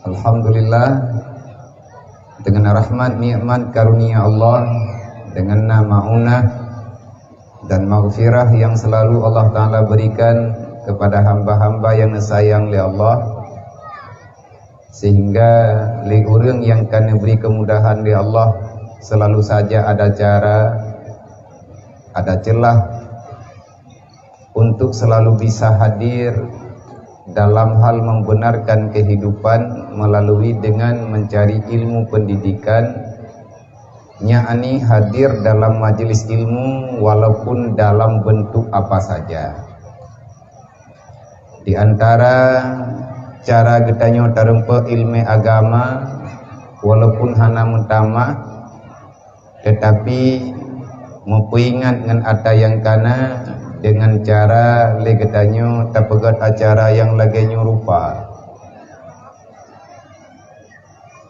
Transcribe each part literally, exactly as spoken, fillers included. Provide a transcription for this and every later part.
Alhamdulillah, dengan rahmat, nikmat, karunia Allah, dengan nama unah dan maghfirah yang selalu Allah Ta'ala berikan kepada hamba-hamba yang disayang oleh Allah, sehingga lé ureuëng yang ka neubri kemudahan lé Allah selalu saja ada cara, ada celah untuk selalu bisa hadir dalam hal membenarkan kehidupan melalui dengan mencari ilmu pendidikan, yakni hadir dalam majelis ilmu walaupun dalam bentuk apa saja. Di antara cara geutanyoe tarumpok ilmu agama, walaupun hana meutamah, tetapi meupeuingat ngon ata nyang kana dengan cara lé geutanyoe tapeugét acara nyang lagée nyoe rupa.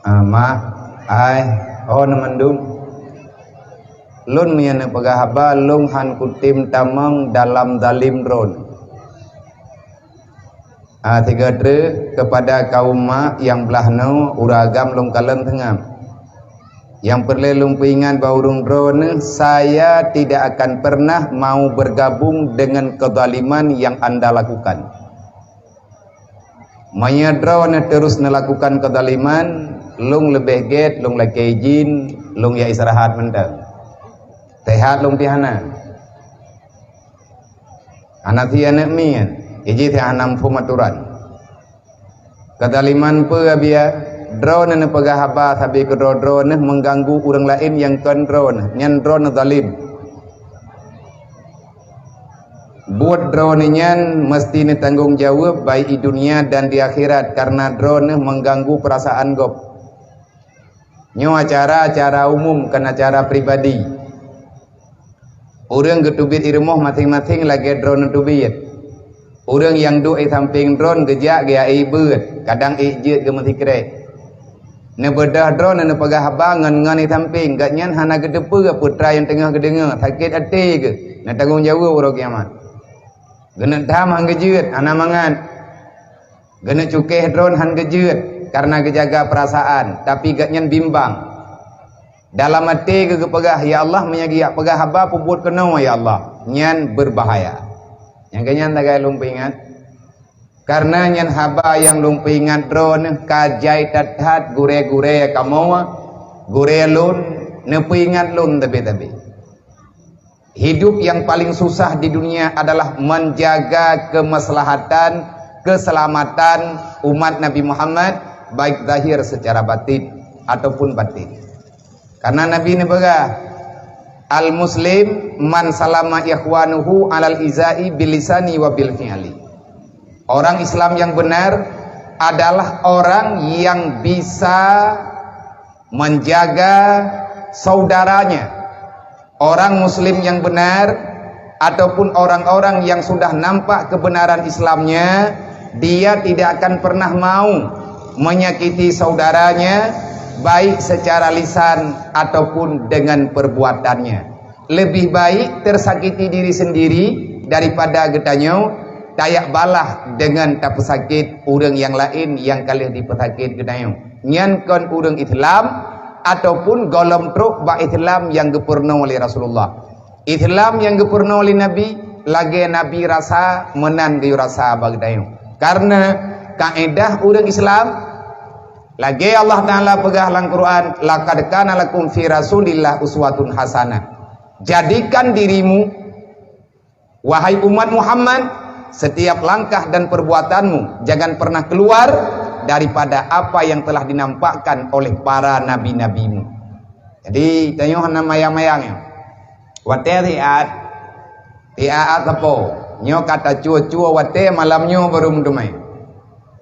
Ah, mak, ai, ho na mandum. Lôn meunyoe neupeugah haba, lôn han kutem tamong dalam zalim droe. Ah, sigoe treuk keupada kaum mak nyang blaih noe, ureuëng agam lôn kalon seungab. Nyang peureulée lôn peuingat bak ureuëng droeneuh, saya tidak akan pernah mau bergabung dengan kezaliman yang anda lakukan. Meunyoe droeneuh terus neulakukan kezaliman, lôn leubeh gét lôn lakée idhin, lôn jak istirahat mantong. Sehat lôn pih hana. Hana sie aneuëk miet, iji si hana muphom atoran. Kezaliman peue, Abiya? Droeneuh neupeugah haba sabe keudroe-droeneuh mengganggu ureuëng laén nyang kon droeneuh, nyan droeneuh zalim. Buet droeneuh nyan meusti neutanggong jaweueb baik di dunia dan di akhirat, kareuna droeneuh mengganggu perasaan gob. Nyoe acara-acara umum, kon acara pribadi. Ureuëng geuteubiet i rumoh maséng-maséng lagée droeneuh teubiet. Ureuëng nyang duek i sampéng droeneuh geujak geuyak ié beuet, kadang ék jeuet geumeusikrek. Neubeudoh droeneuh neupeugah haba ngon-ngon i sampéng, gobnyan hana geuteupeue peue nyang teungoh geudeungoe, sakét até geuh, neutanggong jaweueb uroe kiamat. Geuneuk tham han geujeuet, hana mangat. Geuneuk cukéh droeneuh han geujeuet kareuna geujaga peurasaan, tapi gobnyan bimbang. Dalam até geuh geupeugah, "Ya Allah, meunyoe geujak peugah haba peubuet keunoe, ya Allah," nyan beubahaya. Nyang keu nyan lagée lôn peuingat. Kareuna nyan haba nyang lôn peuingat droeneuh ka jai that-that gurée-gurée kamoe, gurée lôn, neupeuingat lôn tabe-tabe. Hidup yang paling susah di dunia adalah menjaga kemaslahatan, keselamatan umat Nabi Muhammad, baik zahir secara batin ataupun batin. Karena Nabi neupeugah, "Al-muslim man salama ikhwanuhu alal izai bilisani wa bil fi'li." Orang Islam yang benar adalah orang yang bisa menjaga saudaranya. Orang muslim yang benar ataupun orang-orang yang sudah nampak kebenaran Islamnya, dia tidak akan pernah mau menyakiti saudaranya, baik secara lisan ataupun dengan perbuatannya. Lebih baik tersakiti diri sendiri daripada geutanyoe tayak balah dengan tapeusakét ureuëng nyang laén nyang ka lheueh dipeusakét geutanyoe. Nyan kon ureuëng Islam ataupun gohlom trok bak Islam nyang geupeurunoe lé Rasulullah. Islam nyang geupeurunoe lé Nabi, lagée Nabi rasa meunan geuyue rasa bak geutanyoe. Karena kaedah ureuëng Islam, lagée Allah Ta'ala peugah lam Quran, "Laqad kana lakum fi Rasulillah uswatun hasanah." Jadikan dirimu, wahai umat Muhammad, setiap langkah dan perbuatanmu jangan pernah keluar daripada apa yang telah dinampakkan oleh para nabi-nabimu. Jadi, tanyoe hana mayang-mayang nyoe. Watée siat, siat sapo, nyoe ka tacue-cue watée malam nyoe baru meuteumé.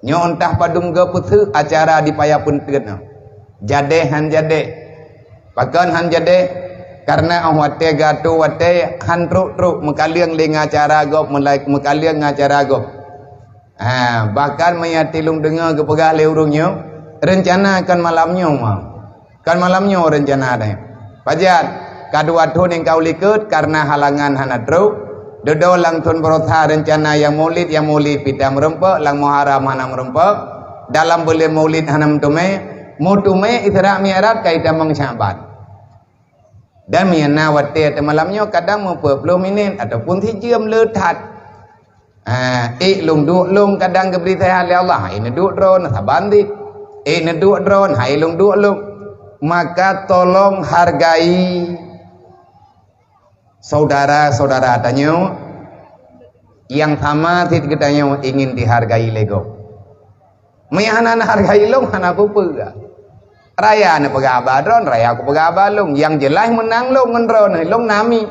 Nyoe entah padum geupeuseuek acara di paya peunteut nyoe. Jadeh han jadeh. Pakon han jadeh? Karena óh watée geuatô watée han trok-trok meukaleueng lé ngon acara gob, meulai-, meukaleueng ngon acara gob. Ha, bahkan meunyoe tilung deungoe geupeugah lé ureuëng nyoe, reuncana kon malam nyoe, ma. Kon malam nyoe reuncana deh. Pajan, ka dua thon nyang ka u likot karena halangan hana trok. Dudoe lam thon baroesa reuncana nyang Maulid, nyang Maulid pih tan meurumpok, lam Muharram hana meurumpok. Dalam buleuen Maulid hana meuteumé, meuteumé Isra Mi'raj ka itamong Sya'ban. Dan meunyo na watée ateueh malam nyoe kadang meupeue ploh minit ataupun sijeuem le that. Ah, ék lôn duek lôn kadang geubri seuhat lé Allah, hai neuduek droeneuh saban dit. Ék neuduek droeneuh, hai lôn duek lôn. Maka tolong hargai saudara-saudara tanyoe nyang sama cit geutanyoe ingin dihargai lé gob. Meunyo hana neuhargai lôn, hana peue-peue. Raya neupeugah haba droeneuh, raya kupeugah haba lôn. Nyang jeulaih meunang lôn ngon droeneuh, lôn nami.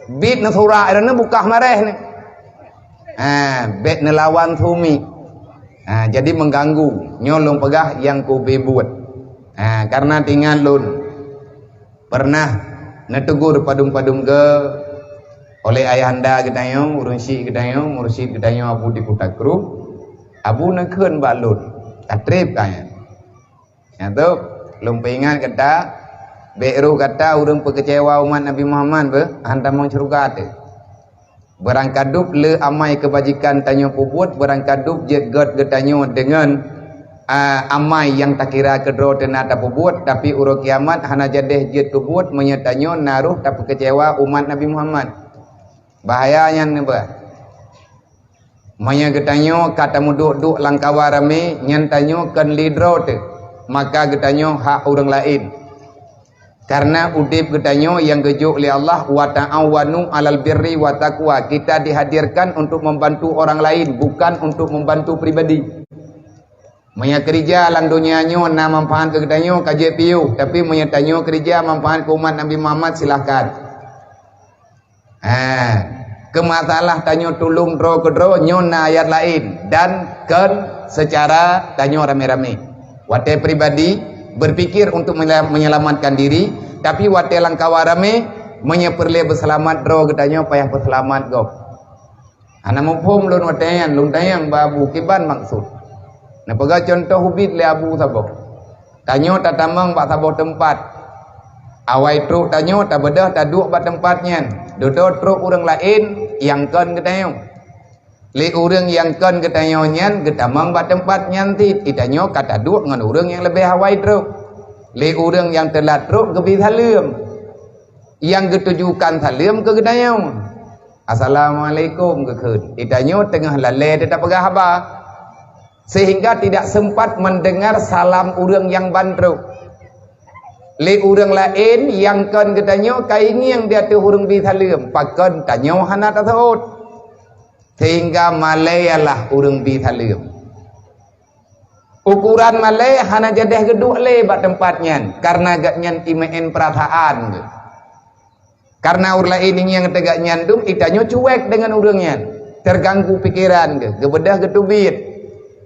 Bit neusurak droeneuh bukah maréh nyoe. Ha, bèk neulawan sumi. Ha, jadi mengganggu. Nyoe lôn peugah nyang kubi buet. Ha, karena teuingat lôn pernah neutegur padum-padum goe oleh ayahanda geutanyoe, ureueng syik geutanyoe, mursyid geutanyoe Abu di Kuta Krueng. Abu neukheun bak lôn, ka trép ka nyan. Nyan tu, lôn peuingat gata, bèk roh gata ureueng peukeucewa umat Nabi Muhammad beuh, han tamong syeuruga teuh. Beurangkadub le amai keubajikan tanyoe peubuet, beurangkadub jeuet gét geutanyoe deungon, a, amai nyang takira keudroe teuna tapeubuet, tapi uroe kiamat hana jadeh jeuet keubuet meunyoe tanyoe na roh tapeukeucewa umat Nabi Muhammad. Bahaya nyan neuba. Meunyoe geutanyoe ka tameuduek-duek lam kawa ramé, nyan tanyoe kon lé droe teuh, maka geutanyoe hak ureueng laén. Karena udeb geutanyoe nyang geujok lé Allah, "Wa ta'awanu 'alal birri wa taqwa." Kita dihadirkan untuk membantu orang lain, bukan untuk membantu pribadi. Meunyoe keurija lam donya nyoe na manfaat keu geutanyoe, ka jeuet piôh, tapi meunyoe tanyoe keurija manfaat keu umat Nabi Muhammad, silahkan. Ha, keu masalah tanyoe tulông droe keudroe nyoe na ayat laén dan kon seucara tanyoe ramé-ramé. Watée pribadi berpikir untuk menya-, menyelamatkan diri, tapi watée lam kawa ramé, meunyoe peureulée beuseulamat droe geutanyoe payah peuseulamat gob. Hana muphom lôn watée nyan, lôn tanyong bak Abu kiban maksud. Neupeugah cuntoh ubit lé Abu saboh. Tanyoe tatamong bak saboh teumpat. Awai trok tanyoe tabeudôh taduek bak teumpat nyan. Dudoe trok ureuëng laén nyang kon geutanyoe. Lé ureuëng nyang kon geutanyoe nyan geutamong bak teumpat nyan cit, itanyoe ka taduek ngon ureuëng nyang leubeh awai trok. Lé ureuëng nyang teulat trok geubri saleuem. Nyang geutujukan saleuem keu geutanyoe. "Assalamualaikum," geukheun. Itanyoe teungoh lalée teutab peugah haba. Sehingga tidak sempat mendengar salam ureuëng nyang ban trok. Lé ureuëng laén nyang kon geutanyoe ka ingieng di ateueh ureuëng bi saleuem, pakon tanyoe hana taseuôt. Sehingga malée ialah ureuëng bi saleuem. Ukuran malée hana jadeh geuduek lé bak teumpat nyan, kareuna gobnyan imeu'en peurasaan geuh. Kareuna ureuëng laén ingieng teuh gobnyan dum, itanyoe cuek deungon ureuëng nyan, teurganggu pikeran geuh, geubeudôh geuteubiet.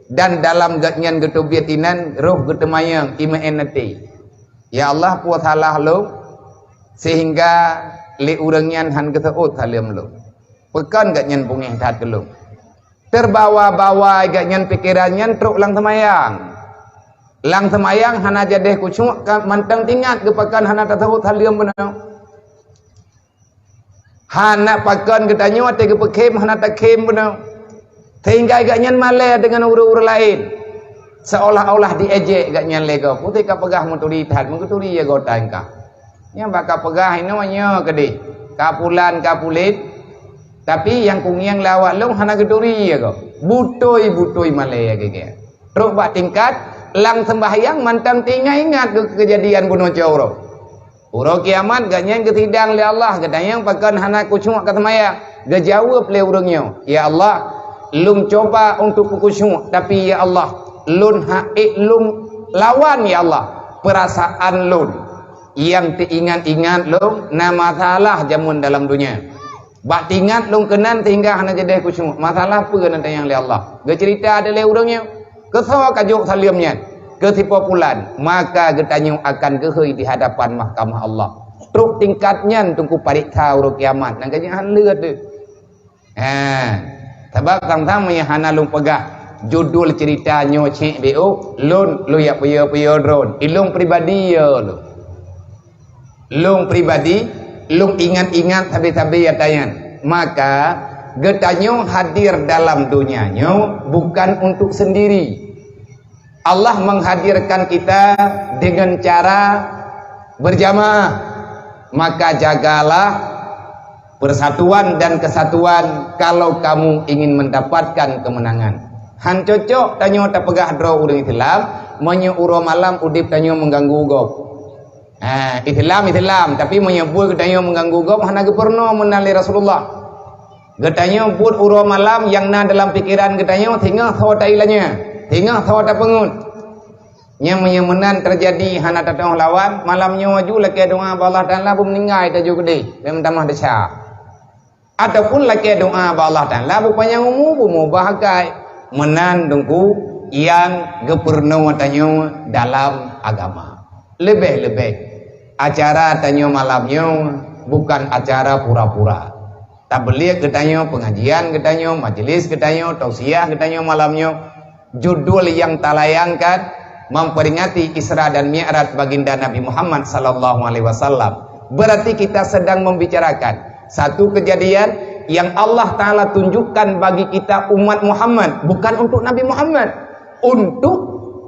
Dan dalam gobnyan geuteubiet inan roh geuteumanyong imeu'en até. "Ya Allah, peue salah lôn sehingga lé ureuëng nyan han geuseuôt saleuem lôn? Pakon gobnyan beungéh that keu lôn?" Teubawa-bawa gobnyan pikeran nyan trok lam seumayang. Lam seumayang hana jadeh khusyuk ka mantong teuingat geuh pakon hana taseuôt saleuem bunoe. Hana pakon geutanyoe watée geupeukhem hana takhém bunoe. Sehingga gobnyan malée deungon ureuëng-ureuëng laén. Seolah-olah diejek gobnyan lé gob. Putih ka peugah meuturi that, meugeuturi ya gota engkah. Nyang bak ka peugah inoe nyoe keudeh, ka pulan, ka pulen, tapi nyang kungieng lé awak lôn hana geuturi ya gob. Butôi-butôi malée ya geuh. Trok bak tingkat lam seumbahyang mantong teuingat-ingat keu keujadian bunoe cot uroe. Uroe kiamat gobnyan geusidang lé Allah, geutanyong pakon hana khusyuk ka seumayang. Geujaweueb lé ureuëng nyoe, "Ya Allah, lôn cuba untuk khusyuk, tapi ya Allah, lôn ha'ék lôn lawan ya Allah peurasaan lôn." Nyang teuingat-ingat lôn na masalah jameun dalam donya. Bak teuingat lôn keunan sehingga hana jadeh khusyuk. Masalah peue na tanyong lé Allah? Geuceurita lé ureuëng nyoe, "Keusoe ka jok saleuem nyan keu sipopulan?" Maka geutanyoe akan geuhôi di hadapan mahkamah Allah. Trok tingkat nyan teungku pareksa uroe kiamat. Nyang ka jeuet han leuet deh. Ha, sabab sang-sang meunyo hana lôn peugah judul ceurita nyoe cit beu, lôn, lôn jak peuyô-peuyô droen. Ilôn pribadi ya lôn. Lôn pribadi, lôn ingat-ingat sabe-sabe ata nyan. Maka, Geutanyoe hadir dalam dunia nyoe bukan untuk sendiri. Allah menghadirkan kita dengan cara berjamaah. Maka jagalah persatuan dan kesatuan kalau kamu ingin mendapatkan kemenangan. Han cocok tanyoe tapeugah droe ureuëng Islam, meunyoe uroe malam udeb tanyoe mengganggu gob. Ha, Islam, Islam, tapi meunyoe buet geutanyoe mengganggu gob hana geupeurunoe meunan lé Rasulullah. Geutanyoe buet uroe malam nyang na dalam pikeran geutanyoe singoh soe tailanya, singoh soe tapeungeut. Nyang meunyoe meunan teujadi hana tatoh lawan, malam nyoe aju lakée doa bak Allah Taala beumeuninggai taju keudeh, beu meutamah desya. Ataupun lakée doa bak Allah Taala beupanyang umu, beumubah akai. Meunan Teungku nyang geupeurunoe tanyoe dalam agama. Leubeh-leubeh acara tanyoe malam nyoe bukan acara pura-pura. Tabeuliek geutanyoe, pengajian geutanyoe, majelis geutanyoe, tausiah geutanyoe malam nyoe, judul nyang talayangkan memperingati Isra dan Mi'raj Baginda Nabi Muhammad sallallahu alaihi wasallam. Berarti kita sedang membicarakan satu kejadian yang Allah Taala tunjukkan bagi kita umat Muhammad, bukan untuk Nabi Muhammad, untuk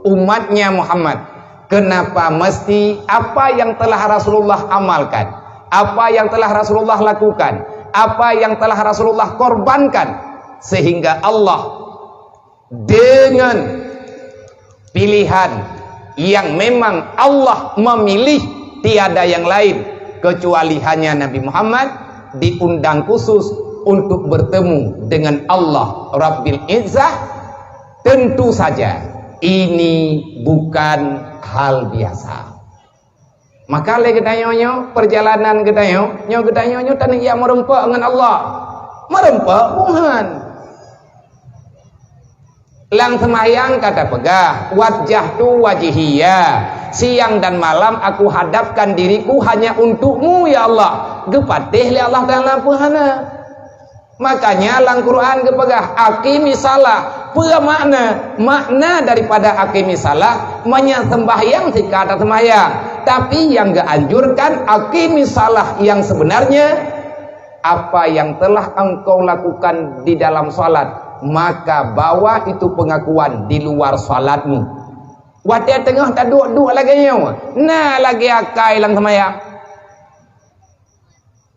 umatnya Muhammad. Kenapa mesti apa yang telah Rasulullah amalkan, apa yang telah Rasulullah lakukan, apa yang telah Rasulullah korbankan, sehingga Allah dengan pilihan yang memang Allah memilih, tiada yang lain kecuali hanya Nabi Muhammad diundang khusus untuk bertemu dengan Allah Rabbil Izzah, tentu saja ini bukan hal biasa. Maka lé geutanyoe nyoe, perjalanan geutanyoe, nyoe geutanyoe nyoe taneuk jak meureumpok ngon Allah. Meureumpok buhan. Lam seumayang ka tapeugah, "Wajjahtu wajhiya, siang dan malam aku hadapkan diriku hanya untuk-Mu, ya Allah." Geupatéh lé Allah Taala peue hana. Makanya lam Quran geupeugah, "Aqimis shalah." Peue makna? Makna daripada aqimis shalah, meunyoe sembahyang sika taseumayang. Tapi yang geuanjurkan aqimis shalah yang sebenarnya, apa yang telah engkau lakukan di dalam salat, maka bawa itu pengakuan di luar salatmu. Watée teungoh taduek-duek lagée nyoe, na lagée akai lam seumayang.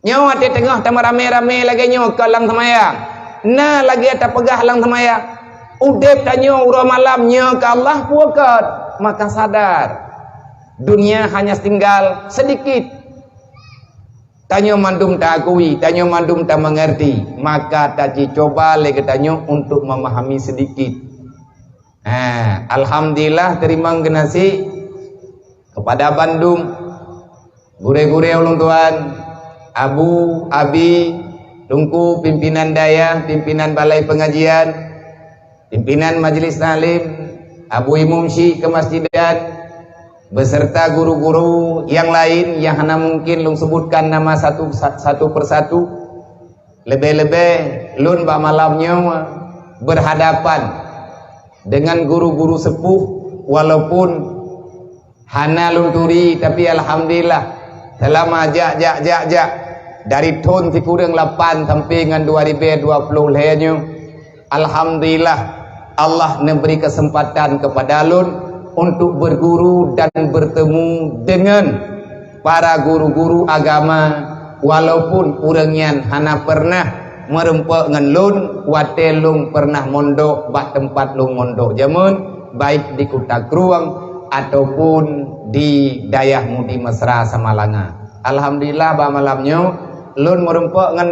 Nyoe watée teungoh tameuramé-ramé lagée nyoe ka lam seumayang, na lagée tapeugah lam seumayang, udeb tanyoe uroe malam nyoe ka Allah puket, maka sadar, dunia hanya tinggal sedikit. Tanyoe mandum taakui, tanyoe mandum tameungerti, maka tajicoba lé geutanyoe untuk memahami sedikit. Ha, alhamdulillah, teurimong geunaséh kepada bandum gurée-gurée ulôn tuan, abu, abi, teungku, pimpinan dayah, pimpinan balai pengajian, pimpinan majlis taklim, abu imum syik kemasjidan, beserta guru-guru yang lain yang hana mungkin lôn sebutkan nama satu, satu persatu. Leubeh-leubeh lôn bak malam nyoe berhadapan dengan guru-guru sepuh, walaupun hana lôn turi, tapi alhamdulillah, seulama jak, jak, jak, jak, dari thon sikureueng lapan sampai ngon dua ribèe dua ploh lhèe nyoe, alhamdulillah, Allah neubri keuseumpatan keupada lôn untuk berguru dan bertemu dengan para guru-guru agama, walaupun ureuëng nyan hana peureunah meureumpok ngon lôn watée lôn peureunah mondok bak teumpat lôn mondok jameun, baik di Kuta Krueng ataupun di Dayah Mudi Mesra Samalanga. Alhamdulillah, bak malam nyoe lôn meureumpok ngon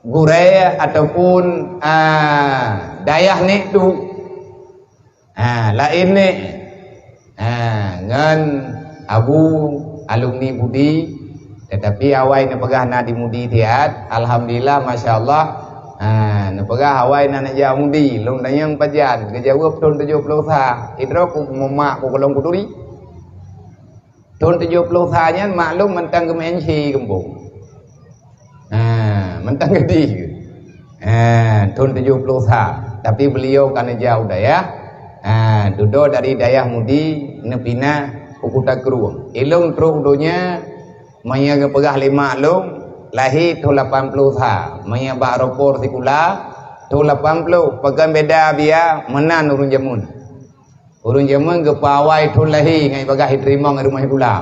gurée ataupun, a, dayah nek tu. Ha, laén nek. Ha, ngon Abu alumni Mudi, tetapi awai neupeugah na di Mudi siat. Alhamdulillah, masya Allah. Ha, neupeugah awai na neujak Mudi. Lôn tanyong pajan, geujaweueb thon tujoh ploh sa. Idroe ku memak ku golom kuturi. Thon tujoh ploh sa nyan maklum mantong geumeu'en si geumbong. Ha, mantong geudeh. Ha, thon tujoh ploh sa. Tapi beliau ka neujak u dayah. Ha, dudoe dari Dayah Mudi neupinah u Kuta Krueng. Ilong trok donya, maya geupeugah lé mak lôn, Lahé thon lapan ploh sa, meunyoe bak aeroport sikula, thon lapan ploh, pakon beda biaya, meunan ureuëng jameun. Ureuëng jameun geupeuawai thon lahé ngon ibagaih jiteurimong rumoh sikula.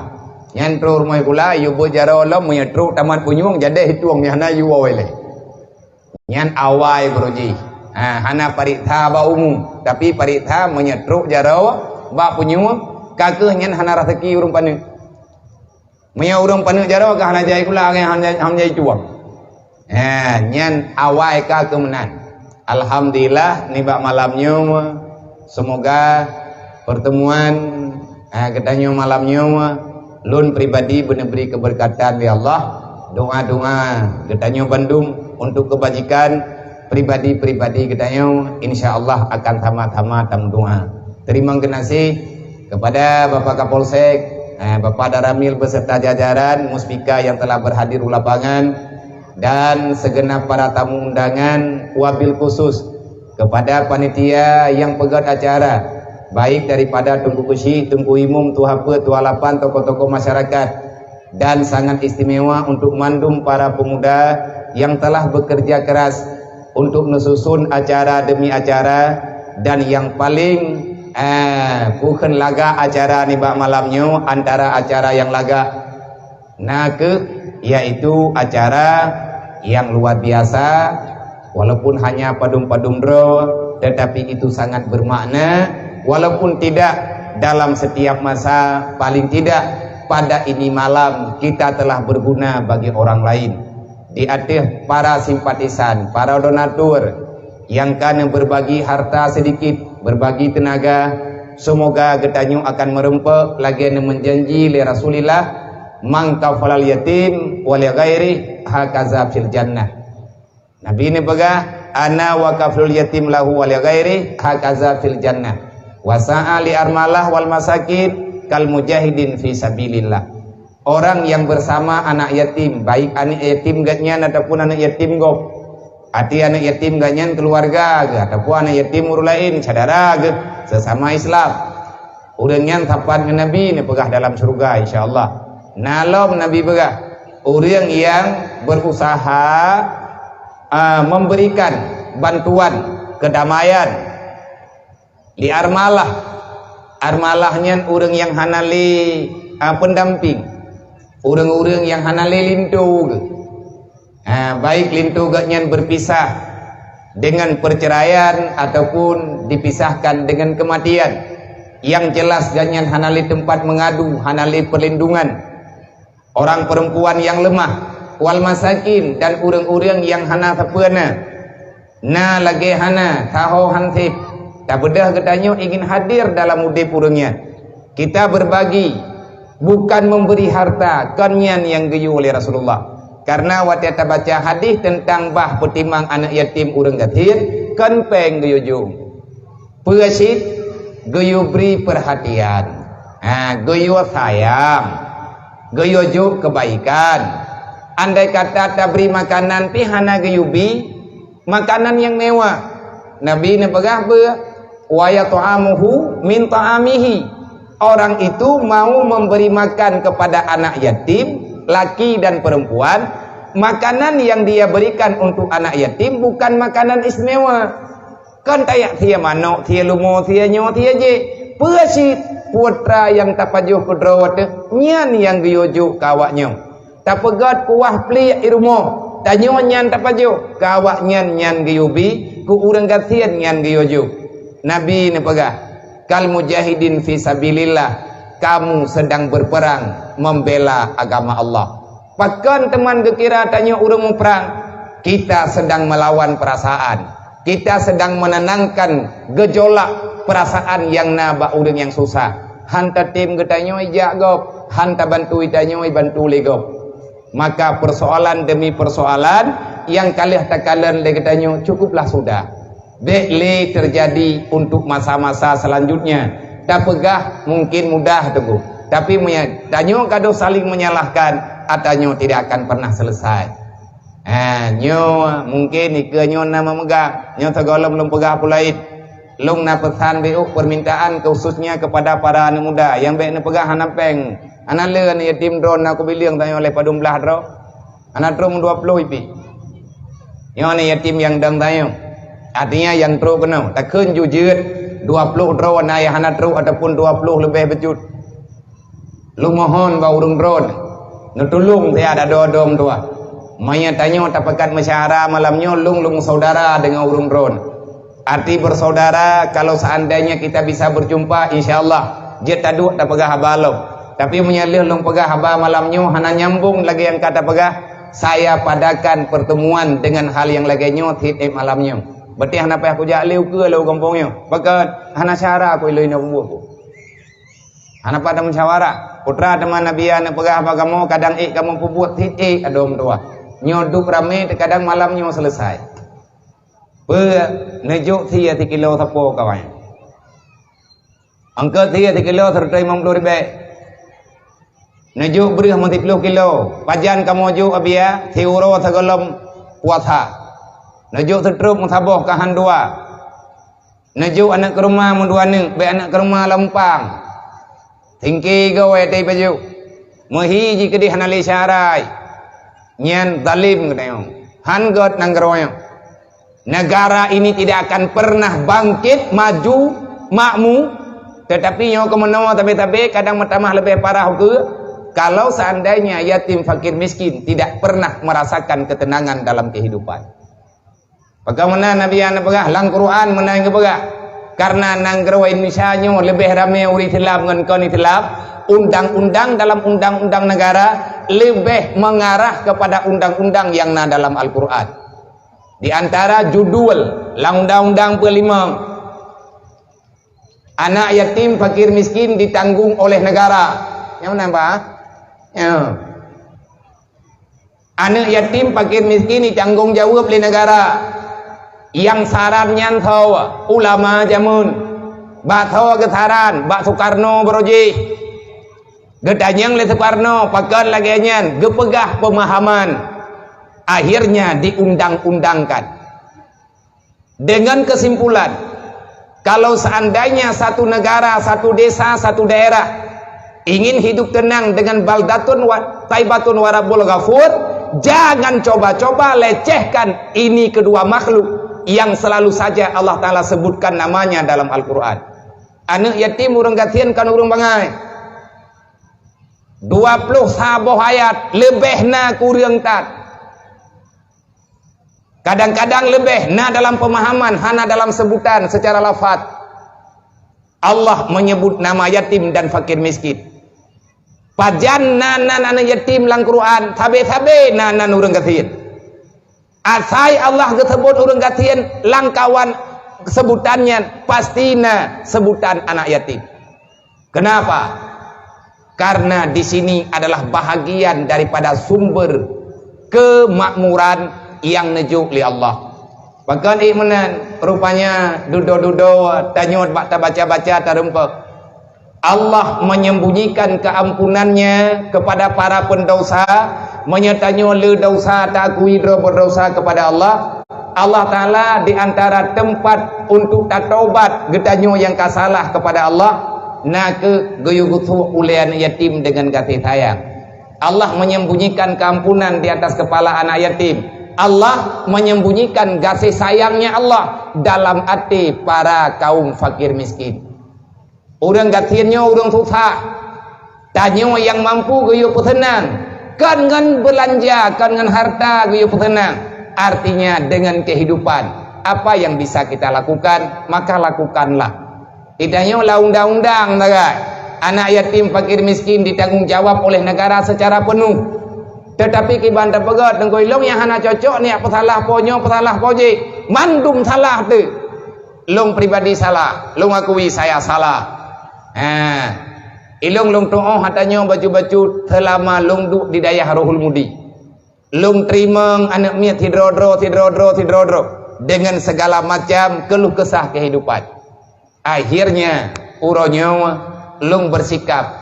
Nyan trok rumoh sikula, yue beuet jaroe lom, meunyoe trok tamat punyueng, jadeh itueng, meuhana yue woe lé. Nyan awai baroe jih. Ha, hana pareksa bak umu, tapi pareksa meunyoe trok jaroe bak punyueng, ka kheueh nyan hana raseuki ureuëng paneuk. Meunyoe ureuëng paneuk jaroe ka hana jai sikula, hana, hana jai tueng. Ha, nyan awai ka kheueh meunan. Alhamdulillah, nibak malam nyoe, semoga pertemuan, ha, geutanyoe malam nyoe, lôn pribadi beuneuh bri keubeurkatan lé Allah. Doa-doa geutanyoe bandum untuk keubajikan pribadi-pribadi geutanyoe, insya Allah akan sama-sama tameudoa. Teurimong geunaséh kepada Bapak Kapolsek, eh, Bapak Danramil beserta jajaran Muspika yang telah berhadir di lapangan, dan segenap para tamu undangan, wabil khusus kepada panitia yang peugöt acara, baik daripada Teungku Keuchik, Teungku Imum, Tuha Peuet, Tuha Lapan, tokoh-tokoh masyarakat, dan sangat istimewa untuk mandum para pemuda yang telah bekerja keras untuk neususun acara demi acara, dan yang paling, eh, bukon lagak acara nibak malam nyoe antara acara yang lagak, na kheueh, yaitu acara yang luar biasa, walaupun hanya padum-padum droe, tetapi itu sangat bermakna, walaupun tidak dalam setiap masa, paling tidak pada ini malam kita telah berguna bagi orang lain. Di ateueh para simpatisan, para donatur nyang ka neubeurbagi harta seudikit, beurbagi teunaga, seumoga geutanyoe akan meureumpok lagée neumeujanji lé Rasulullah, "Man kafalal yatim wa li ghairihi hakaza fil jannah." Nabi neupeugah, "Ana wa kafalul yatim lahu wa li ghairihi hakaza fil jannah. Wa sa'a li armalah wal masakin kal mujahidin fi sabilillah." Orang yang bersama anak yatim, baik aneuk yatim geuhnyan ataupun aneuk yatim gob, arti aneuk yatim geuhnyan keuluwarga geuh ataupun aneuk yatim ureuëng laén, syedara geuh, sesama Islam, ureuëng nyan sapat ngon Nabi neupeugah dalam syeuruga, insya Allah. Na lom Nabi peugah, ureuëng nyang berusaha, ah, memberikan bantuan kedamaian li armalah. Armalah nyan ureuëng nyang hana lé, a, peundamping, ureuëng-ureuëng nyang hana lé linto geuh. A, baik linto geuhnyan berpisah dengan perceraian ataupun dipisahkan dengan kematian. Yang jelas geuhnyan hana lé teumpat meungadu, hana lé peurlindungan. Orang perempuan yang lemah, wal masakin, dan ureuëng-ureuëng nyang hana sapeue na. Na lagée hana, saho han sép. Tabeudôh geutanyoe ingin hadir dalam udeb ureuëng nyan. Kita berbagi, bukan memberi harta, kon nyan nyang geuyue lé Rasulullah. Karena watée tabaca hadis teuntang bah peutimang aneuk yatim ureuëng gasien, kon péng geuyue jok. Peue cit? Geuyue bri peurhatian. Ha, geuyue sayang. Geuyue jok keubaikan. Andai kata tabri makanan pih hana geuyue bi, makanan nyang mewah. Nabi neupeugah beu, "Wa yat'amuhu min ta'amihi." Orang itu mau memberi makan kepada anak yatim, laki dan perempuan, makanan yang dia berikan untuk anak yatim bukan makanan istimewa. Kon tajak sie manok, sie lumo, sie nyoe, sie jéh. Peue cit? Putra nyang tapajoh keudroe teuh, nyan nyang geuyue jok keu awaknyoe. Tapeugét kuah pliek i rumoh, tanyoe nyan tapajoh, keu awaknyan nyan geuyue bi, keu ureuëng gasien nyan geuyue jok. Nabi neupeugah, "Kal mujahidin fi sabilillah, kamu sedang berperang membela agama Allah." Pakon teuma geukira tanyoe ureuëng muprang? Kita sedang melawan perasaan. Kita sedang menenangkan gejolak perasaan nyang na bak ureuëng nyang susah. Han tatem geutanyoe jak gob, han tabantu tanyoe bantu lé gob. Maka persoalan demi persoalan nyang ka lheueh takalon lé geutanyoe cukuplah sudah. Bék lé teujadi untuk masa-masa selanjutnya. Tapeugah mungkin mudah teungku, tapi meunyoe tanyoe gadoh saling menyalahkan, ata nyoe tidak akan pernah selesai. Ha, nyoe mungkin ikeue nyoe na meumeugang, nyoe sigohlom lôn peugah peue laén. Lôn na peusan bék permintaan khususnya kepada para aneuk muda nyang bék neupeugah hana péng, hana le aneuk yatim droe na kubileung tanyoe lé padum blaih droe. Hana trok dua ploh ipi. Nyoe ni yatim nyang dang tayong. Artinya nyang trok keunoe. Takheun ju jeuet dua ploh droe na nyang hana trok ataupun dua ploh leubeh bacut. Lôn mohon bak ureuëng droen, neutulông siat adoe-adoe meutuah. Meunyoe tanyoe tapakat meusyawara malam nyoe, lôn, lôn saudara deungon ureuëng droen. Arti bersaudara, kalau seandainya kita bisa berjumpa, insya Allah, jeuet taduek tapeugah haba lom. Tapi meunyoe lheueh lôn peugah haba malam nyoe hana nyambông lagée nyang ka tapeugah, saya padakan pertemuan dengan hal nyang lagée nyoe tieb-tieb malam nyoe. Berarti hana payah kujak lé ukeue lé u gampông nyoe. Pakon? Hana syawara ku ilôn inoe buet ku. Hana pat meusyawara. Putra teuma Nabi neupeugah bak kamoe, kadang ék kamoe peubuet tieb-tieb adoe meutuah. Nyoe duek ramé, teukadang malam nyoe seuleusai. Peue neujok sie sikilo sapo kawan. Angkot sie sikilo sireutoh limong ploh ribée. Neujok breueh meusiploh kilo. Pajan kamoe jok, Abiya? Siuroe sigohlom puasa. Neujok seutrop meusaboh kahan dua. Neujok aneuëk keureuma meudua neuk, bék aneuëk keureuma lampang. Singke goe teuh pajoh. Meuhi jih keudeh hana lé syarai. Nyan zalim geutanyoe. Han gét nanggroe nyoe. Negara ini tidak akan pernah bangkit, maju, makmu, tetapi nyoe keumeunyoe tabe-tabe kadang meutamah leubeh parah ukeue, kalau seandainya yatim fakir miskin tidak pernah merasakan ketenangan dalam kehidupan. Bagaimana Nabi yang peugah, lam Quran meunan geupeugah, karena nanggroe Indonesia nyoe leubeh ramé ureuëng Islam ngon kon Islam, undang-undang dalam undang-undang negara leubeh mengarah kepada undang-undang yang na dalam Al-Quran. Di antara judul lam undang-undang peulimong, anak yatim fakir miskin ditanggung oleh negara. Nyang mana, Pak? Ya. Aneuëk yatim fakir miskin ditanggung jaweueb lé negara. Nyang saran nyan soe? Ulama jameun. Bak soe geusaran? Bak Sukarno barojih. Geutanyong lé Sukarno, pakon lagée nyan? Geupeugah peumahaman. Akhirnya diundang-undangkan. Dengan kesimpulan, kalau seandainya satu negara, satu desa, satu daerah ingin hidup tenang dengan baldatun wa taibatun wa rabbul ghafur, jangan coba-coba lecehkan ini kedua makhluk yang selalu saja Allah Ta'ala sebutkan namanya dalam Al-Quran. Aneuëk yatim ureuëng gasien kon ureuëng bangai. Dua ploh saboh ayat, leubeh na kureueng that. Kadang-kadang leubeh na dalam pemahaman, hana dalam sebutan secara lafaz. Allah menyebut nama yatim dan fakir miskin. Pajan na nan aneuëk yatim lam Quran, sabe-sabe na nan ureuëng gasien. Asai Allah geuseubut ureuëng gasien lam kawan seubutan nyan, pasti na seubutan anak yatim. Kenapa? Karena di sini adalah bahagian daripada sumber kemakmuran nyang neujok lé Allah. Pakon ék meunan, rupanya dudoe-dudoe tanyot bak tabaca-baca tarumpok. Allah menyembunyikan keampunan-Nya kepada para pendosa, meunyoe tanyoe le dosa taakui droe berdosa kepada Allah, Allah Ta'ala di antara tempat untuk tatobat geutanyoe nyang ka salah kepada Allah, na kheueh geuyue geusuek ulée aneuëk yatim dengan gaséh sayang. Allah menyembunyikan keampunan di atas kepala anak yatim. Allah menyembunyikan gaséh sayang-Nya Allah dalam até para kaum fakir miskin. Ureuëng gasien nyoe ureuëng susah. Tanyoe nyang mampu geuyue peuseunang, kon ngon beulanja, kon ngon harta geuyue peuseunang. Artinya dengan kehidupan, apa yang bisa kita lakukan, maka lakukanlah. Geutanyoe lam undang-undang sagai. Anak yatim, fakir miskin ditanggung jawab oleh negara secara penuh. Tetapi kiban tapeugét, Teungku, ilong nyang hana cocok, nyak peusalah po nyoe, peusalah po jih. Mandum salah teuh. Lôn pribadi salah, lôn akui saya salah. Ha. Ilong lôn tuoh ata nyoe bacut-bacut selama lôn duek di dayah Rohul Mudi. Lôn teurimong aneuëk miet sidroe-droe, sidroe-droe, sidroe-droe dengan segala macam keluh kesah kehidupan. Akhirnya, uroe nyoe lôn bersikap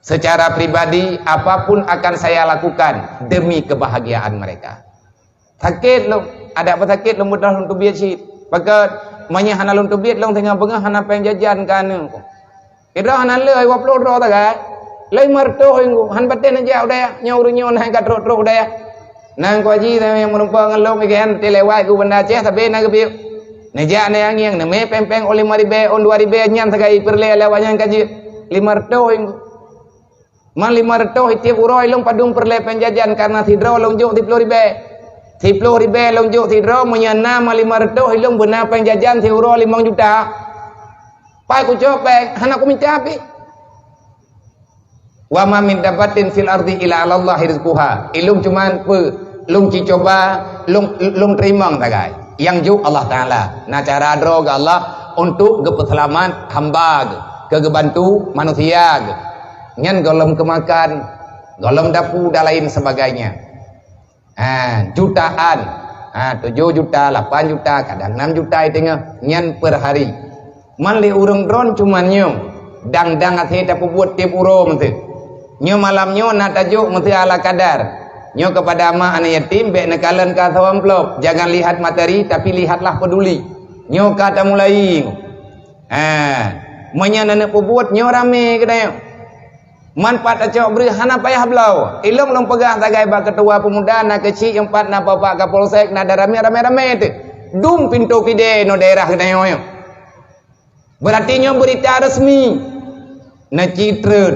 secara pribadi, apapun akan saya lakukan demi kebahagiaan mereka. Sakét lôn, adak pun sakét lôn beudôh lôn teubiet cit. Pakon, meunyoe hana lôn teubiet, lôn singoh beungoh hana péng jajan keu aneuk. Sidroe hana le, dua ploh droe sagai. Lheueh meureutoh minggu, han patéh neujak u dayah, nyoe ureuëng nyoe na ka trok-trok u dayah. Nang Haji nyang meurumpok ngon lôn I G N, ti lewat ku Banda Aceh, sabe na geubiet. Neujak neuangieng, neumé péng-péng ôn lima ribèe, ôn dua ribèe nyan sagai peureulèe lewat nyan ka jeuet. Lima reutôh. Man lima reutôh tiep uroe lôn padum peureulèe péng jajan, karena sidroe lôn jok siploh ribèe. Siploh ribèe lôn jok sidroe, meunyoe na man lima reutôh lôn beuna péng jajan siuroe limong juta. Pai kucok péng, hana kumita pih. Wa ma min dabbatin fil ardi illa 'alallahi rizquha. Ilôn cuman peu, lôn ci cuba, lôn, lôn teurimong sagai. Nyang jok Allah Taala. Na cara droe geuh Allah untuk geupeuseulamat hamba geuh, keu geubantu manusia geuh. Nyan gohlom keumakan, gohlom dapu dan lain sebagainya. Ha, jutaan. Ha, tujoh juta, lapan juta, kadang enam juta i teungoh. Nyan per hari. Man lé ureuëng droen cuman nyoe, dang-dang até tapeubuet tiep uroe meuteue. Nyoe malam nyoe na tajok meuteue ala kadar. Nyoe keupada ma aneuëk yatim, bék neukalon keu asoe amplop. Jangan lihat materi, tapi lihatlah peduli. Nyoe ka tamulai. Ha, meunyoe na neupeubeuet, nyoe ramé geutanyoe. Man pat tacok breueh hana payah bloe. Ilôn lôn peugah sagai bak keutua peumuda, na keuchik nyang pat na bapak kapolsek, na daramé ramé-ramé teuh. Dum pintoe keudè nyoe daerah geutanyoe nyoe. Beurati nyoe beurita resmi. Neuci treun.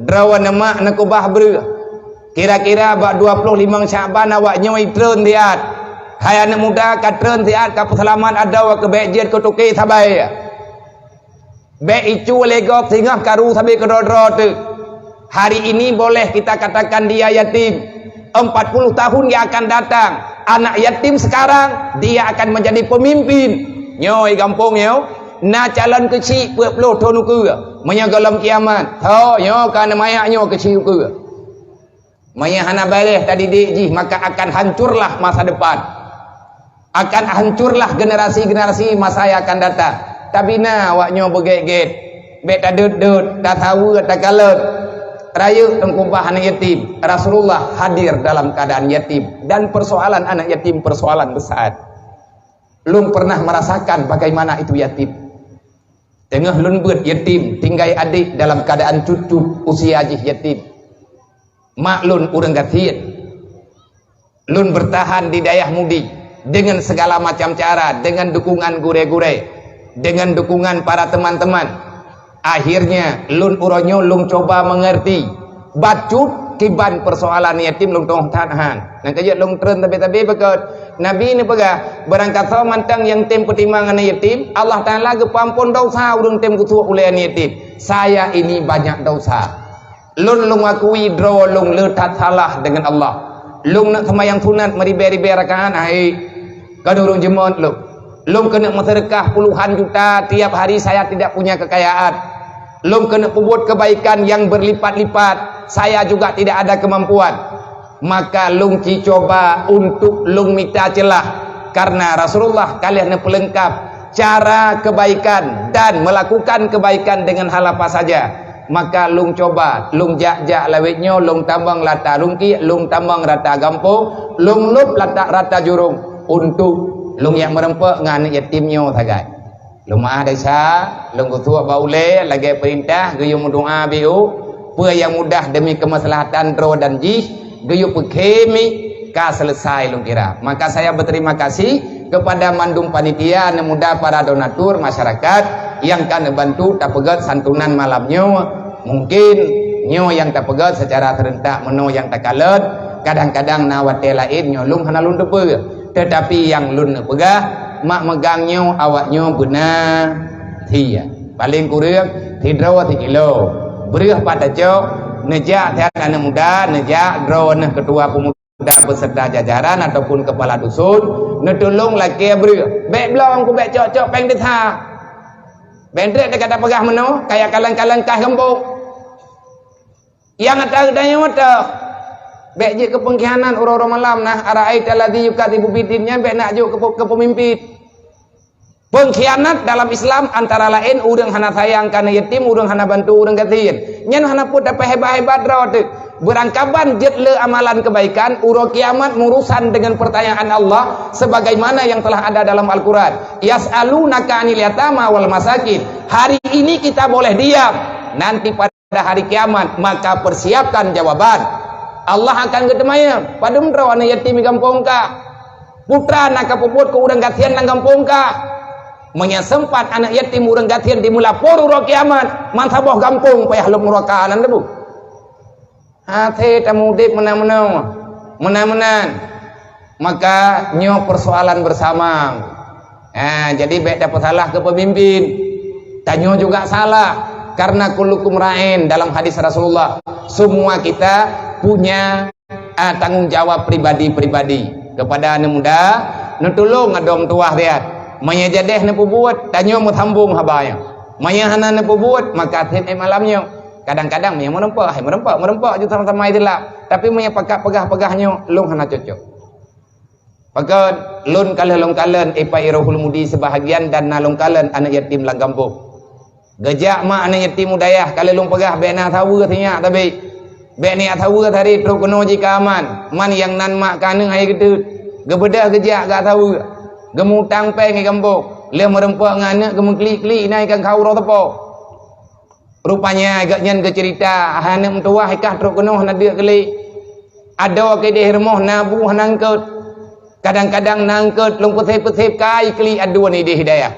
Droe neumak neukeubah breueh. Kira-kira bak dua ploh limong Syakban awak nyoe itreun siat. Hai aneuëk muda, ka treun siat, ka peuseulamat adoe keu bék jeuet keu toke sabai. Bék icu lé gob singoh karu sabe keudroe-droe teuh. Hari ini boleh kita katakan dia yatim. Empat puluh tahun yang akan datang, anak yatim sekarang, dia akan menjadi pemimpin. Nyoe gampông nyoe, na calon keuchik peuet ploh thon ukeue. Meunyoe gohlom kiamat, tho nyoe ka neumayak nyoe keuchik ukeue. Meunyoe hana bareh tadidik jih, maka akan hancurlah masa depan. Akan hancurlah generasi-generasi masa yang akan datang. Tabina awak nyoe beugét-gét, bék tadeuet-deuet, tasaweue, takalon. Rayeuk teungku bah aneuk yatim. Rasulullah hadir dalam keadaan yatim, dan persoalan aneuk yatim persoalan besar. Lôn pernah merasakan bagaimana itu yatim. Teungoh lôn beuet yatim, tinggai adék dalam keadaan cut-cut, usia jih yatim. Mak lôn ureuëng gasien. Lôn bertahan di dayah Mudi dengan segala macam cara, dengan dukungan gurée-gurée, dengan dukungan para teman-teman. Akhirnya, lôn uroe nyoe lôn cuba mengerti bacut kiban persoalan yatim lôn tueng that han. Nyang keujeuet lôn treun tabe-tabe beukot. Nabi neupeugah, barangkasoe mantong nyang tem peutimang aneuk yatim, Allah Taala geupeuamphon desya ureuëng tem geusuek ulée aneuk yatim. Saya ini banyak dosa. Lôn, lôn akui droe lôn le that salah deungon Allah. Lôn neuk seumayang sunat meuribée-ribée rakaat, hai, ka ureuëng jeumot lôn. Lôn keuneuk meuseudeukah puluhan juta tiap hari, saya tidak punya kekayaan. Lôn keuneuk peubuet kebaikan yang berlipat-lipat, saya juga tidak ada kemampuan. Maka lôn ci cuba untuk lôn mita ceulah, karena Rasulullah ka lheueh neupeulengkap cara kebaikan dan melakukan kebaikan dengan hal apa saja. Maka lôn cuba, lôn jak-jak lawét nyoe, lôn tamong rata rungkiek, lôn tamong rata gampông, lôn lôb rata, rata jurông untuk lôn jak meureumpok ngon aneuk yatim nyoe sagai. Lôn meu'ah desya, lôn geusuek bak ulée lagée peurintah, geuyue meudoá beu, peue nyang mudah demi keumaslahatan droe dan jih, geuyue peukhém, ka selesai lôn kira. Maka saya berterima kasih kepada mandum panitia, aneuk muda, para donatur, masyarakat nyang ka neubantu tapeugét santunan malam nyoe. Mungkin nyoe nyang tapeugét secara serentak, meunoe nyang takalon, kadang-kadang na watée laén nyoe lôn hana lôn teupeue. Teutapi nyang lôn neupeugah, mak meugang nyoe awak nyoe beuna thia. Paleng kureueng sidroe sikilo. Breueh pat tacok, neujak that aneuk muda, neujak droeneuh keutua peumuda beserta jajaran ataupun kepala dusun, neutulông lakée breueh. Bék bloe ku bék cok-cok péng desya. Bék treb teuka tapeugah meunoe, kaya kalon-kalon kah geumbok. Nyang ata geutanyoe teuh, bék jeuet keu peungkhianat uroe-uroe malam nah, ara'aita alladzi yukadzibu biddin, nyan bék nak jok keu, keu peumimpin. Peungkhianat dalam Islam antara laén ureuëng hana sayang keu aneuk yatim, ureuëng hana bantu ureuëng gasien. Nyan hana peue tapeuhebat-hebat droe teuh. Beurangkaban jeuet le amalan kebaikan, uroe kiamat meurusan dengan pertanyaan Allah sebagaimana yang telah ada dalam Al-Quran. Yas'alunaka 'anil yatama wal masakin. Hari ini kita boleh diam. Nanti pada pada hari kiamat, maka persiapkan jawaban. Allah akan geuteumanyong, padum droe aneuëk yatim di gampông kah? Peue teuma na kapeubuet keu ureuëng gasien lam gampông kah? Meunyoe seumpat aneuëk yatim ureuëng gasien di meulapor uroe kiamat, meusaboh gampông payah lom nuraka nan debu. Hase tamudik meunan-meunan, meunan-meunan. Maka nyoe persoalan bersama. Ha, jadi bék tapeusalah keu pemimpin. Tanyoe juga salah. Karena kullukum ra'in dalam hadis Rasulullah. Semua kita punya, ah, tanggung jawab pribadi-pribadi. Kepada aneuk muda, neutulông adoe meutuwah riat. Meunyoe jadeh neupeubuet, tanyoe meusambong haba nyan. Meunyoe hana neupeubuet, maka seb ék malam nyoe. Kadang-kadang meunyoe meureumpok, hai meureumpok, meureumpok ju sama-sama itilap. Tapi meunyoe pakat peugah-peugah nyoe, lôn hana cocok. Pakon lôn ka lheueh lôn kalon ipak Irohul Mudi sibahagian dan na lôn kalon aneuëk yatim lam gampông. Geujak mak aneuëk yatim u dayah ka lheueh lôn peugah bék na saweue sinyak tabi. Bék niyak saweue tari trok keunoe jih ka aman. Man nyang nan mak keu aneuëk hai geuteuet. Geubeudôh geujak gak saweue. Geumutang péng i gampông. Lheueh meureumpok ngon aneuëk geumeuklik-klik inan ikan kha uroe teupok. Rupanya gobnyan geuceurita, hai aneuëk meutuwah, ikah trok keunoe hana deuk keulik. Adoe keudeh rumoh na bu hana eungkot. Kadang-kadang na eungkot lôn peuseb-peuseb kai keulik adoe ideh dayah.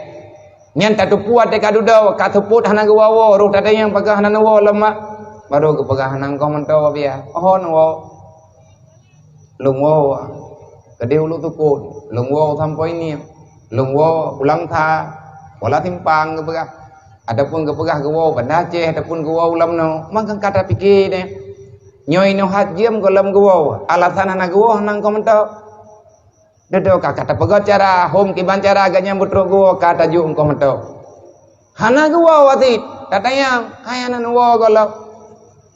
Nyan tateupeue watée ka dudoe, ka seupôt hana geuwoe-woe, roh tatanyong pakon hana neuwoe lom mak. Barô geupeugah hana eungkot mantong, Abiya. Ho neuwoe? Lôn woe keudeh Ulu Tukon, lôn woe sampoe Inie, lôn woe u Langsa, Kuala Simpang geupeugah. Ataupun geupeugah geuwoe Banda Aceh, ataupun geuwoe u Lamno, mangkang ka tapike deh. Nyoe inoe hat jeuem gohlom geuwoe, alasan hana geuwoe hana eungkot mantong. Dudoe ka, ka tapeugah cara, hom kiban cara gobnyan beutrok geuwoe ka tajok eungkot mantong. Hana geuwoe wasiet, tatanyong, hai hana neuwoe gohlom.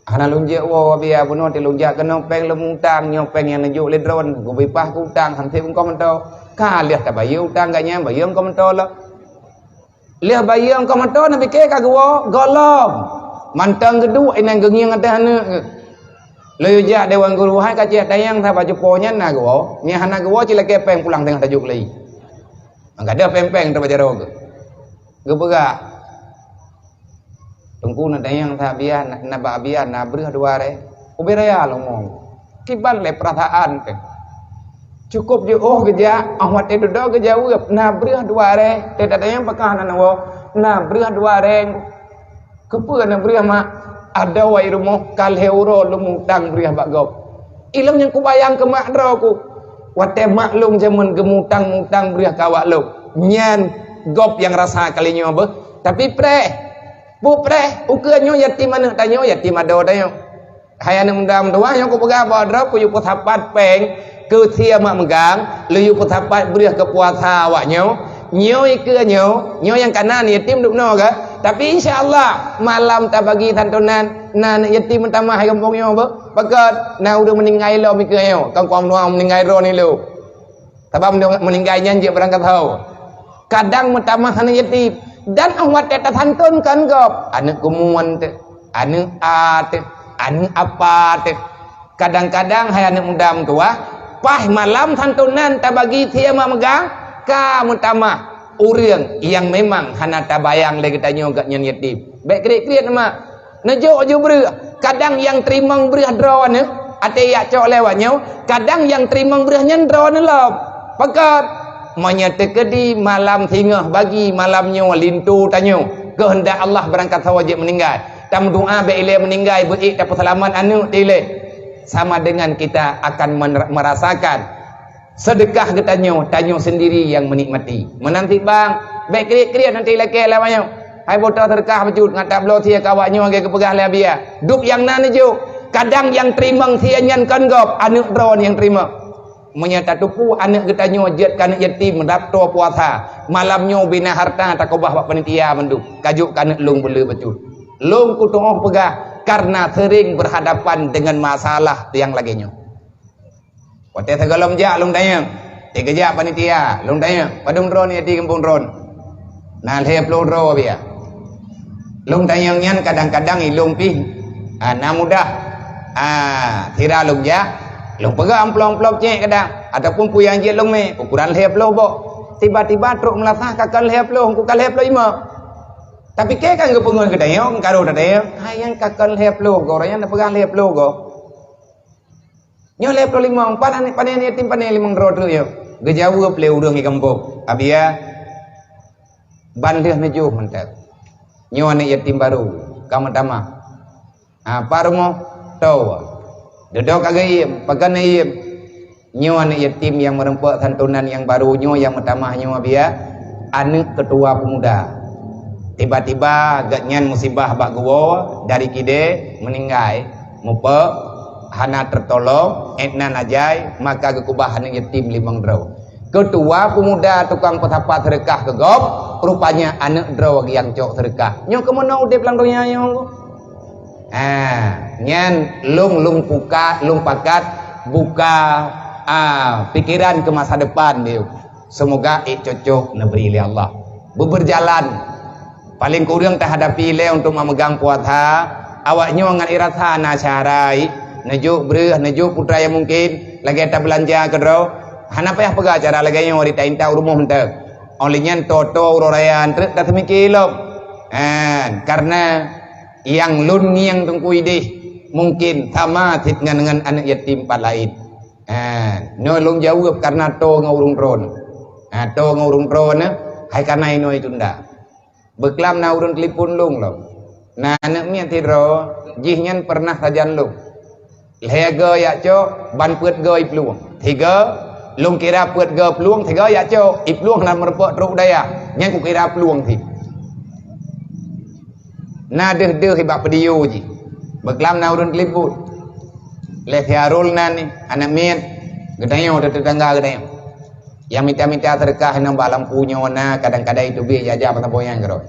Hana lôn jeuet woe, Abiya, bunoe ti lôn jak keunoe péng lôn mutang, nyoe péng nyang neujok lé droe, geubi paih keu utang, han seb eungkot mantong. Ka lheueh tabayeue utang gobnyan, bayeue eungkot mantong lom. Lheueh bayeue eungkot mantong, neupike ka geuwoe, gohlom. Mantong geuduek inan geungieng ateueh aneuëk geuh. Lôn jak dewan guru, hai ka cit tanyong saban cupo nyan na geuwoe, meunyo hana geuwoe cit lakée péng pulang teungoh tajok lé. Manggadôh péng-péng teuma jaroe geuh. Geupeugah, Teungku, neutanyong that Abiya, na, na bak Abiya na breueh dua reng. Ubé raya lom ngon. Kiban lé peurasaan teuh. Cukôp jiôh geujak, 'oh watée dudoe geujaweueb, na breueh dua reng. Teutatanyong pakon hana neuwoe, na breueh dua reng. Keupeue na breueh, Mak? Adoe i rumoh ka lhée uroe lôn mutang breueh bak gob. Ilôn nyang kubayang keu mak droe ku. Watée mak lôn jameun geumutang-mutang breueh keu awak lôn. Nyan gob nyang rasa kali nyoe beuh. Tapi preh. Peue preh, ukeue nyoe yatim aneuëk tanyoe, yatim adoe tanyoe. Hai aneuëk muda meutuwah, nyoe kupeugah bak droe, kuyue peusapat péng keu sie mak meugang, lôn yue peusapat breueh keu puasa awak nyoe. Nyoe ikeue nyoe, nyoe nyang kanan yatim duek noe ka. Tapi insya Allah, malam tabagi santunan, na aneuëk yatim meutamah gampông nyoe beuh. Pakon na ureuëng meuninggai lom ikeue nyoe, kon kuang meuninggai droe nyoe lom. Sabab meuninggai nyan jeuet barangkasoe. Kadang meutamah aneuëk yatim. Dan 'oh watée tasanton kon gob, aneuëk keumuan teuh, aneuëk a teuh, aneuëk apa teuh. Kadang-kadang hai aneuëk muda meutuwah, paih malam santunan tabagi sie mak meugang, ka meutamah ureuëng nyang memang hana tabayang lé geutanyoe gobnyan yatim. Bék kriet-kriet mak. Neujok ju breueh, kadang nyang teurimong breueh droe nyoe, até jak cok lé awak nyoe, kadang nyang teurimong breueh nyan droe nyoe lom. Pakon? Meunyoe teukeudi malam singoh bagi malam nyoe linto tanyoe, keuheundak Allah barangkasoe jeuet meuninggai. Tameudoá bék ilée meuninggai beuék tapeuseulamat aneuëk teuh ilée. Sama dengan kita akan mener-, merasakan Seudeukah geutanyoe, tanyoe sendiri nyang meunikmati. Meunan cit bang, bék kriet-kriet nanti lakée lawang nyoe. Hai boh seudeukah bacut ngat tabloe sie keu awak nyoe lagée geupeugah lé Abiya. Duek nyang na neujok, kadang nyang teurimong sie nyan kon gob, aneuëk droe nyang teurimong. Meunyoe tateupeue aneuëk geutanyoe jeuet keu aneuëk yatim meudaptoe puasa, malam nyoe bina hareuta takeubah bak panitia mandum, ka jok keu aneuëk lôn beuleu bacut. Lôn kutuoh peugah, karena sering berhadapan dengan masalah nyang lagée nyoe. Watée sigohlom jak lôn tanyong, éh geujak panitia, lôn tanyong, padum droe nyoe di gampông droe? Na lhée ploh droe Abiya. Lôn tanyong nyan kadang-kadang ilôn pih, ah, na mudah. Ah, sira lôn jak, lôn peugah amplop-amplop cék kadang, ataupun peue nyang jeuet lôn mé, ukuran lhée ploh boh. Tiba-tiba trok meulasah ka kon lhée ploh, engku ka lhée ploh limong. Tapi kée kan geupeungon geutanyong, karu tatanyong, hai nyang ka kon lhée ploh goe, ureuëng nyan na peugah lhée ploh goe. Nyoe lhèe ploh limong, pan aneuk, pane aneuk yatim, pane limong droe treuk nyoe. Geujaweueb lé ureueng di gampông, "Abiya, ban lheueh neujoh mantong. Nyoe aneuk yatim barô, ka meutamah." Ha, pat rumoh? Toe. Dudoe ka geuiem, pakon neuiem? Nyoe aneuk yatim nyang meurumpok santunan nyang barô nyoe nyang meutamah nyoe, Abiya, aneuk keutua peumuda. Tiba-tiba gobnyan musibah bak geuwoe, dari kidée meuninggai, mupe, hana teutolong, 'et nan ajai, maka geukeubah aneuk yatim limong droe. Keutua peumuda tukang peusapat seudeukah keu gob, rupanya aneuk droe nyang cok seudeukah. Nyoe keumeunang udeb lam donya nyoe. Ha, nyan lôn, lôn puka, lôn pakat buka, ah, pikeran keu masa depan deuh. Seumoga ék cocok neubri lé Allah. Beubeurjalan. Paleng kureueng tahadapi lé untuk meumeugang puasa, awak nyoe ngon irasa na syahrai, neujok breueh, neujok putra nyang mungken, lagée tabeulanja keudroe. Hana payah peugah cara lagée nyoe di tainta u rumoh mantong. Óh lheueh nyan, toe-toe uroe raya treuk taseumike lom. Ha, karena nyang lôn ngieng teungku ideh mungken sama cit ngon, ngon aneuk yatim pat laén. Ha, nyoe lôn jaweueb karena toe ngon ureueng droe. Ha, toe ngon ureueng droe, hai kana inoe tunda. Beuklam na ureueng telepon lôn lom. Na aneuk miet sidroe, jih nyan pernah sajan lôn. Lhée goe jak cok, ban peuet goe iplueng. Sigoe, lôn kira peuet goe plueng, sigoe jak cok, iplueng hana meurumpok trok u dayah. Nyan kukira plueng cit. Na deuh-deuh bak peudiyo jih. Beuklam na ureueng telepon. Lé Syahrul nan nyoe, aneuk miet, geutanyoe, tetangga geutanyoe. Nyang mita-mita seudeukah inong bak lampu nyoe na, kadang-kadang iteubiet ija-ija meusaboh nyang keudroe.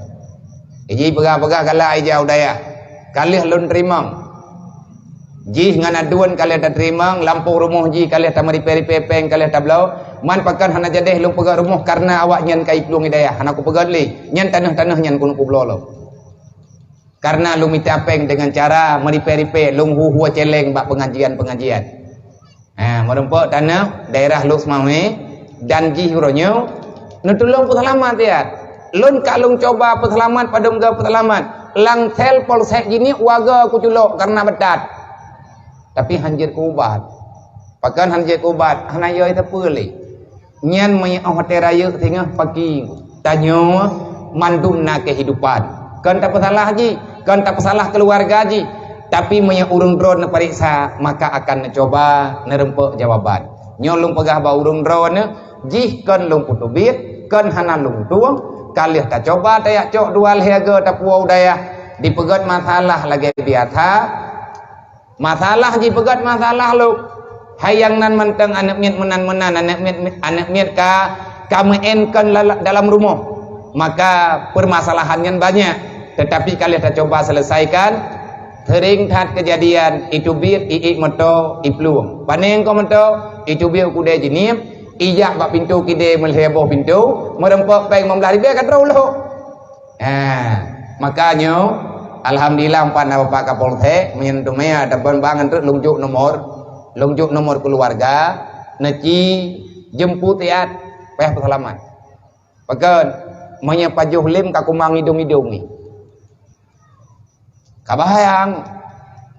Iji peugah-peugah galak ija u dayah. Ka lheueh lôn teurimong. Jih ngon aduen ka lheueh tateurimong, lampôh rumoh jih ka lheueh tameuripée-ripée, péng ka lheueh tabloe. Man pakon hana jadeh lôn peugét rumoh, karena awak nyan ka iplueng i dayah, hana kupeugét lé. Nyan tanoh-tanoh nyan keuneuk kubloe lom. Karena lôn mita péng deungon cara meuripée-ripée, lôn hu-hu céléng bak peungajian-peungajian. Ha, meurumpok tanoh daerah Lhokseumawe dan jih uroe nyoe neutulông peuseulamat siat. Lôn ka lôn cuba peuseulamat padum goe peuseulamat. Lam sel polsek jih nyoe warga kuculok karena beutat. Tapi hanjeuet keuubat. Pakon hanjeuet keuubat? Hana yö sapeue lé. Nyan meunyoe watée rayeuk singoh paki, tanyoe mandum na keuhidupan. Kon tapeusalah jih, kon tapeusalah keuluwarga jih, tapi meunyoe ureuëng droe neupareksa, maka akan neucuba neurumpok jawaban. Nyoe lôn peugah bak ureuëng droe, jih kon lôn peuteubiet, kon hana lôn tueng, ka lheueh tacuba tajak cok dua lhée goe tapuwoe u dayah, dipeugét masalah lagée biasa, masalah jipeugét masalah lom. Hai nyang nan mantong aneuëk miet meunan-meunan, aneuëk miet, aneuëk miet ka, ka meu'en kon lala-, dalam rumoh. Maka permasalahan nyan banyak, tetapi ka lheueh tacuba selesaikan. Sering that kejadian, iteubiet iék moto iplueng. Pane ko moto, iteubiet u keudè jih nyan, ijak bak pintoe keudè meulhée boh pintoe, meurumpok péng limong blaih ribée ka troh u lhok. Ha, maka nyoe, alhamdulillah, umpat na Bapak Kapolsek, meunyoe teuma ataupun bang treuk lôn jok nomor, lôn jok nomor keuluwarga, neuci jeumput siat, payah peuseulamat. Pakon, meunyoe pajoh lém ka kumang idong-idong nyoe. Ka bahayang.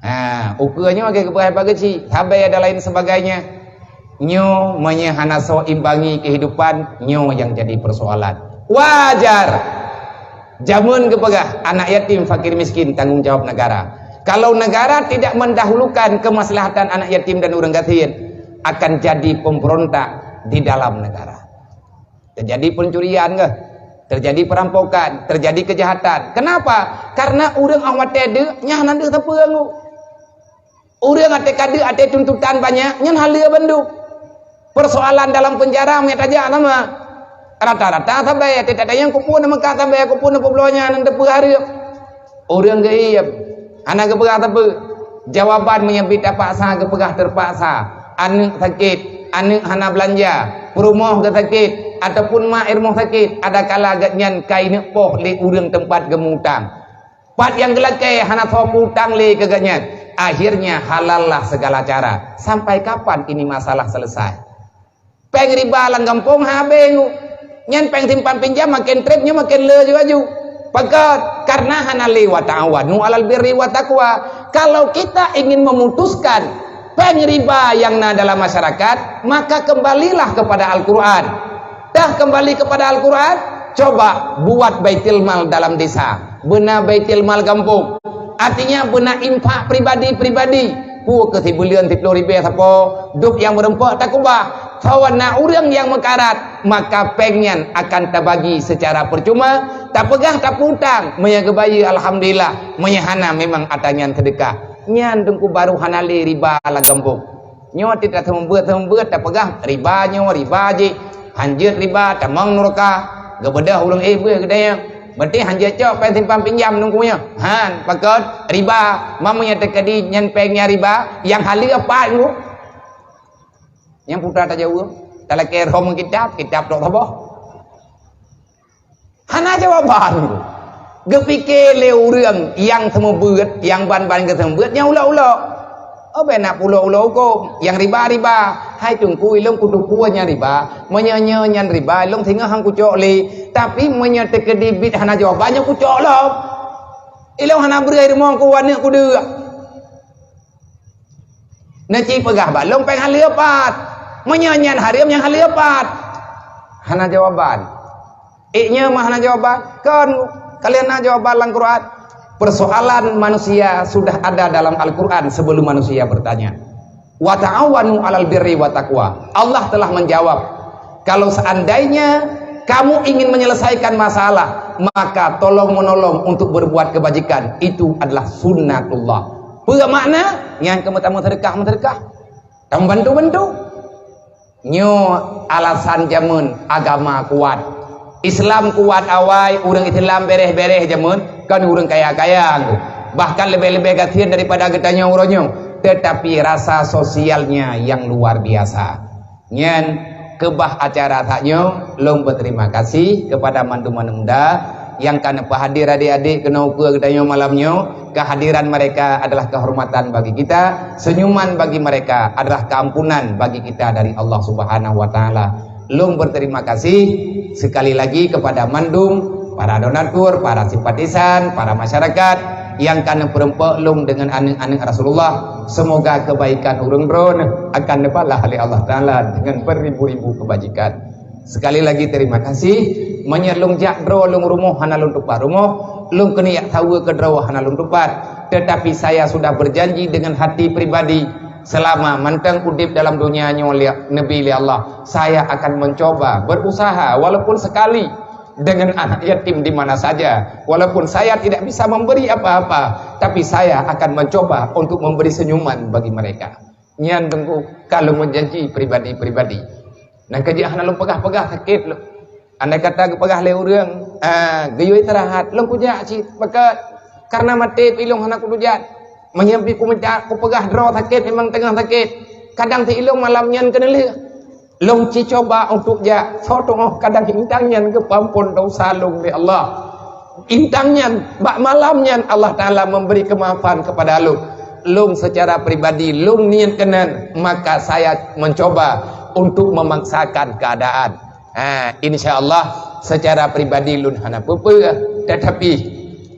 Ha, ukeue nyoe lagée geupeugah bak geuchik, sabe dan lain sebagainya. Nyoe meunyoe hana soe imbangi kehidupan, nyoe nyang jadi persoalan. Wajar. Jameun geupeugah, anak yatim, fakir miskin, tanggung jawab negara. Kalau negara tidak mendahulukan kemaslahatan anak yatim dan ureuëng gasien, akan jadi pemberontak di dalam negara. Terjadi pencurian ke? Terjadi perampokan, terjadi kejahatan. Kenapa? Karena ureuëng awak watée deuk, nyan hana deuh sapeue ngu. Ureuëng até kadeuk, até tuntutan banyak, nyan haleue bandum. Persoalan dalam penjara, miet tajak sama. Rata-rata sabai, até tatanyong kupun meuka sabai, kupun peubloe nyan, nan teupeu hareuem. Ureuëng geuiem, hana geupeugah sapeue. Jawaban meunyoe bit tapaksa geupeugah terpaksa, aneuëk sakét, aneuëk hana beulanja, peurumoh geusakét, ataupun mak i rumoh sakét, adakala gobnyan ka ineuk poh lé ureuëng teumpat geumutang. Pat nyang geulakée hana soe peutang lé keu gobnyan. Akhirnya halallah segala cara. Sampai kapan ini masalah selesai? Péng riba lam gampông habéh ngu. Nyan péng simpan pinjam maken treb nyoe maken le laju-laju. Pakon? Karena hana lé wa ta'awanu 'alal birri wa taqwa. Kalau kita ingin memutuskan péng riba nyang na dalam masyarakat, maka kembalilah kepada Al-Quran. Dah kembali kepada Al-Quran, coba buat baitul mal dalam desa. Beuna baitul mal gampông. Artinya beuna infak pribadi-pribadi. Peue keu sibuleuen siplôh ribèe sapo, dôk nyang meureumpok takubah. Sawan na ureuëng nyang meukarat, maka péng nyan akan tabagi secara percuma, tapeugah tapeutang, meunyoe geubayeue alhamdulillah, meunyoe hana memang atra nyan seudeukah. Nyan teungku baru hana lé riba lam gampông. Nyoe tiep taseumeubeuet-seumeubeuet tapeugah riba nyoe, riba jih. Hanjeuet riba, tamong nuraka. Geubeudôh ulôn éh beuh geutanyoe. Berarti hanjeuet cok péng simpan pinjam teungku nyoe. Han, pakon riba. Meunyoe teukeudi nyan péng nyan riba, nyang haleue pat teungku. Nyang putra tajaweueb, talakée rhom kitab, kitab tok saboh. Hana jawaban. Geupike lé ureuëng nyang seumeubeuet, nyang ban-ban geuseumeubeuet nyang ulok-ulok. Oh, bena pulok-ulok huköm, nyang riba-riba. Hai teungku, ilông kuteupue nyang riba. Meunyoe nyoe nyan riba, ilông singoh han kucok lé. Tapi meunyoe teukeudi bit hana jawaban, nyoe kucok lom. Ilông hana breueh rumoh ku aneuk kudeuk. Neuci peugah bak lôn péng haleue pat. Meunyoe nyan hareuem nyang haleue pat. Hana jawaban. Ék nyoe mah hana jawaban. Kon kalian na jawaban lam Quran. Persoalan manusia sudah ada dalam Al-Quran sebelum manusia bertanya. Wa ta'awanu 'alal birri wa taqwa. Allah telah menjawab, kalau seandainya kamu ingin menyelesaikan masalah, maka tolong menolong untuk berbuat kebajikan. Itu adalah sunnatullah. Peue makna? Nyang keu meutamong seudeukah, meuseudekah. Tameubantu-bantu. Nyoe alasan jameun agama kuat. Islam kuat awai, ureuëng Islam bereh-bereh jameun, kon ureuëng kaya-kaya. Bahkan leubeh-leubeh gasien daripada geutanyoe uroe nyoe. Tetapi rasa sosialnya yang luar biasa. Nyan keubah acara saat nyoe, lôn berterima kasih kepada mandum-mandum muda nyang ka neupeuhadir adik-adik keunoe ukeue geutanyoe malam nyoe. Kehadiran mereka adalah kehormatan bagi kita, senyuman bagi mereka adalah keampunan bagi kita dari Allah Subhanahu wa Taala. Lôn berterima kasih sekali lagi kepada mandum para donatur, para simpatisan, para masyarakat nyang ka neupeurumpok lôn dengan aneuk-aneuk Rasulullah. Semoga kebaikan ureuëng droeneuh akan neubalah oleh Allah Taala dengan beribu-ribu kebajikan. Sekali lagi terima kasih. Meunyoe lôn jak droe lôn rumoh hana lôn tupat rumoh, lôn keuneuk jak saweue keu droe hana lôn tupat. Tetapi saya sudah berjanji dengan hati pribadi, selama mantong udeb dalam dunia nyoe lé, neubi lé Allah, saya akan mencoba, berusaha walaupun sekali dengan anak yatim di mana saja. Walaupun saya tidak bisa memberi apa-apa, tapi saya akan mencoba untuk memberi senyuman bagi mereka. Nyan teungku ka lôn meujanji pribadi-pribadi. Nyan keuh jeuet hana lôn peugah-peugah sakét lôn. Andai kata geupeugah lé ureuëng, ah, geuyue istirahat, lôn kujak cit, pakon karena maté pih lôn hana kutujak. Meunyoe pih kumeucak kupeugah droe sakét memang teungoh sakét. Kadang si ilôn malam nyan keuneulheueh. Lôn ci cuba untuk jak, soe teungoh kadang intang nyan geupeuampon desya lôn lé Allah. Intang nyan, bak malam nyan Allah Taala memberi kemaafan kepada lôn. Lôn secara pribadi, lôn niet keunan, maka saya mencoba untuk memaksakan keadaan. Ha, insya Allah secara pribadi lôn hana peue-peue, tetapi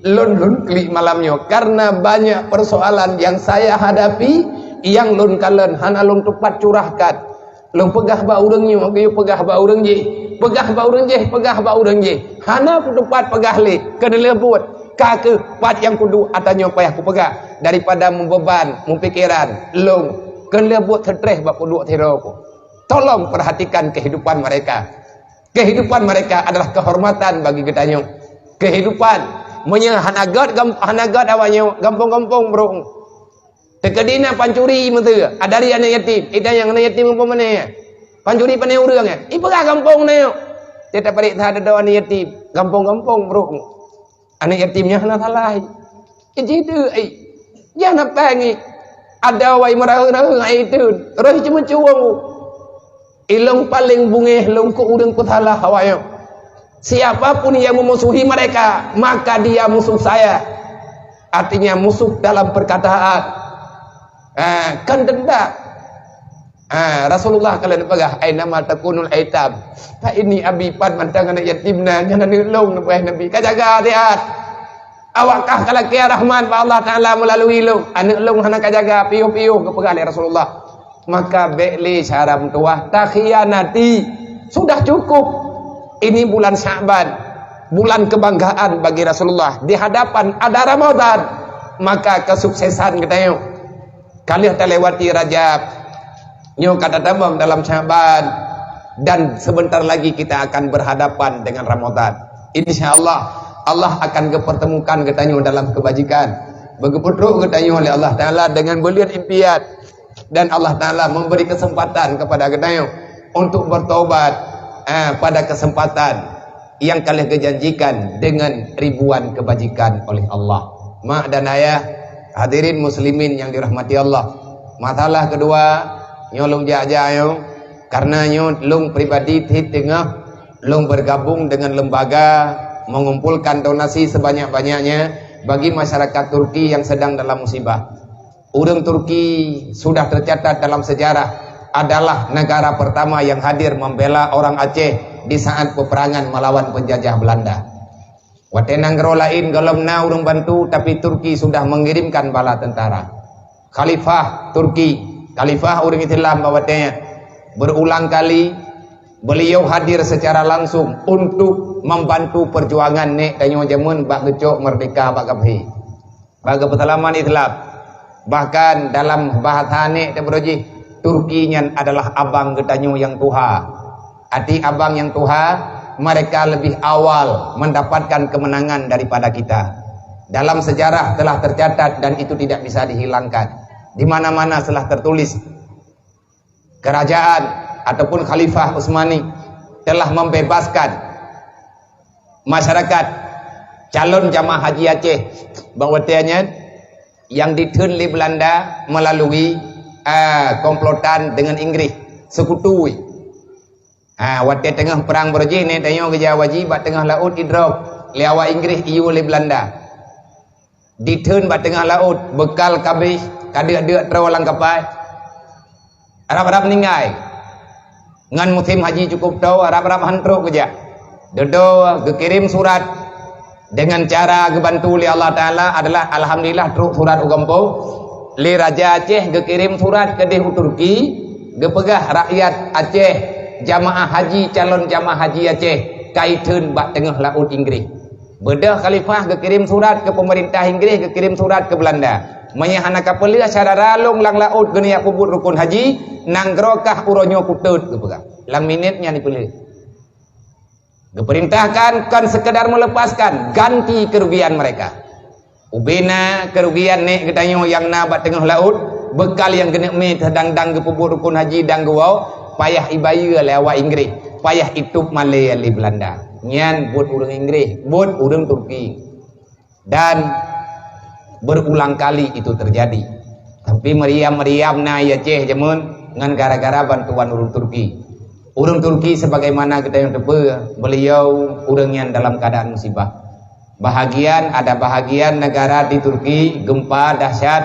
lôn, lôn klik malam nyoe karena banyak persoalan yang saya hadapi, yang lôn kalon hana lôn tupat curahkan. Lôn peugah bak ureuëng nyoe, geuyue peugah bak ureuëng jih, peugah bak ureuëng jih, peugah bak ureuëng jih. Hana kutupat peugah lé, keuneulheueh buet. Ka keuh pat nyang kuduek atra nyoe payah kupeugah daripada meubeban, meupikeran lôn. Keuneulheueh buet stress bak kuduek sidroe ku. Tolong perhatikan kehidupan mereka. Kehidupan mereka adalah kehormatan bagi geutanyoe. Kehidupan, meunyoe hana gét gam-, hana gét awak nyoe, gampông-gampông brok. Teukeudi na pancuri meuteue, a dari aneuk yatim, ita nyang aneuk yatim gampông pane? Pancuri pane ureuëng, eh? Ipeugah gampông na nyoe. Teutab paréksa dudoe aneuk yatim, gampông-gampông brok. Aneuk yatim nyan hana salah. Ijih deuek ai. Nyan hana péng ai. Ada wai meuraheueng-raheueng ai teun. Roh ceumeucue. Ilong paléng beungéh lôn keu ureuëng peusalah awaknyoe. Siapa pun yang memusuhi mereka, maka dia musuh saya. Artinya musuh dalam perkataan. Ah, kan dendam. Ah, Rasulullah kalau peugah, "Ainama takunul aitam, fa inni abi," pat mantong aneuk yatim na, nyan aneuk lôn, neupeugah Nabi. Ka jaga hati-hati. Awak kah ka lakée rahmat bak Allah Taala melalui lôn. Aneuëk lôn hana ka jaga, piôh-piôh geupeugah lé Rasulullah. Maka bék lé cara meutuwah takhianati. Sudah cukup. Ini bulan Sya'ban, bulan kebanggaan bagi Rasulullah. Di hadapan ada Ramadan, maka kesuksesan geutanyoe. Ka lheueh talewati Rajab, nyoe ka tatamong dalam Sya'ban, dan sebentar lagi kita akan berhadapan dengan Ramadan. Insya Allah, Allah akan geupertemukan geutanyoe dalam kebajikan. Beugeuputrok geutanyoe oleh Allah Taala dengan buleuen impian, dan Allah Taala memberi kesempatan kepada geutanyoe untuk bertobat, eh, pada kesempatan yang ka lheueh geujanjikan dengan ribuan kebajikan oleh Allah. Mak dan ayah, hadirin muslimin yang dirahmati Allah, masalah kedua, nyoe lôn jak-jak nyoe, karena nyoe lôn pribadi teungoh lôn bergabung dengan lembaga mengumpulkan donasi sebanyak-banyaknya bagi masyarakat Turki yang sedang dalam musibah. Ureuëng Turki sudah tercatat dalam sejarah adalah negara pertama yang hadir membela orang Aceh di saat peperangan melawan penjajah Belanda. Watée nanggroe laén gohlom na ureuëng bantu, tapi Turki sudah mengirimkan bala tentara. Khalifah Turki, khalifah ureuëng Islam bak watée nyan, berulang kali beliau hadir secara langsung untuk membantu perjuangan nek tanyoe jameun bak geucok merdeka bak kafé. Bak geupeuseulamat Islam. Bahkan dalam bahasa nek teuh jih, Turki nyan adalah abang geutanyoe nyang tuha. Arti abang nyang tuha, mereka lebih awal mendapatkan kemenangan daripada kita. Dalam sejarah telah tercatat dan itu tidak bisa dihilangkan. Di mana-mana telah tertulis, kerajaan ataupun Khalifah Utsmani telah membebaskan masyarakat calon jamaah haji Aceh bak watée nyan nyang ditheun lé Belanda melalui, ah, komplotan dengan Inggris, sekutu. Ah, watée teungoh perang beureuji, nek tanyoe geujak haji bak teungoh laôt idrop lé awak Inggris iyue lé Belanda. Ditheun bak teungoh laôt, beukal kabéh, ka deuk-deuk troe lam kapai. Rab-rab ninggai. Ngon musim haji cukup toe, rab-rab han trok geujak. Dudoe geukirém surat dengan cara geubantu lé Allah Taala adalah alhamdulillah trok surat u gampông. Lé Raja Aceh geukirém surat keudeh u Turki, geupeugah rakyat Aceh, jamaah haji, calon jamaah haji Aceh, ka itheun bak teungoh laôt Inggris. Beudôh khalifah geukirém surat keu peumeurintah Inggris, geukirém surat keu Beulanda. Meunyoe hana ka peuleueh syedara lôn lam laôt geuneuk jak peubuet rukon haji, nanggroe kah uroe nyoe kutot, geupeugah. Lam minét nyan jipeuleueh. Geupeurintahkan kon sekedar melepaskan, ganti kerugian mereka. Ubena kerugian nek geutanyoe nyang na bak teungoh laôt, beukal nyang geuneuk mé teuh dang-dang geupeubuet rukon haji dan geuwoe, payah ibayeue lé awak Inggris, payah itôb malée lé Beulanda. Nyan buet ureuëng Inggris, buet ureuëng Turki. Dan berulang kali itu terjadi. Tapi meriam-meriam na i Aceh jameun ngon gara-gara bantuan ureuëng Turki. Ureuëng Turki sebagaimana geutanyoe teupeue, beliau ureuëng nyang dalam keadaan musibah. Bahagian, ada bahagian negara di Turki gempa dahsyat,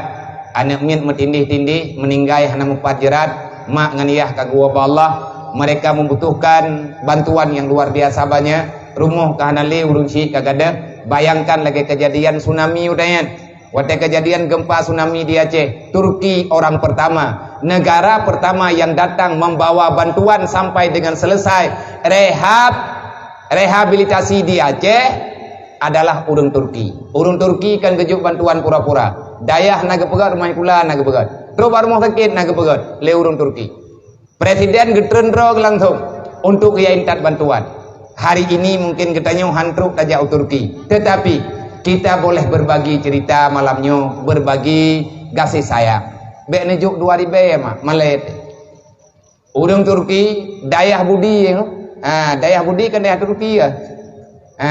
aneuëk miet meutindih-tindih, meuninggai hana meupat jeurat, mak ngon yah ka geuwoe bak Allah, mereka membutuhkan bantuan yang luar biasa banyak, rumoh ka hana lé, ureuëng syiek ka gadôh. Bayangkan lagée kejadian tsunami udah nyan. Watée kejadian gempa tsunami di Aceh, Turki orang pertama, negara pertama yang datang membawa bantuan sampai dengan selesai rehab, rehabilitasi di Aceh adalah ureuëng Turki. Ureuëng Turki kan geujok bantuan pura-pura. Dayah na geupeugét, rumoh sikula na geupeugét. Trok bak rumoh sakét na geupeugét lé ureuëng Turki. Presiden geutreun droe langsung untuk ia intat bantuan. Hari ini mungkin geutanyoe han trok tajak u Turki, tetapi kita boleh berbagi cerita malam nyoe, berbagi kasih sayang. Bék neujok dua ribée mak, malée. Ureuëng Turki, dayah Budi, ha, dayah Budi kan dayah Turki ya. Ha,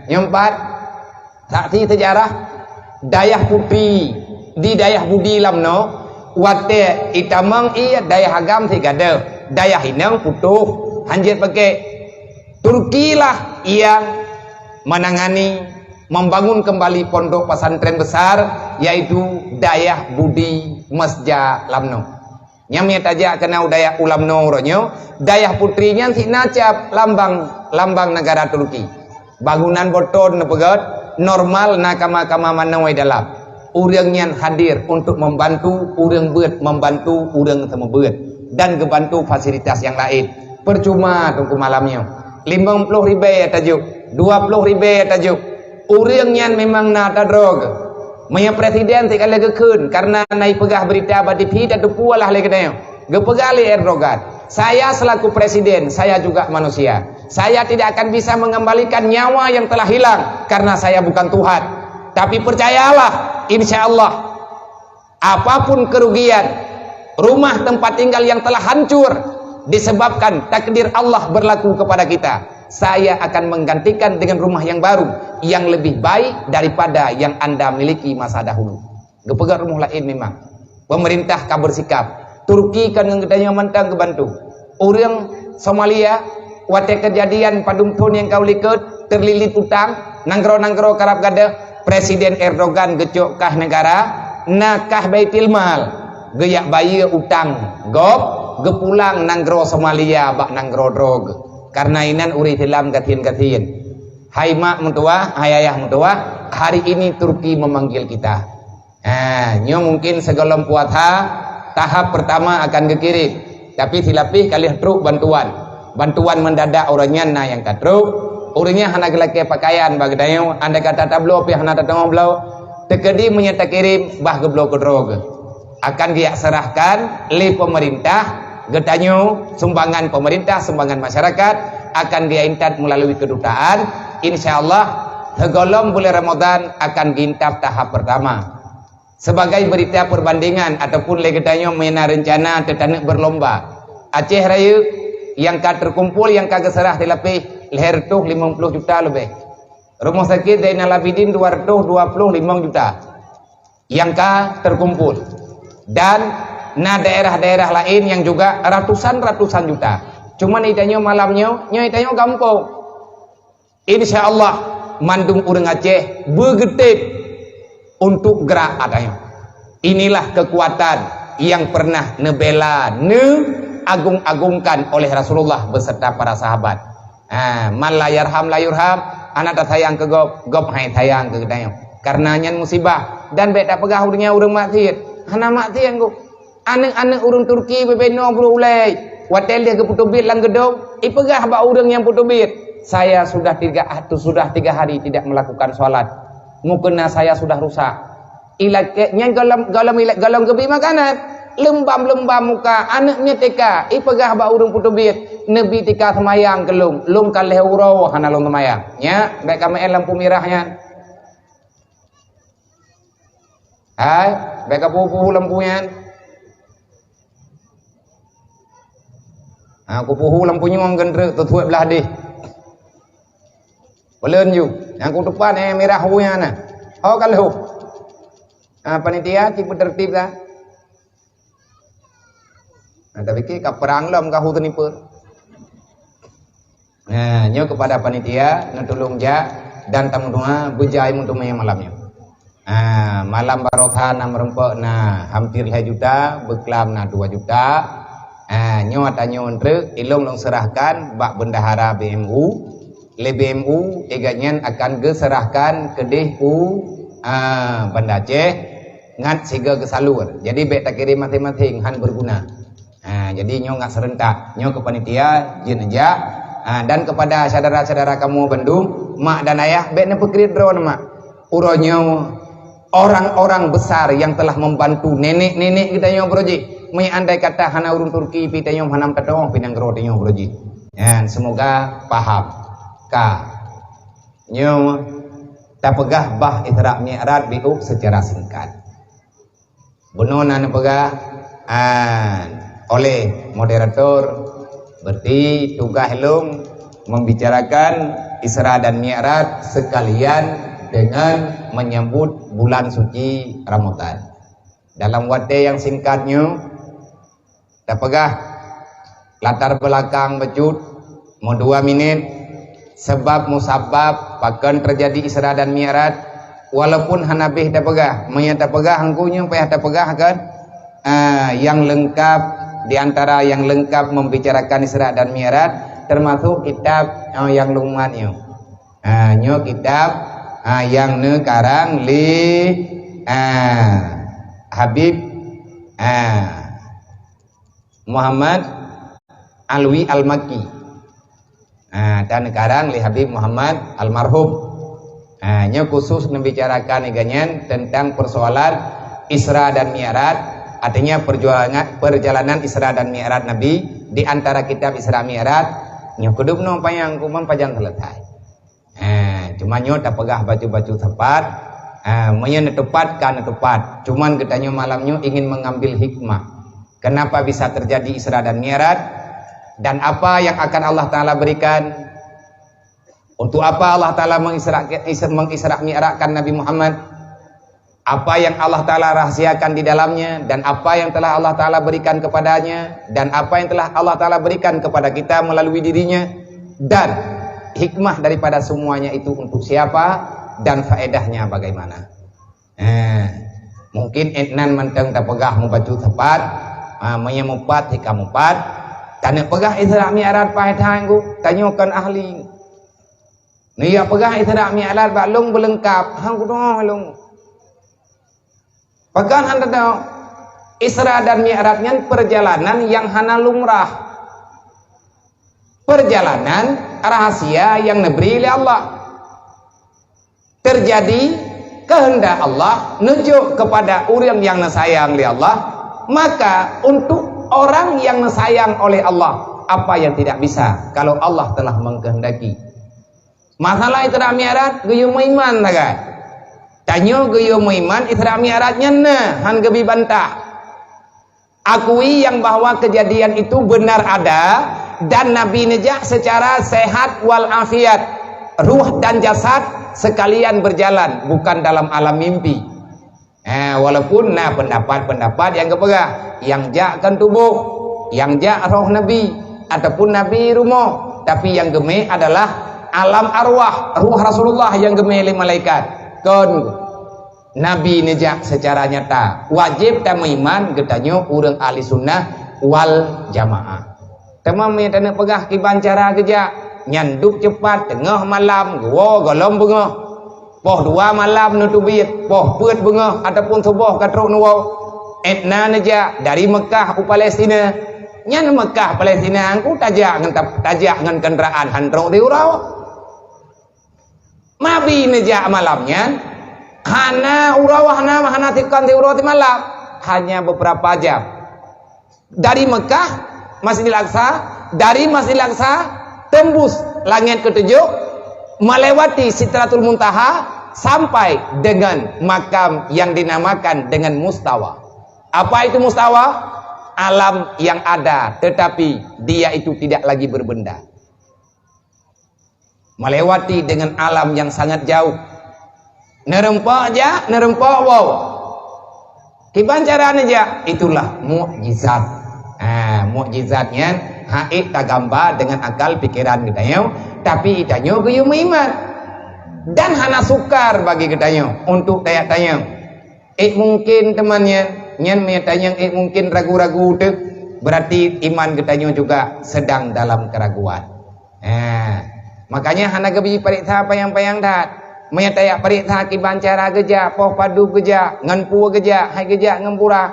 nyang pat, saksi sejarah, dayah putri di dayah Budi lam noe, watée itamong ie dayah agam sigadôh, dayah inong putôh, hanjeuet pakai. Turki lah yang menangani membangun kembali pondok pesantren besar, yaitu dayah Budi Mesja lam noe. Nyang mie tajak keunan u dayah ulam noe uroe nyoe, dayah putri nyan sina cap lambang, lambang negara Turki. Bangunan boton neupeugét, Normal na kama-kama manoe dalam. Ureuëng nyan hadir untuk membantu ureuëng beuet, membantu ureuëng seumeubeuet, dan geubantu fasilitas nyang laén. Percuma teungku malam nyoe. Limong ploh ribée tajok, dua ploh ribée tajok. Ureuëng nyan memang na tadroe. Meunyoe presiden sikalée geukheun karena na ipeugah berita bak T V, tateupeue lah lé geutanyoe. Geupeugah lé Erdogan, "Saya selaku presiden, saya juga manusia. Saya tidak akan bisa mengembalikan nyawa yang telah hilang karena saya bukan Tuhan. Tapi percayalah, insya Allah, apapun kerugian, rumah tempat tinggal yang telah hancur disebabkan takdir Allah berlaku kepada kita, saya akan menggantikan dengan rumah yang baru, yang lebih baik daripada yang Anda miliki masa dahulu." Geupeugah rumoh laén memang. Pemerintah ka bersikap. Turki kan ngon geutanyoe mantong geubantu. Ureuëng Somalia, watée keujadian padum thon nyang ka u likot, terlilit utang, nanggroe-nanggroe karab gadôh, Presiden Erdogan geucok kah negara, na kah Baitul Mal, geuyak bayeue utang gob, geupulang nanggroe Somalia bak nanggroe droe. Karena inan ureuëng Islam gasien-gasien. Hai mak meutuwah, hai ayah meutuwah, hari ini Turki memanggil kita. Ha, nyoe mungkin sigohlom puasa, tahap pertama akan geukirém. Tapi silapih ka lheueh trok bantuan. Bantuan mendadak uroe nyan na nyang ka trok. Uroe nyan hana geulakée pakaian bak geutanyoe, andai kata tabloe pih hana tateungoh bloe. Teukeudi meunyoe takirém, bah geubloe keudroe geuh. Akan geuyak serahkan lé pemerintah geutanyoe, sumbangan pemerintah, sumbangan masyarakat, akan geuyak intat meulalu kedutaan. Insya Allah, sigohlom buleuen Ramadhan akan geuintat tahap pertama. Sebagai berita perbandingan ataupun lé geutanyoe meuna reuncana teutaneuek berlomba, Aceh Rayeuk nyang ka terkumpul, nyang ka geuseurah silapih lhée reutôh limong ploh juta leubeh. Rumoh sakét Zainal Abidin dua reutôh dua ploh limong juta nyang ka terkumpul. Dan na daerah-daerah laén nyang juga ratusan-ratusan juta. Cuma geutanyoe malam nyoe, nyoe geutanyoe gampông. Insya Allah, mandum ureuëng Aceh beugeutem untuk gerak atanyoe. Inilah kekuatan yang pernah neubela, neuagung-agungkan oleh Rasulullah beserta para sahabat. Ha, man la yarham la yurham, hana tasayang keu gob, gob han sayang keu geutanyoe. Karena nyan musibah, dan bék tapeugah ureuëng nyan ureuëng maksiet. Hana maksiet gob. Aneuëk-aneuëk ureuëng Turki bubena brôk ulée, watée lheueh geupeuteubiet lam geudong, ipeugah bak ureuëng nyang peuteubiet, "Saya sudah tiga, sudah tiga hari tidak melakukan sholat. Mukena saya sudah rusak." Ilakée nyan gohlom, gohlom ilakée, gohlom geubi makanan. Leumbam-leumbam muka, aneuëk nyan teuka, ipeugah bak ureuëng peuteubiet, "Neubi teuka seumayang keu lôn, lôn ka lhée uroe hana lôn seumayang." Nyan, bék ka meu'én lampu mirah nyan. Hai, bék ka puhu-puhu lampu nyan. Ha, kupuhu lampu nyoe geundreuk teutuek blah deh. Peulon ju. Nyang kuteupat nyang mirah hu nyan na. Ho ka lheueh. Ha, panitia cit beutertib dah. Nah, tapi ka perang lom ka hu teunipeue. Nah, nyoe kepada panitia, neutulông jak dan tameudoa beujai meuteumé malam nyoe. Ah, malam barokah na meureumpok na hampir lhée juta, beuklam na dua juta. Ah, nyoe ata nyoe treuk ilông lôn serahkan bak bendahara B M U. Lé B M U, igat nyan akan geuserahkan keudeh u, ah, Banda Aceh ngat sigoe geusalur. Jadi bék takirém maséng-maséng, han beuguna. Ha, jadi nyoe ngat seurentak. Nyoe keu panitia, jeuet neujak. Ha, dan kepada syedara-syedara kamoe bandum, mak dan ayah, bék neupeukriet droe mak. Uroe nyoe orang-orang besar yang telah membantu nenek-nenek geutanyoe beurojih. Meuandai kata hana ureuëng Turki pih tanyoe hana meutatong pih nanggroe tanyoe beurojih. Dan semoga paham. Ka. Nyoe tapeugah bah Isra Mi'raj biôk secara singkat. Bunoe na neupeugah, ah, oleh moderator, berarti tugaih lôn membicarakan Isra dan Mi'raj sekalian dengan menyambut bulan suci Ramadan. Dalam watée nyang singkat nyoe, tapeugah latar belakang bacut, meudua minét, sebab musabab pakon teujadi Isra dan Mi'raj, walaupun hana béh tapeugah. Meunyoe tapeugah, engku nyoe payah tapeugah kan, ah, yang lengkap, di antara yang lengkap membicarakan Isra dan Mi'raj, termasuk kitab, ah, yang lôn muat nyoe. Ah, nyoe kitab Ah, nyang neukarang lé, ah, Habib, ah, Muhammad Alwi Al-Makki. Ah, dan neukarang lé Habib Muhammad almarhum. Ah, nyoe khusus neubicarakan lé geuhnyan tentang persoalan Isra dan Mi'raj, artinya perjuangan, perjalanan Isra dan Mi'raj Nabi di antara kitab Isra Mi'raj. Nyoe keudum nyoe panyang kuman pajan selesai. Eh, cuma nyoe tapeugah bacut-bacut tepat. Eh, meunyoe neutepat ka neutepat. Cuman geutanyoe malam nyoe ingin mengambil hikmah. Kenapa bisa terjadi Isra dan Mi'raj? Dan apa yang akan Allah Taala berikan? Untuk apa Allah Taala mengisra, mengisra mi'rajkan Nabi Muhammad? Apa yang Allah Taala rahasiakan di dalamnya, dan apa yang telah Allah Taala berikan kepadanya, dan apa yang telah Allah Taala berikan kepada kita melalui dirinya, dan hikmah daripada semuanya itu untuk siapa, dan faedahnya bagaimana. Eh, mungkin étnan mantong tapeugah mubacut tepat, ah, meunyoe mupat hika mupat, taneuk peugah Isra Mi'raj paih that, tanyoe kon ahli. Neujak peugah Isra Mi'raj bak lôn beuleungkap, han kudoh lôn. Pakon han teudoh? Isra dan Mi'raj nyan perjalanan yang hana lumrah. Perjalanan rahasia yang neubri lé Allah. Terjadi kehendak Allah neujok kepada ureuëng yang neusayang lé Allah, maka untuk orang yang neusayang oleh Allah, apa yang tidak bisa kalau Allah telah mengkehendaki? Masalah Isra Mi'raj geuyue meuiman sagai. Tanyoe geuyue meuiman Isra Mi'raj nyan na, han geubi bantah. Akui yang bahwa kejadian itu benar ada dan Nabi neujak secara sehat wal afiat, ruh dan jasad sekalian berjalan, bukan dalam alam mimpi. Eh, walaupun na pendapat-pendapat yang geupeugah, yang jak kan tuboh, yang jak roh Nabi, ataupun Nabi rumoh, tapi yang geumé adalah alam arwah, ruh Rasulullah yang geumé lé malaikat. Kon Nabi neujak secara nyata. Wajéb tameuiman geutanyoe ureuëng ahli sunnah wal jamaah. Teuma meunyoe taneuk peugah kiban cara geujak, nyan duek ceupat teungoh malam geuwoe gohlom beungoh. Poh dua malam neuteubiet, poh peuet beungoh ataupun suboh ka trok neuwoe. Étna neujak dari Meukah u Palestina. Nyan Meukah Palestina angku tajak ngon, tajak ngon kenderaan han trok di uroe. Nabi neujak malam nyan, hana uroe, hana, hana sikon siuroe simalam, hanya beberapa jam. Dari Mekah, Masjidil Aqsa, dari Masjidil Aqsa tembus langét ketujuh, melewati Sidratul Muntaha, sampai dengan makam yang dinamakan dengan Mustawa. Apa itu Mustawa? Alam yang ada, tetapi dia itu tidak lagi berbenda. Melewati dengan alam yang sangat jauh. Neureumpok jak, neureumpok woe. Kiban cara neujak? Itulah mukjizat. Ha, mukjizat nyan hana ék tagambang dengan akal pikiran geutanyoe, tapi geutanyoe geuyue meuiman. Dan hana sukar bagi geutanyoe untuk tajak tanyong. Ék mungkin teuma nyan, nyan meunyo tanyong ék mungkin ragu-ragu teuh, berarti iman geutanyoe juga sedang dalam keraguan. Ha, makanya hana geubi pareksa panyang-panyang that. Meunyo tajak pareksa kiban cara geujak, poh padub geujak, ngon peue geujak, hai geujak ngon burak.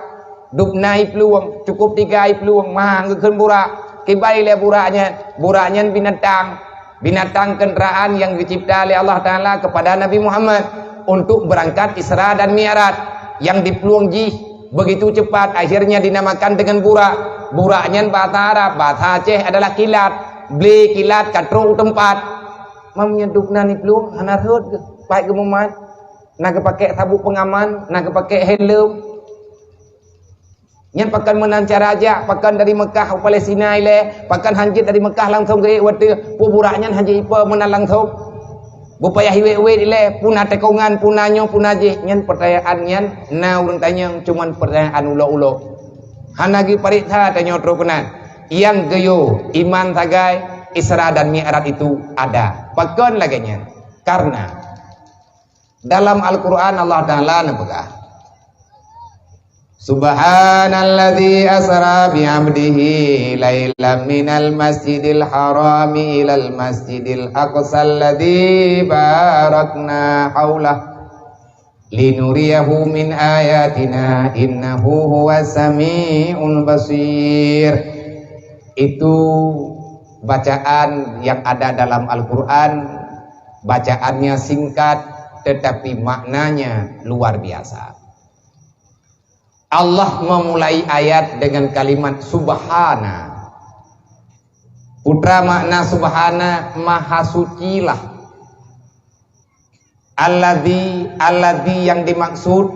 Dub na i plueng, cukup tiga i plueng, mah geukheun burak. Kiban ilée burak nyan, burak nyan binatang. Binatang kenderaan yang dicipta oleh Allah Taala kepada Nabi Muhammad untuk berangkat Isra dan Mi'raj. Yang di plueng jih begitu cepat, akhirnya dinamakan dengan burak. Burak nyan bahasa Arab, bahasa Aceh adalah kilat. Ble kilat ka trok u teumpat. Meunyo dub na i plueng, hana rhot geuh, paih geumumat. Na geupakée sabuk pengaman, na geupakée helm. Nyan pakon meunan cara jak, pakon dari Mekah u Palestina ilée, pakon hanjeuet dari Mekah langsong geuék u ateueh, peue burak nyan hanjeuet ipo meunan langsong. Beupayah iwet-wet ilée, peue na tikongan, peue na nyoe, peue na jih, nyan peutanyaan nyan na ureuëng tanyong, cuman peutanyaan ulo-ulo. Hana geupareksa tanyoe trok keunan. Nyang geuyue iman sagai Isra dan Mi'raj itu ada. Pakon lagée nyan? Karena dalam Al-Quran Allah Taala neupeugah, Subhanalladzi asra bi 'abdihi lailam minal masjidil harami ilal masjidil aqsal ladzi barakna haulah linuriyahu min ayatina innahu huwas samiul basir. Itu bacaan yang ada dalam Al-Quran, bacaannya singkat tetapi maknanya luar biasa. Allah memulai ayat dengan kalimat subhana. Putra makna subhana, maha sucilah. Alladzi, alladzi yang dimaksud,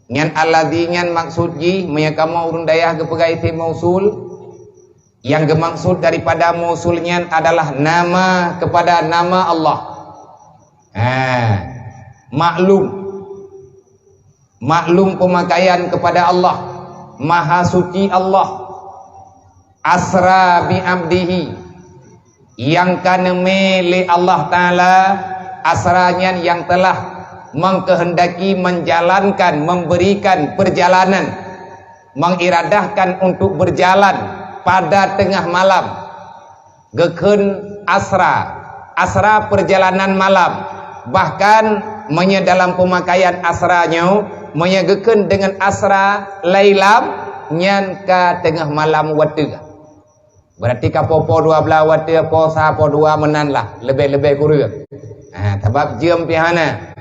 nyan alladzi nyan maksud jih, meunyoe kamoe ureuëng dayah geupeugah isim mausul, yang geumaksud daripada mausul nyan adalah nama kepada nama Allah. Ha, maklum. Maklum pemakaian kepada Allah, Maha Suci Allah. Asra bi abdihi, yang ka neumé lé Allah Ta'ala, asra nyan yang telah mengkehendaki menjalankan, memberikan perjalanan, mengiradahkan untuk berjalan pada tengah malam. Geukheun asra, asra perjalanan malam. Bahkan meunyoe dalam pemakaian asra nyoe, meunyoe geukheun deungon asra lailam, nyan ka teungoh malam watée. Berarti ka popo dua belas watée, po sa, po dua meunan lah, leubeh-leubeh kureueng. Ha, sabab jeuem pih hana.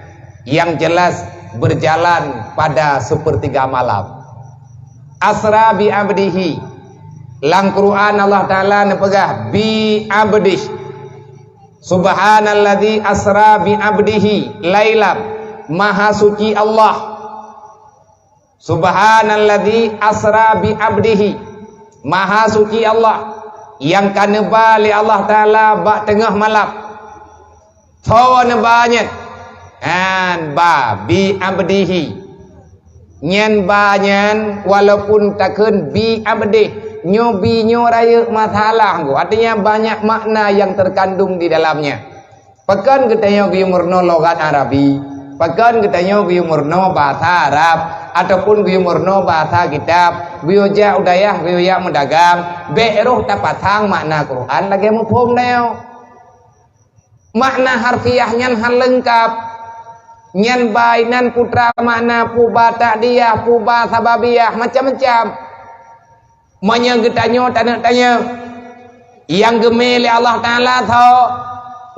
Yang jelas berjalan pada sepertiga malam. Asra bi abdihi. Lam Quran Allah Ta'ala neupeugah bi abdih. Subhanalladzi asra bi abdihi lailam. Maha suci Allah. Subhanalladzi asra bi abdihi. Maha suci Allah yang ka neuba lé Allah Ta'ala bak teungoh malam. Tho neuba nyan. Nyan ba bi abdihi. Nyan ba nyan walaupun takheun bi abdih, nyoe bi nyoe rayeuk masalah go. Artinya banyak makna yang terkandung di dalamnya. Pakon geutanyoe geuyue meurunoe logat Arabi, pakon geutanyoe geuyue meurunoe bahasa Arab, ataupun geuyue meurunoe bahasa kitab, geuyue jak u dayah, geuyue jak meudagang, bék roh tapasang makna Quran lagée muphom tanyoe. Makna harfiah nyan hán leungkab. Nyan ba inan putra makna puba takdiah, puba sababiah, macam-macam. Meunyoe geutanyoe taneuk tanyong, nyang geumé lé Allah Ta'ala tho,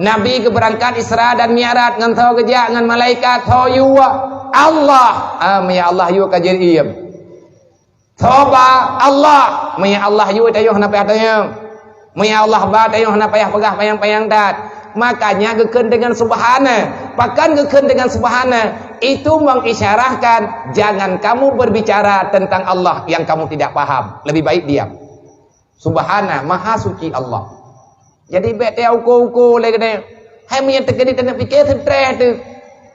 Nabi geubeurangkat Isra dan Mi'raj ngon tho geujak ngon malaikat tho yue Allah. Ah, meunyoe Allah yue ka jeuet iem. Tho ba Allah, meunyoe Allah yue tanyoe hana payah tanyong. Meunyoe Allah ba tanyoe hana payah peugah panyang-panyang that. Makanya geukheun deungon subhana. Pakon geukheun deungon subhana? Itu mengisyarahkan jangan kamu berbicara tentang Allah yang kamu tidak paham. Lebih baik diam. Subhana, maha suci Allah. Jadi bék teuka uko-uko lé geude. Hai meunyoe teukeudi taneuk pike seutreh teuh.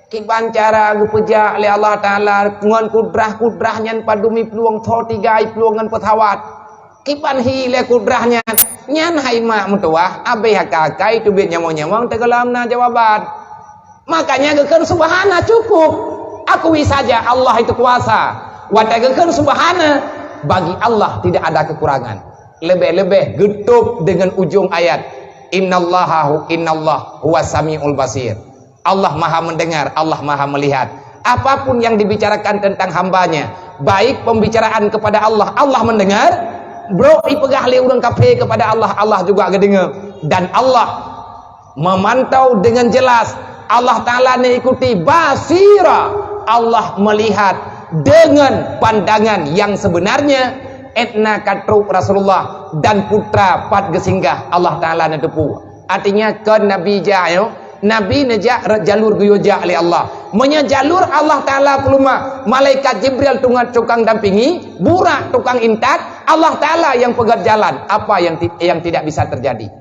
Kiban cara geupeujak lé Allah Ta'ala ngon kudrah-kudrah nyan padum iplueng tho tiga iplueng ngon peusawat. Kiban hi lé kudrah nyan. Nyan hai mak meutuwah, abéh akai-akai teubiet nyamong-nyamong teugohlom na jawaban. Makanya geukheun subhana cukup. Akui saja Allah itu kuasa. Watée geukheun subhana, bagi Allah tidak ada kekurangan. Leubeh-leubeh geutôb deungon ujong ayat, innallaha hu-, innallah huwas samiul basir. Allah Maha Mendengar, Allah Maha Melihat. Apapun yang dibicarakan tentang hambanya, baik pembicaraan kepada Allah, Allah mendengar, brok ipeugah lé ureuëng kafé kepada Allah, Allah juga geudeungoe. Dan Allah memantau dengan jelas. Allah Ta'ala neuikuti basira. Allah melihat dengan pandangan yang sebenarnya. Etna ka trok Rasulullah dan putra pat geusinggah Allah Ta'ala neuteupeue. Artinya kon Nabi jak nyoe, Nabi neujak re-, jalur geuyue jak lé Allah. Meunyoe jalur Allah Ta'ala peuleumah, malaikat Jibril tungat tukang dampingi, Burak tukang intat, Allah Ta'ala yang peugét jalan, apa yang ti-, yang tidak bisa terjadi.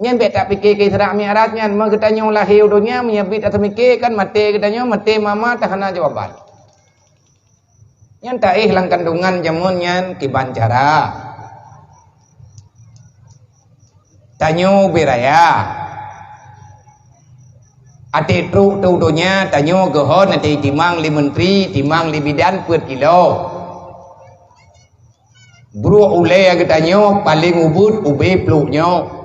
Nyan bék tapike keu Isra Mi'raj nyan, meugeutanyoe lahé u donya, meunyoe bit tateumike kan maté geutanyoe, maté mama tahana jawaban. Nyan taéh lam kandungan jameun nyan kiban cara. Tanyoe ubé raya. Até trok teu donya tanyoe geuhon até timang lé menteri, timang lé bidan peuet kilo. Bruek ulée geutanyoe paleng ubit ubé pluek nyoe.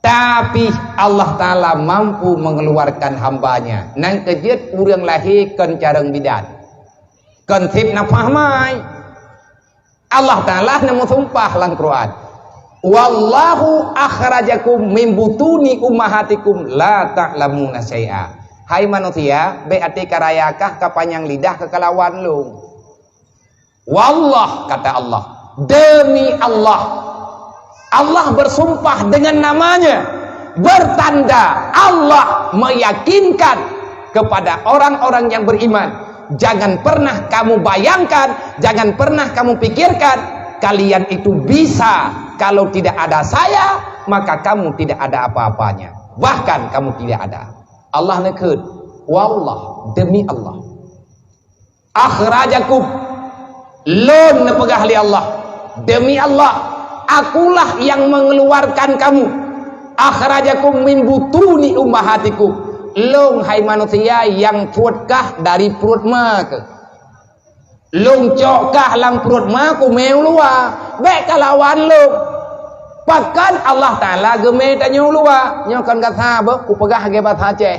Tapi Allah Ta'ala mampu mengeluarkan hamba-Nya. Nang keujeuet ureuëng lahé kon carông bidan. Kon sép nafah mai. Allah Ta'ala neumeusumpah lam Quran, "Wallahu akhrajakum min butuni ummahatikum la ta'lamuna syai'a." Hai manusia, bék até ka raya kah, ka panyang lidah kah kalawan Lôn. Wallah, kata Allah, demi Allah. Allah bersumpah dengan namanya, bertanda Allah meyakinkan kepada orang-orang yang beriman. Jangan pernah kamu bayangkan, jangan pernah kamu pikirkan, kalian itu bisa, kalau tidak ada saya, maka kamu tidak ada apa-apanya. Bahkan kamu tidak ada. Allah neukheun, wallah, demi Allah. Akhrajakum, Lôn neupeugah lé Allah, demi Allah, Akulah yang mengeluarkan kamu. Akhrajakum min butuni ummahatikum. Lôn, hai manusia, nyang peuet kah dari pruet ma keuh. Lôn cok kah lam pruet ma kumé u luwa, bék kalawan Lôn. Pakon Allah Ta'ala geumé tanyoe u luwa? Nyoe kon gata beuh, kupeugah lagée basa Aceh.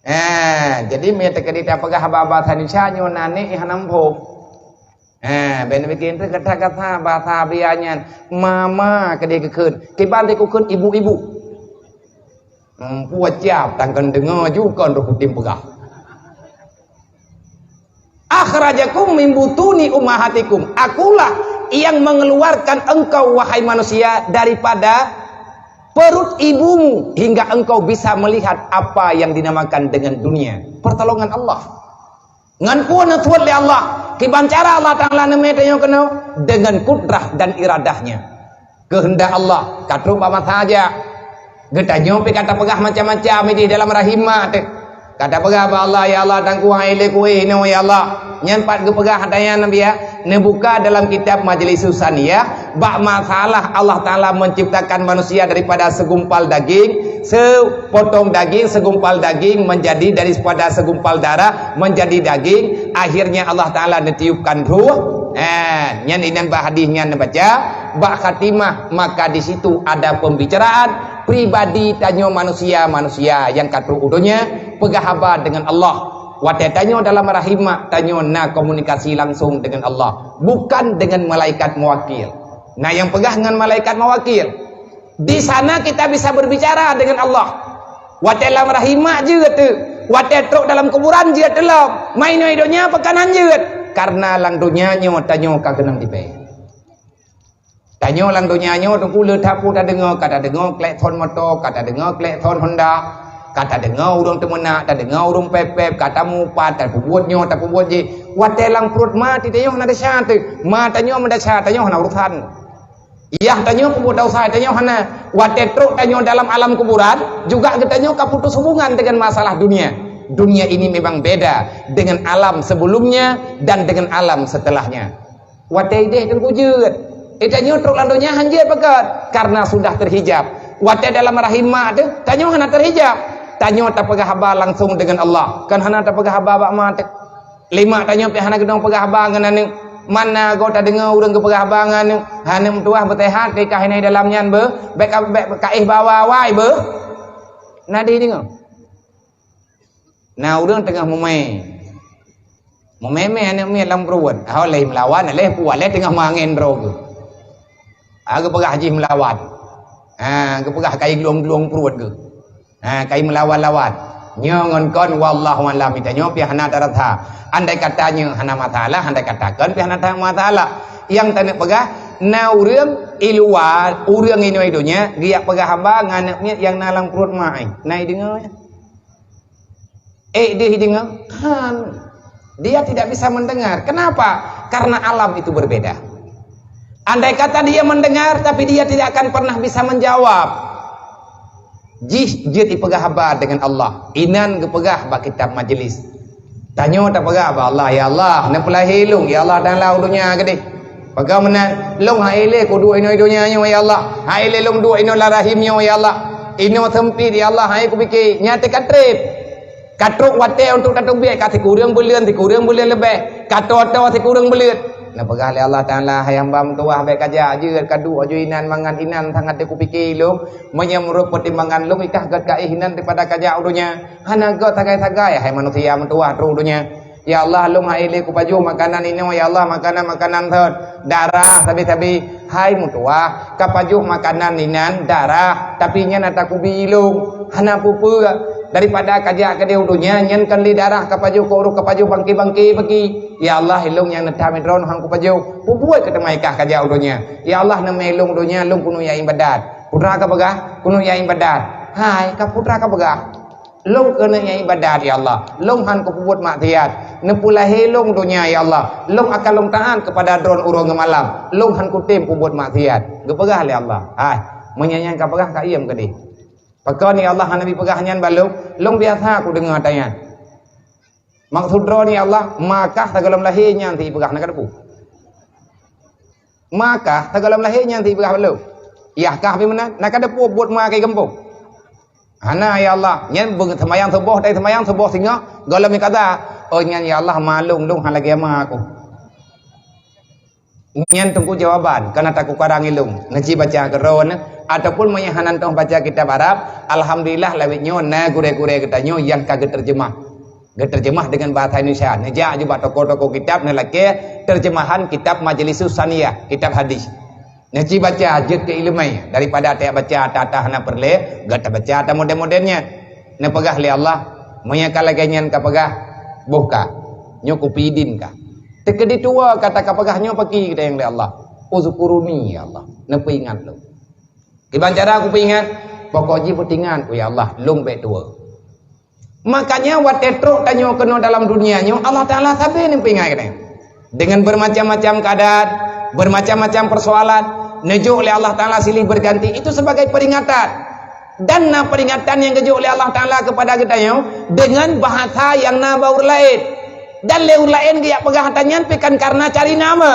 Eh, jadi mita keudita peugah haba bahasa Indonesia nyoe nanek nyang hana muphom. Eh, ben bikin tu kata-kata bahasa biasa nyan mama keudeh geukheun. Kiban deh kukheun ibu-ibu. Hmm, puas siap tangkan dengar ju kon roh kutim peugah. Akhrajakum min butuni ummahatikum. Akulah yang mengeluarkan engkau, wahai manusia, daripada perut ibumu hingga engkau bisa melihat apa yang dinamakan dengan dunia. Pertolongan Allah. Ngon peue neusuet lé Allah? Kiban cara Allah Ta'ala neumé tanyoe keunoe? Dengan kudrah dan iradahnya. Keuheundak Allah ka trok bak masa jak. Geutanyoe pih ka tapeugah macam-macam ideh dalam rahim mak teuh. Ka tapeugah bak Allah, "Ya Allah, tangkuah ilée kuéh inoe, ya Allah." Nyan pat geupeugah ata nyan Nabi ya. Neubuka dalam kitab Majlis Susaniyah, bak masalah Allah Ta'ala menciptakan manusia daripada segumpal daging, sepotong daging, segumpal daging menjadi daripada segumpal darah menjadi daging, akhirnya Allah Ta'ala neutiupkan ruh. Eh, nyan inan bak hadis nyan neubaca, bak khatimah, maka di situ ada pembicaraan pribadi tanyoe manusia-manusia nyang ka trok u donya, peugah haba dengan Allah. Watée tanyoe dalam rahim mak, tanyoe na komunikasi langsung dengan Allah, bukan dengan malaikat mewakil. Na nyang peugah ngon malaikat mewakil. Di sana kita bisa berbicara dengan Allah. Watée lam rahim mak jeuet teuh, watée trok dalam kuburan jeuet teuh lom. Mai inoe donya pakon han jeuet? Karena lam donya nyoe tanyoe ka keunong tipée. Tanyoe lam donya nyoe teungku le that peue tadeungoe, ka tadeungoe klakson moto, ka tadeungoe klakson Honda, ka tadeungoe ureuëng teumeunak, tadeungoe ureuëng pép-pép, ka tamupat, tapeubuet nyoe, tapeubuet jih. Watée lam pruet ma tanyoe hana desya teuh. Ma tanyoe meudesya, tanyoe hana urusan. Yah tanyoe peubuet desya, tanyoe hana. Watée trok tanyoe dalam alam kuburan, juga geutanyoe ka putus hubungan dengan masalah dunia. Dunia ini memang beda dengan alam sebelumnya dan dengan alam setelahnya. Watée ideh teungku jeuet, eh, tanyoe trok lam donya han jeuet pakon, karena sudah terhijab. Watée dalam rahim mak teuh, tanyoe hana terhijab. Tanyoe tapeugah haba langsung dengan Allah, kan hana tapeugah haba bak ma teuh. Lé mak tanyoe pih hana geudong peugah haba ngon aneuk. Mana goe tadeungoe ureuëng geupeugah haba ngon aneuk, aneuk meutuwah beuseuhat keu kah inai dalam nyan beuh, bék ka, bék ka éh bawa awai beuh. Na deh deungoe. Na ureuëng teungoh mumé. Mumé-mé aneuk miet lam pruet. Ho lheueh meulawan, lheueh puah, lheueh teungoh mangén droe geuh. Ha, geupeugah jih meulawan. Ha, geupeugah kai glong-glong pruet geuh. Ha, kai meulawan-lawan. Nyoe ngon kon wallahu a'lam, tanyoe pih hana tarasa. Andai kata nyoe hana masalah, andai kata kon pih hana masalah. Nyang taneuk peugah, na ureuëng i luwa, ureuëng inoe donya, geujak peugah haba ngon aneuk miet nyang na lam pruet mak. Na ideungoe? Eh, dia deungoe? Han. Dia tidak bisa mendengar. Kenapa? Karena alam itu berbeda. Andai kata dia mendengar, tapi dia tidak akan pernah bisa menjawab. Jih jeuet ipeugah haba dengan Allah. Inan geupeugah bak kitab majlis. Tanyoe tapeugah bak Allah, "Ya Allah, neupeulahé lôn, ya Allah, dalam donya keudeh." Peugah meunan, "Lôn hai lé kuduek inoe donya nyoe, ya Allah. Hai lé lôn duek inoe lam rahim nyoe, ya Allah." Inoe seumpit, ya Allah, hai kupike, nyan teuka treb. Ka trok watée untuk tateubiet, ka sikureueng buleuen, sikureueng buleuen leubeh, ka toe-toe sikureueng buleuen. Neupeugah lé Allah Taala, "Hai hamba meutuwah, bék kajak jeuet, kaduek aju inan mangat inan sangat dikupike ilong. Meunyoe meunurot peutimbangan lôn, ikah gét ka éh inan daripada kajak u donya. Hana gét sagai-sagai, hai manusia meutuwah, trok u donya." Ya Allah, lôn hai lé kupajoh makanan inoe, ya Allah, makanan-makanan thon, darah sabe-sabe. Hai meutuwah, kapajoh makanan inan darah, tapi nyan ata kubi ilong, hana peue-peue. Daripada kajak keudeh u donya, nyan kon lé darah kapajoh, keu uroe kapajoh bangke-bangke bagi. Ya Allah, ilong nyang neutam droe han kupajoh. Peue-peue keu teuma ikah kajak u donya. Ya Allah, neumé ilong u donya, lôn keuneuk jak ibadat. Putra kapeugah, keuneuk jak ibadat. Hai, ka putra kapeugah. Lôn keuneuk nyang ibadat, ya Allah. Lôn han kupeubuet maksiat. Neupeulahé lôn donya, ya Allah. Lôn akan lôn taat keupada Droe uroe ngon malam. Lôn han kutem peubuet maksiat. Geupeugah lé Allah, "Hai, meunyo nyan kapeugah, ka iem keudeh." "Pakon, ya Allah, hana neupeugah nyan bak lôn? Lôn biasa kudeungoe ata nyan." "Maksud Droe, ya Allah, ma kah sigohlom lahé nyan si ipeugah, na kadeungoe?" "Ma kah sigohlom lahé nyan si ipeugah bak lôn?" "Yah kah pih meunan, na kadeungoe buet ma keu gampông?" "Hana, ya Allah, nyan beung-, seumayang suboh, tai seumayang suboh singoh, gohlom meukaza." "Oh, nyan, ya Allah, ma lôn, lôn han lagée ma kah." Nyan teungku jawaban, kana taku karang ilong. Neuci baca keudroe, ataupun meunyo hana toh baca kitab Arab, alhamdulillah, lawét nyoe na gurée-gurée geutanyoe nyang ka geuteurjeumah. Geuteurjeumah deungon bahasa Indonesia. Neujak aju bak toko-toko kitab, neulakée teurjeumahan kitab Majlisus Saniyah, kitab hadis. Neuci baca jeuet keu ileumé, daripada tajak baca ata-ata hana peureulée, gata baca ata modern-modern nyan. Neupeugah lé Allah, "Meunyo ka lagée nyan kapeugah, boh ka, nyoe kupeuidin ka." Teukeudi tuwoe kata kapeugah nyoe paki geutanyong lé Allah, "Uzkuruni, ya Allah, neupeuingat lôn." Kiban cara kupeuingat, pokok jih beuteuingat ku, ya Allah, lôn bék tuwoe. Makanya watée trok tanyoe keunoe dalam dunia nyoe, Allah Taala sabe neupeuingat geutanyoe. Dengan bermacam-macam keadaan, bermacam-macam persoalan, neujok lé Allah Taala silih berganti, itu sebagai peringatan. Dan na peringatan nyang geujok lé Allah Taala keupada geutanyoe dengan bahasa nyang na bak ureuëng laén. Dan lé ureuëng laén geujak peugah ata nyan pih kan karena cari nama,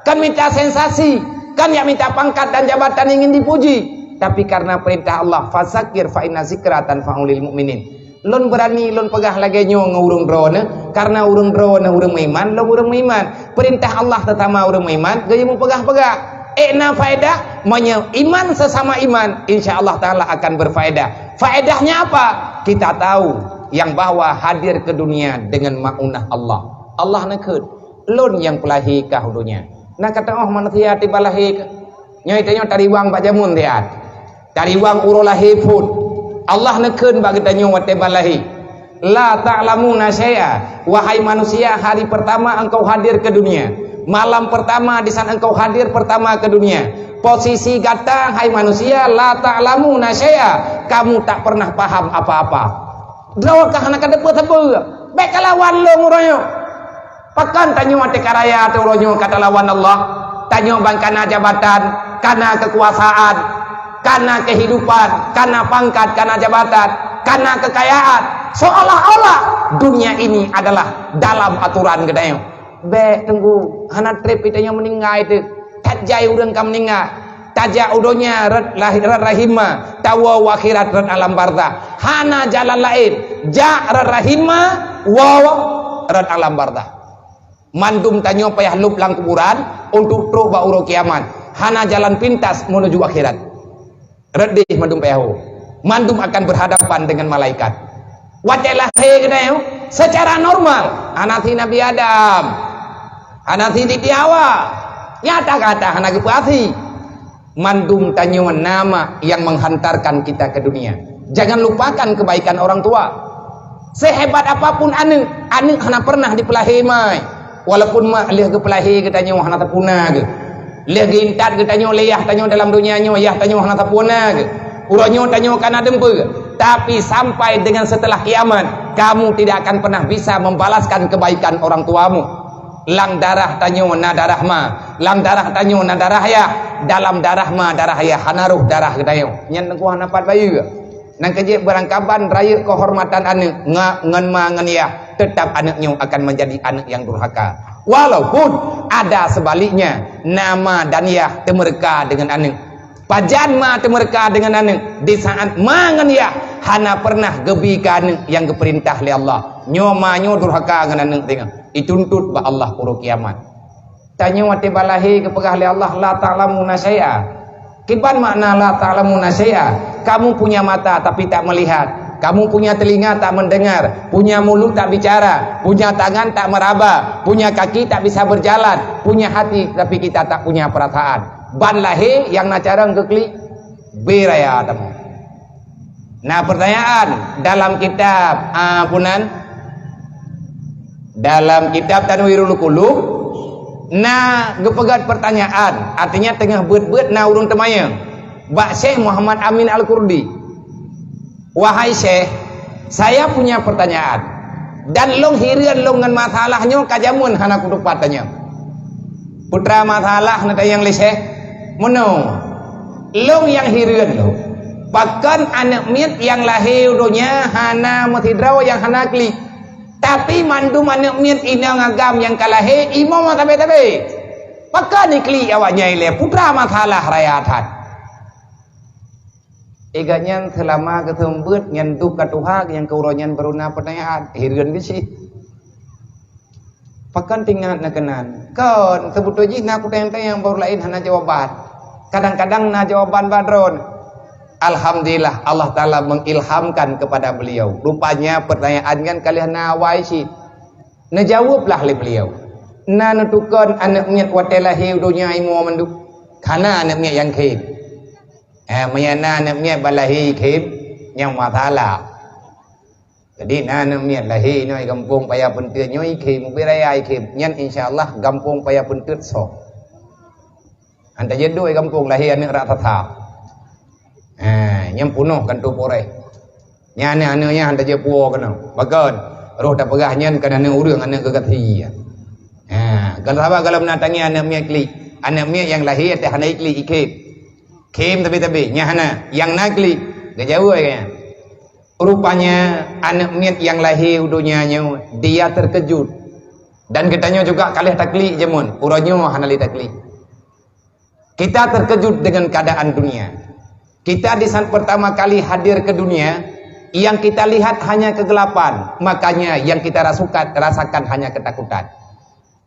kan mita sensasi, kan jak mita pangkat dan jabatan ingin dipuji. Tapi karena perintah Allah, "Fazakir fa inna zikra tanfa'ul mukminin." Lôn beurani lôn peugah lagée nyoe ngon ureuëng droeneuh, karena ureuëng droeneuh ureuëng meuiman, lôn ureuëng meuiman. Peurintah Allah teutama ureuëng meuiman, geuyue meupeugah-peugah. Ék na faedah, meunyoe iman sesama iman, insya Allah Taala akan berfaedah. Faedahnya apa? Kita tahu yang bahwa hadir ke dunia dengan maunah Allah. Allah neukheun, "Lôn nyang peulahé kah u donya." Na kateuôh manusia tiba lahé kah? Nyoe tanyoe tariwang bak jameun siat. Tariwang uroe lahé phon. Allah neukheun bak geutanyoe watée ban lahé, "La ta'lamuna syai'a." Wahai manusia, hari pertama engkau hadir ke dunia, malam pertama di saat engkau hadir pertama ke dunia, posisi gata, hai manusia, "La ta'lamuna syai'a." Kamu tak pernah paham apa-apa. Droe kah hana kateupeue sapeue? Bék kalawan lôn uroe nyoe. Pakon tanyoe teuka raya ateueh uroe nyoe ka talawan Allah? Tanyoe ban kana jabatan, kana keukuasaan, kana keuhidupan, kana pangkat, kana jabatan, kana keukayaan. Seolah-olah dunia ini adalah dalam aturan geutanyoe. Bék teungku, hana treb tanyoe meuninggai teuh. That jai ureuëng ka meuninggai. Tajak u donya rot lahi-, rot rahim ma, tawoe u akhirat rot alam barzah. Hana jalan laén. Jak rot rahim ma, woe rot alam barzah. Mandum tanyoe payah lôb lam kuburan untuk trok bak uroe kiamat. Hana jalan pintas menuju akhirat. Rot deh mandum payah ho. Mandum akan berhadapan dengan malaikat. Watée lahé geutanyoe, secara normal, hana si Nabi Adam, hana si Siti Hawa, nyata gata hana geupeuasi. Mandum tanyoe na mak yang menghantarkan kita ke dunia. Jangan lupakan kebaikan orang tua. Sehebat apapun aneuëk, aneuëk hana pernah dipeulahé mai. Walaupun mak lheueh geupeulahé geutanyoe hana tapuna geuh. Lheueh geuintat geutanyoe lé yah tanyoe dalam donya nyoe, yah tanyoe hana tapuna geuh. Uroe nyoe tanyoe kana dumpeue, tapi sampai dengan setelah kiamat, kamu tidak akan pernah bisa membalaskan kebaikan orang tuamu. Lam darah tanyoe na darah ma, lam darah tanyoe na darah yah, dalam darah ma darah yah hana roh darah geutanyoe. Nyan teungku hana pat bayeue. Nyang keujeuet beurangkaban rayeuk keuhormatan aneuëk nga-, ngon ma ngon yah, teutap aneuëk nyoe akan menjadi aneuëk nyang durhaka. Walaupun ada sebaliknya, na ma dan yah teumeureuka deungon aneuëk. Pajan ma teumeureuka deungon aneuk, di saat ma ngon yah hana peureunah geubi keu aneuk nyang geupeurintah lé Allah. Nyoe ma nyoe durhaka ngon aneuk singoh, ituntut bak Allah uroe kiamat. Tanyoe watée ban lahé geupeugah lé Allah, "La ta'lamuna syai'a." Kiban makna "la ta'lamuna syai'a"? Kamu punya mata tapi tak melihat, kamu punya telinga tak mendengar, punya mulut tak bicara, punya tangan tak meraba, punya kaki tak bisa berjalan, punya hati tapi kita tak punya perasaan. Ban lahé nyang na carông geuklik, beu raya teuma. Na pertanyaan dalam kitab, ah, punan, dalam kitab Tanwirul Qulub, na geupeugét pertanyaan, artinya teungoh beuet-beuet na ureuëng teumanyong bak Syekh Muhammad Amin Al-Kurdi, "Wahai Syekh, saya punya pertanyaan, dan lôn hireuen lôn ngon masalah nyoe ka jameun hana kutupat tanyong." Putra masalah na tanyong lé Syekh, meunoe, lôn nyang hireuen lôn, pakon aneuk miet nyang lahé u donya hana meusidroe nyang hana klik, tapi mandum aneuk miet inong agam nyang ka lahé imoe sabe-sabe. Pakon iklik awaknyan ilée? Putra masalah raya that. Igat nyan seulama geuseumeubeuet nyan duek ka tuha nyang keu uroe nyan baru na peutanyaan, hireuen bisi. Pakon tingat na keunan? Kon, seubeutôi jih na kuteng-teng nyang baru laén hana jawaban. Kadang-kadang na jawaban bak droen. Alhamdulillah, Allah Taala mengilhamkan kepada beliau. Rupanya pertanyaan nyan ka lheueh na awai cit. Neujaweueb lah lé beliau. Na neutukon aneuk miet watée lahé u donya imoe mandum. Hana aneuk miet nyang khém. Eh, meunyo na aneuk miet ban lahé khém, nyang masalah. Jadi na aneuk miet lahé inoe gampông Paya Peunteut nyoe khém, ubé raya khém. Nyan insya Allah gampông Paya Peunteut soh. Hantai jeuet duek gampông lahé aneuk raksasa. Eh, nyang punoh kantor polres. Nyan aneuk-aneuk nyan hantai jeuet puwoe keunoe. Pakon? Roh tapeugah nyan kan aneuk ureuëng, aneuk geugathi. Ha, kalau sahabat kalau na tangieng aneuk miet klik. Aneuk miet nyang lahé teuh hana iklik, ikhém. Khém tabi-tabi, nyan hana. Nyang na klik, geujaweueb nyan. Rupanya aneuk miet nyang lahé u donya nyoe, dia terkejut. Dan geutanyoe juga ka lheueh taklik jameun, uroe nyoe hana lé taklik. Kita terkejut dengan keadaan dunia. Kita di saat pertama kali hadir ke dunia, yang kita lihat hanya kegelapan, makanya yang kita rasukan, rasakan hanya ketakutan.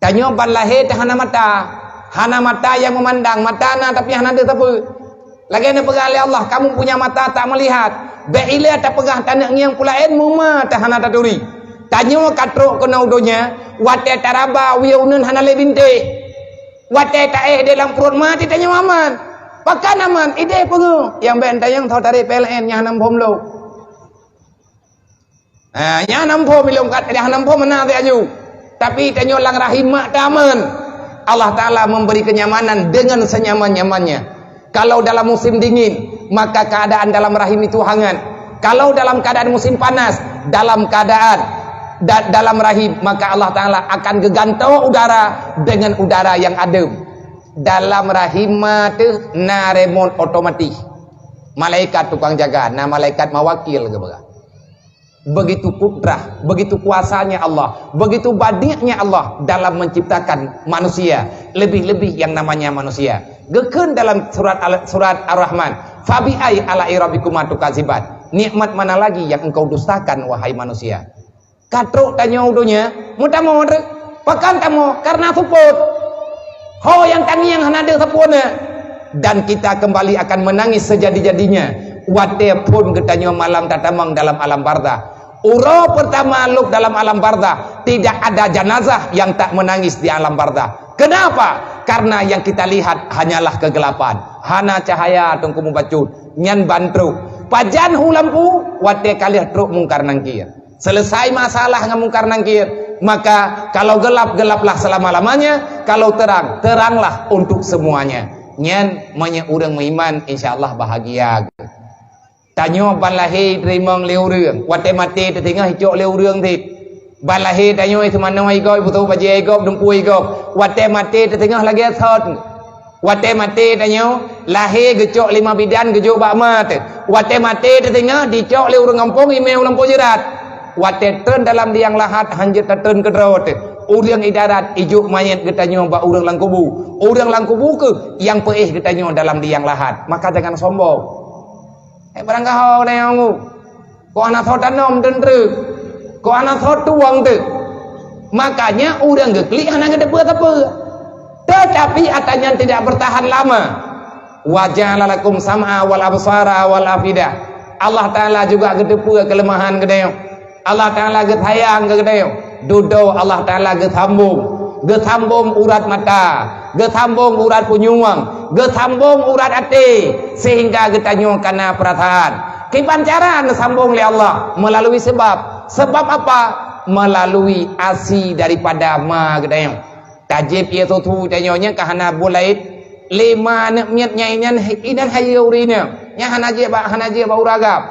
Tanyoe ban lahé teuh hana mata, hana mata nyang meumandang, mata na tapi hana deuh sapeue. Lagée neupeugah lé Allah, "Kamu punya mata tak melihat." Bék ilée tapeugah taneuk ngieng peulaén, meuma teuh hana taturi. Tanyoe ka trok keunoe u donya, watée taraba wie uneuen hana lé bintéh. Watée taéh di lam pruet ma, tanyoe aman. Pakon aman? Idéh peungeuh nyang bék tanyong tho tarek P L N nyang hana muphom lom. Ha, nyang hana muphom ilong kat, nyang hana muphom meunan lagée nyoe. Tapi tanyoe lam rahim mak ta aman. Allah Taala memberi kenyamanan dengan senyaman-nyamannya. Kalau dalam musim dingin, maka keadaan dalam rahim itu hangat. Kalau dalam keadaan musim panas, dalam keadaan da-, dalam rahim, maka Allah Taala akan geugantoe udara dengan udara yang adem. Dalam rahim ma teuh na remote otomatis. Malaikat tukang jaga, na malaikat mawakil geupeugah. Begitu kudrah, begitu kuasanya Allah, begitu badi'nya Allah dalam menciptakan manusia, lebih-lebih yang namanya manusia. Geukheun dalam surat Al-, surat Ar-Rahman, "Fabi ai ala'i rabbikuma tukadziban?" Nikmat mana lagi yang engkau dustakan, wahai manusia? Ka trok tanyoe u donya, meutamong treuk. Pakon tamong? Karena seupôt. Ho nyang tangieng hana deuh sapeue na. Dan kita kembali akan menangis sejadi-jadinya watée phon geutanyoe malam tatamong dalam alam barzah. Uroe pertama lôb dalam alam barzah, tidak ada jenazah yang tak menangis di alam barzah. Kenapa? Karena yang kita lihat hanyalah kegelapan. Hana cahaya Teungku mubacut. Nyan ban trok. Pajan hu lampu, watée ka lheueh trok Mungkar Nangkir. Selesai masalah ngon Mungkar Nangkir, maka kalau gelap, gelaplah selama-lamanya, kalau terang, teranglah untuk semuanya. Nyan meunyoe ureuëng meuiman, insya Allah bahagia. Tanyoe ban lahé teurimong lé ureuëng, watée maté teutinggai icok lé ureuëng cit. Ban lahé tanyoe seumanoe igob, putôh bajée igob, dumpeue igob. Watée maté teutinggai lagée sot. Watée maté tanyoe, lahé geucok lé ma bidan geujok bak ma teuh. Watée maté teutinggai dicok lé ureuëng gampông imé u lampôh jeurat. Watée treun dalam liang lahat hanjeuet tatreun keudroe teuh. Ureuëng idarat ijok manyét geutanyoe bak ureuëng lam kubu. Ureuëng lam kubu keuh nyang peuéh geutanyoe dalam liang lahat. Maka jangan sombong. Eh, barangkaho geutanyoe ngu. Kok hana soe tanom teunteue. Kok hana soe tuwang teuh. Makanya ureuëng geuklik hana geuteupeue sapeue. Tetapi ata nyan tidak bertahan lama. "Wa ja'ala lakum sam'a wal absara wal afidah." Allah Ta'ala juga geuteupeue keuleumahan geutanyoe. Allah Ta'ala geusayang keu geutanyoe. Dudoe Allah Ta'ala geusambong. Geusambong urat mata, geusambong urat punyueng, geusambong urat até, sehingga geutanyoe kana peurasaan. Kiban cara neusambong lé Allah? Meulalu sebab. Sebab apa? Meulalu asi daripada ma geutanyoe. Tajieb ie susu tanyoe nyan ka hana buet laén. Lé ma aneuëk miet nyang inan, inan hayeue ureuëng inong. Nyan hana jeuet bak, hana jeuet bak ureuëng agam.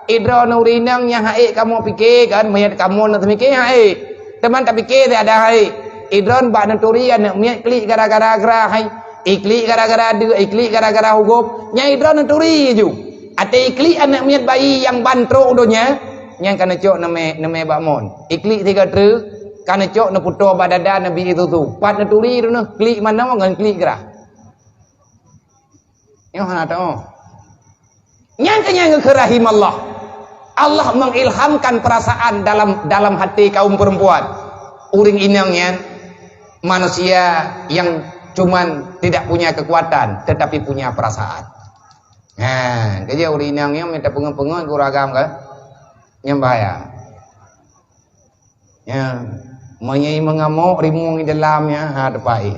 Idroeneuh ureuëng inong nyang ha'ék kamoe pike kan, meuet kamoe na teumike ha'ék. Teuma tapike teuh ada ha'ék. Idroeneuh bak neuturi aneuëk miet klik gara-gara grah hai. Iklik gara-gara deuk, iklik gara-gara hugop. Nyan idroeneuh neuturi ju. Até iklik aneuëk miet bayi nyang ban trok donya, nyan ka neucok neumé, neumé bak mon. Iklik sigoe treuk, ka neucok neupeutoe bak dada neubi ie susu. Pat neuturi droeneuh klik manoe ngon klik grah. Nyoe hana teuoh. Nyang keu nyang geukheun rahim Allah. Allah mengilhamkan perasaan dalam, dalam hati kaum perempuan. Ureuëng inong nyan manusia yang cuman tidak punya kekuatan tetapi punya perasaan. Ha, keujeuet ureuëng inong nyan minta peungeut-peungeut guru agam ke? Nyang bahaya. Ya, meunyoe mengamuk rimueng di dalam ya, ha, tepai.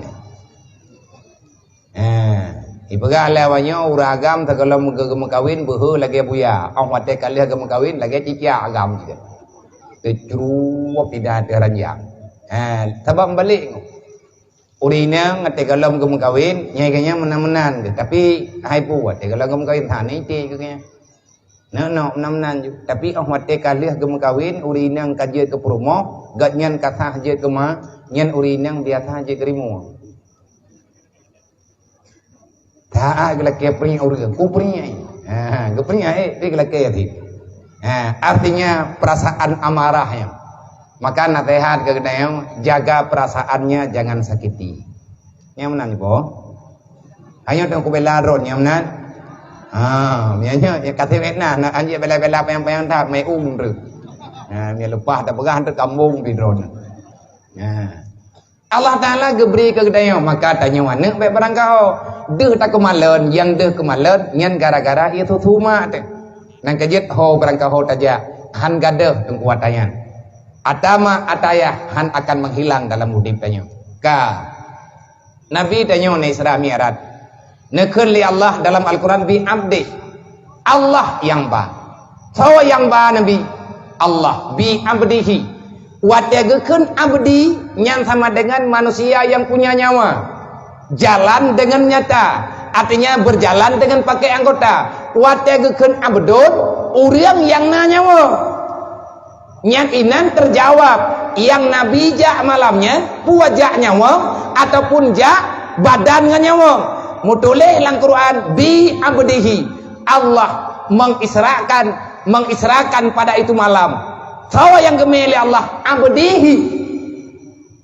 Ha, ipeugah lé awak nyoe ureuëng agam teugohlom geu-, geumeukawen beuhe lagée buya, óh watée ka lheueh geumeukawen lagée cicak agam cit. Teucruwop ida teuh ranjang. Ha, sabab meubalek nyoe. Ureuëng inong watée gohlom geumeukawen, nyai geuh nyan meunan-meunan geuh, tapi hai pu watée gohlom geumeukawen, ha, niti geuh nyan. Neunok meunan-meunan ju. Tapi óh watée ka lheueh geumeukawen, ureuëng inong ka jeuet keu peurumoh, gobnyan ka sah jeuet keu ma, nyan ureuëng inong biasa jeuet keu rimueng. Taát geulakée peuring ureuëng, ku peuring ai. Ha, geupeuring ai, dia geulakée tadi. Ha, artinya perasaan amarah nyan. Maka naseuhat keu geutanyoe, jaga perasaannya, jangan sakiti. Nyang meunan po? Ayo teuh kubela droe nyang meunan. Ha, meunyoe nyoe, ya, kasih fitnah, nak anjing bela-bela payang-payang that, mai um tu. Ha, meunyoe leupah tapeugah tu kambong pi droe. Ha. Allah Taala geubri keu geutanyoe, maka tanyoe aneuëk bék barangkaho. Deuh takeumalon, nyang deuh keumalon, nyan gara-gara ie susu mak teuh. Nang keujeuet ho barangkaho tajak, han gadôh teungku ata nyan. Ata mak, ata yah han akan menghilang dalam udeb tanyoe. Ka. Nabi tanyoe na Isra Mi'raj. Neukheun lé Allah dalam Al-Quran, "Bi abdi." Allah nyang ba. Soe nyang ba Nabi? Allah. "Bi abdihi." Watée geukheun abdi, nyan sama dengan manusia yang punya nyawa. Jalan dengan nyata. Artinya berjalan dengan pakai anggota. Watée geukheun abdon, ureuëng nyang na nyawa. Nyan inan teujaweueb, nyang Nabi jak malam nyan, peue jak nyawöng ataupun jak badan ngon nyawöng. Meutuléh lam Quran, "Bi abdihi." Allah mengisrakan, mengisrakan pada itu malam. Soe nyang geumé lé Allah? Abdihi.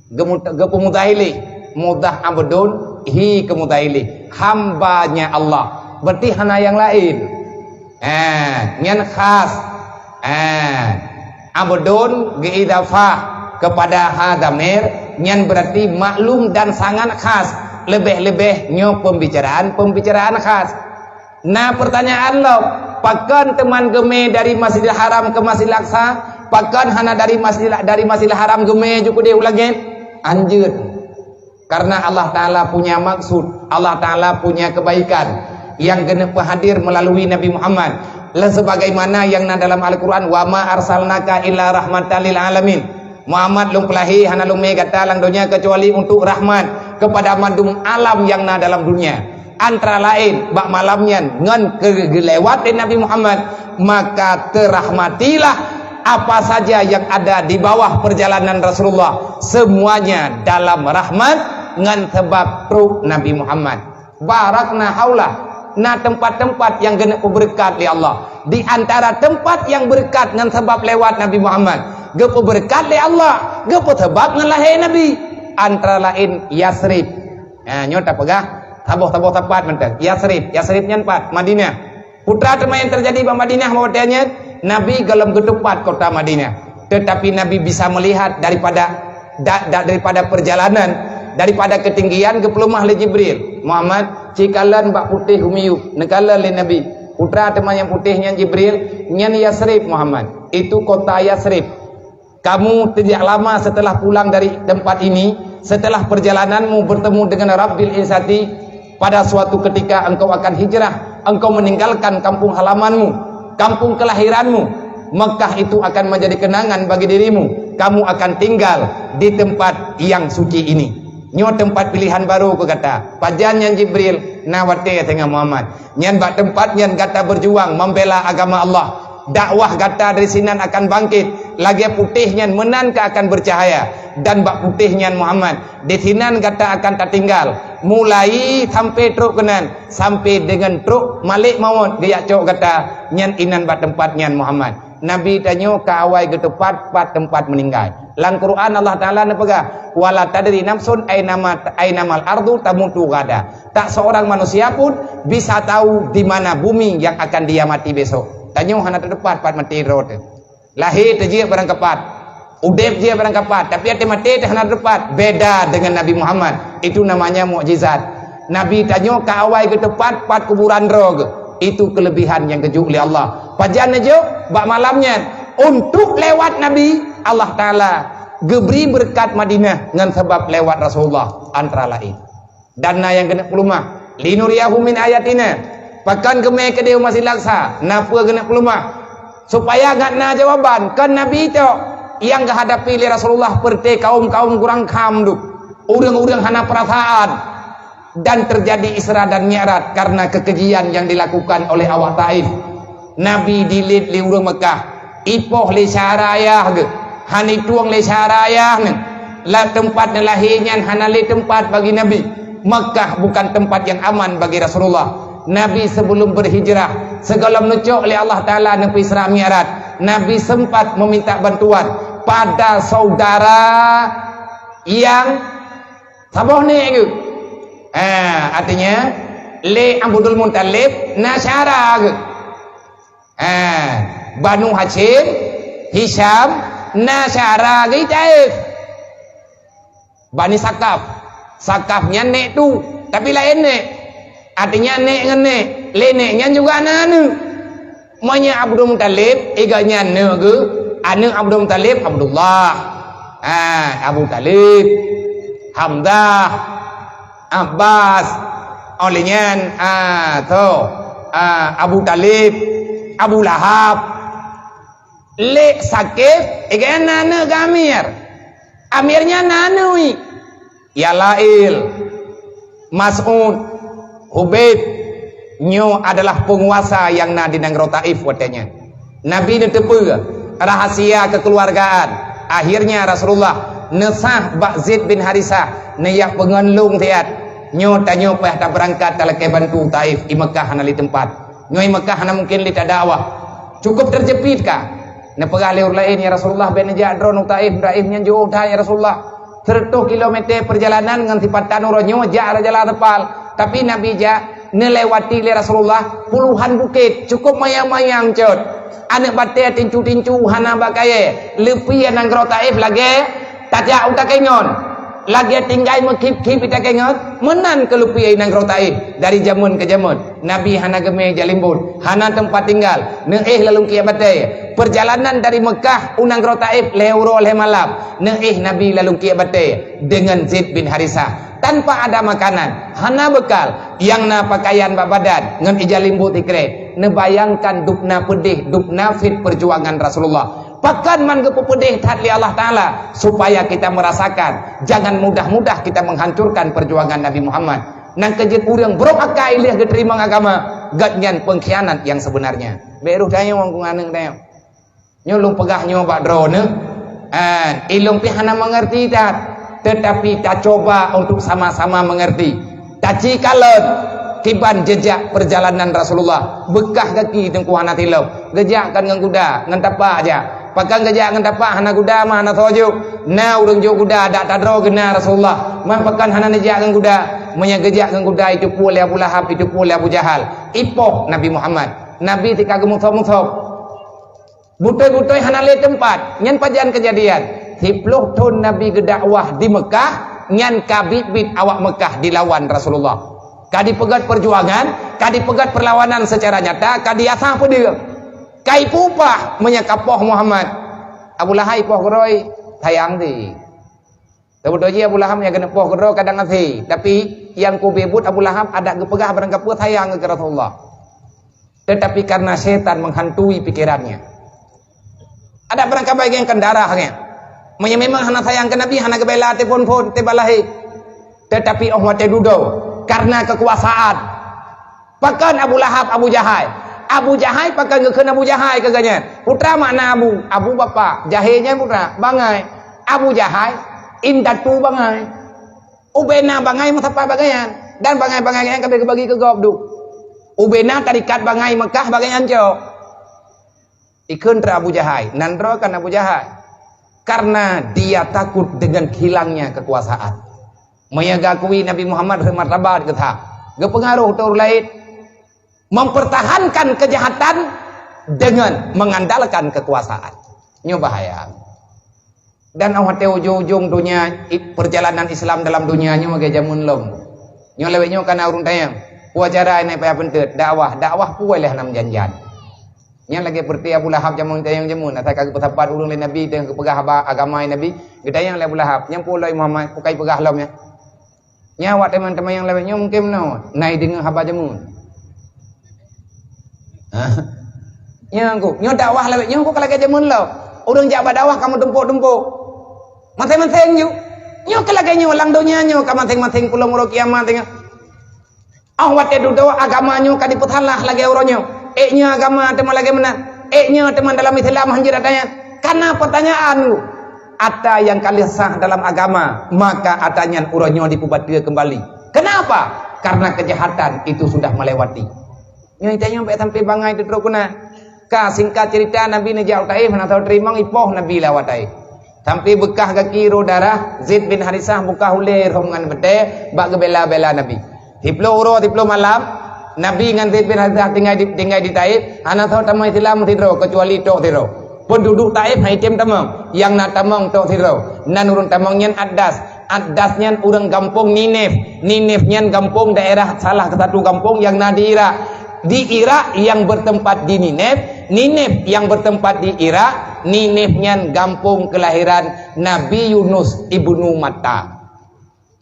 Geumu-, geupeumudahilih, mudah abdun, hi keumudahilih, hambanya Allah. Berarti hana nyang laén. Eh, nyan khas. Eh, abdun geuidafah kepada ha damir, nyan berarti maklum dan sangat khas. Lebih-lebih nyoe pembicaraan-pembicaraan khas. Na pertanyaan lom, pakon teuma geumé dari Masjidil Haram ke Masjidil Aqsa? Pakon hana dari Masjidil, dari Masjidil Haram geumé ju keudeh u langét? Anjeut. Karena Allah Taala punya maksud, Allah Taala punya kebaikan yang geuneuk peuhadir melalui Nabi Muhammad. Lah sebagaimana yang na dalam Al-Quran, "Wa ma arsalnaka illa rahmatan lil alamin." Muhammad, lôn peulahé hana lôn mé gata lam donya kecuali untuk rahmat kepada mandum alam yang na dalam dunia. Antara laén bak malam nyan ngon keu geulewat lé Nabi Muhammad, maka teurahmatilah apa saja yang ada di bawah perjalanan Rasulullah, semuanya dalam rahmat ngon sebab trok Nabi Muhammad. Barakna haulah, na teumpat-teumpat nyang geuneuk peubeureukat lé Allah. Di antara teumpat nyang beureukat ngon sabab lewat Nabi Muhammad, geupeubeureukat lé Allah, geupeusabab ngon lahé Nabi, antara laén Yasrib. Ha, nyoe tapeugah saboh-saboh teumpat mantong. Yasrib, Yasrib nyan pat, Madinah. Peue teuma nyang teujadi bak Madinah bak watée nyan? Nabi gohlom geuteumpat kota Madinah. Tetapi Nabi bisa melihat daripada da, da, daripada perjalanan, daripada ketinggian geupeuleumah lé Jibril. "Muhammad, ci kalon bak putéh u miyueb," neukalon lé Nabi. Peue teuma nyang putéh nyan Jibril? "Nyan Yasrib, Muhammad. Itu kota Yasrib. Kamu sejak lama setelah pulang dari tempat ini, setelah perjalananmu bertemu dengan Rabbil Izzati, pada suatu ketika engkau akan hijrah, engkau meninggalkan kampung halamanmu, kampung kelahiranmu. Mekah itu akan menjadi kenangan bagi dirimu. Kamu akan tinggal di tempat yang suci ini." Nyoe teumpat pilihan barô keu gata. Pajan nyan Jibril, na watée teungoh Muhammad. Nyan bak teumpat nyan gata berjuang membela agama Allah. Dakwah gata dari sinan akan bangkit. Lagée putéh nyan meunan ka akan bercahaya. Dan bak putéh nyan Muhammad, di sinan gata akan tatinggal. Mulai sampai trok keunan, sampai deungon trok malek mawöt geujak cok gata, nyan inan bak teumpat nyan Muhammad. Nabi tanyoe ka awai geuteumpat pat teumpat meuninggai. Lam Quran Allah Taala neupeugah, "Wala tadri nafsun ainama, ainamal ardu tamutu ghada." Tak seorang manusia pun bisa tahu di mana bumi yang akan dia mati besok. Tanyoe hana teuteumpat pat maté droe teuh. Lahé teujeuet barang kapat, udeb jeuet barang kapat, tapi até maté teuh hana teuteumpat. Beda dengan Nabi Muhammad. Itu namanya mukjizat. Nabi tanyoe ka awai geuteumpat pat kuburan droe geuh. Itu kelebihan nyang geujok lé Allah. Pajan neujok bak malam nyan? Untuk lewat Nabi, Allah Taala geubri beureukat Madinah ngon sabab lewat Rasulullah, antara laén. Dan na nyang keuneuk peuleumah, "Linuriyahu min ayatina." Pakon geumé keudeh u Masjid Aqsa, na peue keuneuk peuleumah? Supaya ngat na jawaban, kon Nabi tok nyang geuhadapi lé Rasulullah peureuté kaum-kaum kurang kham duek, ureuëng-ureuëng hana peurasaan, dan terjadi Isra dan Mi'raj karena kekejian yang dilakukan oleh awak Taif. Nabi dilet lé ureuëng Mekah, ipoh lé syara ayah geuh, hana itueng lé syara ayah nyan. Lam teumpat neulahé nyan hana lé teumpat bagi Nabi. Mekah bukan tempat yang aman bagi Rasulullah. Nabi sebelum berhijrah, sigohlom neucok lé Allah Taala neupeu Isra Mi'raj, Nabi sempat meminta bantuan pada saudara yang saboh nek geuh. Ha, artinya, lé Abdul Muttalib na syara geuh. Ha, Banu Hasyim, Hisyam, na syara geuh Taif. Bani Sakaf. Sakaf nyan nek tu, tapi laén nek. Artinya nek ngon nek. Lé nek nyan juga na aneuëk. Meunyoe Abdul Muttalib, iga nyan aneuëk geuh, aneuëk Abdul Muttalib, Abdullah. Ha, Abu Talib, Hamzah, Abbas, oh lé nyan, ah, tho, ah, Abu Talib, Abu Lahab. Lé Sakif, iga nyan na aneuëk geuh Amir. Amir nyan na aneuëk. Yalail, Mas'ud, Hubaib, nyoe adalah peunguasa nyang na di nanggroe Taif watée nyan. Nabi neuteupeue rahasia kekeluargaan. Akhirnya Rasulullah neusah bak Zaid bin Harisah, neujak peungon lôn siat. Nyoe tanyoe payah tabeurangkat talakée bantu Taif, i Mekah hana lé teumpat. Nyoe i Mekah hana mungken lé tadakwah. Cukup teujeuet ka. Neupeugah lé ureuëng laén, "Ya Rasulullah, bék neujak droe u Taif, Taif nyan jiôh that, ya Rasulullah. Seureutôh kilometer peurjalanan ngon sipatan uroe nyoe jak rot jalan teupal." Tapi Nabi jak, neulewati lé Rasulullah puluhan bukét, cukup manyang-manyang cot. Aneuëk batée tincu-tincu hana bak kayée, leupie nanggroe Taif lagée tajak u takée ngon. Lagée tinggai meukhip-khip i takée ngon, meunan keuh leupie i nanggroe Taif dari jameun keu jameun. Nabi hana geumé jalimbot, hana teumpat tinggal, neuéh laleueng kiek batée. Peurjalanan dari Mekah u nanggroe Taif lhée uroe lhée malam, neuéh Nabi laleueng kiek batée deungon Zaid bin Harisah. Tanpa ada makanan, hana beukal, nyang na pakaian bak badan ngon ija limbot ikreh. Neubayangkan dubna peudeh, dubna fit peujuangan Rasulullah. Pakon man geupeupeudeh that lé Allah Taala, supaya kita merasakan, jangan mudah-mudah kita menghancurkan perjuangan Nabi Muhammad. Nang keujeuet ureuëng brok akai lheueh geuteurimong agama, gobnyan pengkhianat yang sebenarnya. Bék rôh tanyoe ngon aneuëk tanyoe. Nyoe lôn peugah nyoe bak droeneuh, ah, ilôn pih hana mengerti that, tetapi tacoba untuk sama-sama mengerti. Taci kalon, Kiban jejak peurjalanan Rasulullah, beukah gaki Teungku hana tilom. Geujak kon ngon guda, ngon tapak jak. Pakon geujak ngon tapak hana guda mah hana soe jok. Na ureuëng jok guda dak tadroe geuna Rasulullah. Mah pakon hana neujak ngon guda. Meunyoe geujak ngon guda, jiteupeue lé Abu Lahab, jiteupeue lé Abu Jahal. Ipoh Nabi Muhammad. Nabi sika geumusob-musob. Beutôi-beutôi hana lé teumpat. Nyan pajan keujadian? Siplôh thon Nabi geudakwah di Meukah, nyan ka biet-biet awak Meukah dilawan Rasulullah. Ka dipeugét peurjuangan, ka dipeugét peurlawanan seucara nyata, ka diasah peudeueng. Ka ipeupah meunyoe ka poh Muhammad. Abu Lahab poh keudroe sayang di. Teubeutôi jih Abu Lahab nyang keuneuk poh keudroe kadang até, tapi nyang kubeuet Abu Lahab adak geupeugah barangkapeue sayang keu Rasulullah. Tetapi karena setan menghantui pikirannya. Adak barangkapeue nyang keu darah nyan. Meunyoe memang hana sayang keu Nabi, hana geubela teuphon-phon, teubalahé. Tetapi óh watée dudoe, karena kekuasaan. Pakon Abu Lahab, Abu Jahai? Abu Jahai pakon geukheun Abu Jahai keu geuhnyan? Putra makna Abu, Abu bapak, Jahai nyan putra, bangai. Abu Jahai, indatu bangai. Ubena bangai meusapat bak geuhnyan, dan bangai-bangai nyan ka geubagi keu gob duek. Ubena tarikat bangai Meukah bak geuhnyan cok. Ikheun teuk Abu Jahai, nan droe kan Abu Jahai. Karena dia takut dengan hilangnya kekuasaan. Meunyoe geukui Nabi Muhammad rhot martabat geuh that, geupeungaruh teu ureuëng laén. Mempertahankan kejahatan dengan mengandalkan kekuasaan. Nyoe bahaya. Dan óh watée ujong-ujong donya, i-, perjalanan Islam dalam donya nyoe lagée jameun lom. Nyoe lawét nyoe kana ureuëng tanyong, peue cara inai payah peunteut dakwah, dakwah peue lé hana meujan-jan. Nyan lagée peureuté Abu Lahab jameun tanyong jameun, asai ka geupeusapat ureuëng lé Nabi dan geupeugah haba agama Nabi, geutanyong lé Abu Lahab, "Nyang peue lom Muhammad, peue ka ipeugah lom nyan?" Nyan awak teman-teman nyang lawét nyoe mungken meunoe, na ideungoe haba jameun. Hah? Nyoe ku, nyoe dakwah lawét nyoe ku ka lagée jameun lom. Ureuëng jak bak dakwah ka meutumpôk-tumpôk. Maséng-maséng ju. Nyoe ka lagée nyoe lam donya nyoe ka maséng-maséng pulang uroe kiamat teungoh. Óh watée dudoe agama nyoe ka dipeusalah lagée uroe nyoe. Ék nyoe agama teuma lagée meunan. Ék nyoe teuma dalam Islam hanjeuet ata nyan. Kana pertanyaan ku. Ata nyang ka lheueh sah dalam agama, maka ata nyan uroe nyoe dipeubateue keumbali. Kenapa? Karena kejahatan itu sudah melewati. Nyoe tanyong bék sampai bangai teutrok keunan. Ka singkat cerita Nabi neujak u Taif, hana tau teurimong ipoh Nabi lawat Taif. Sampai beukah gaki ro darah, Zaid bin Harisah beukah ulée rhom ngon batée bak geubela-bela Nabi. Siplôh uroe siplôh malam, Nabi ngon Zaid bin Harisah tinggai di, tinggai di Taif, hana tau tamong Islam sidroe keucuali tok sidroe. Peunduduek Taif hai tem tamong, nyang na tamong tok sidroe. Nan ureuëng tamong nyan Adas. Adas nyan ureuëng gampông Ninef. Ninef nyan gampông daerah salah satu gampông nyang na di Irak. Di Irak yang bertempat di Ninef, Ninef yang bertempat di Irak, Ninef nyan gampông kelahiran Nabi Yunus ibnu Matta.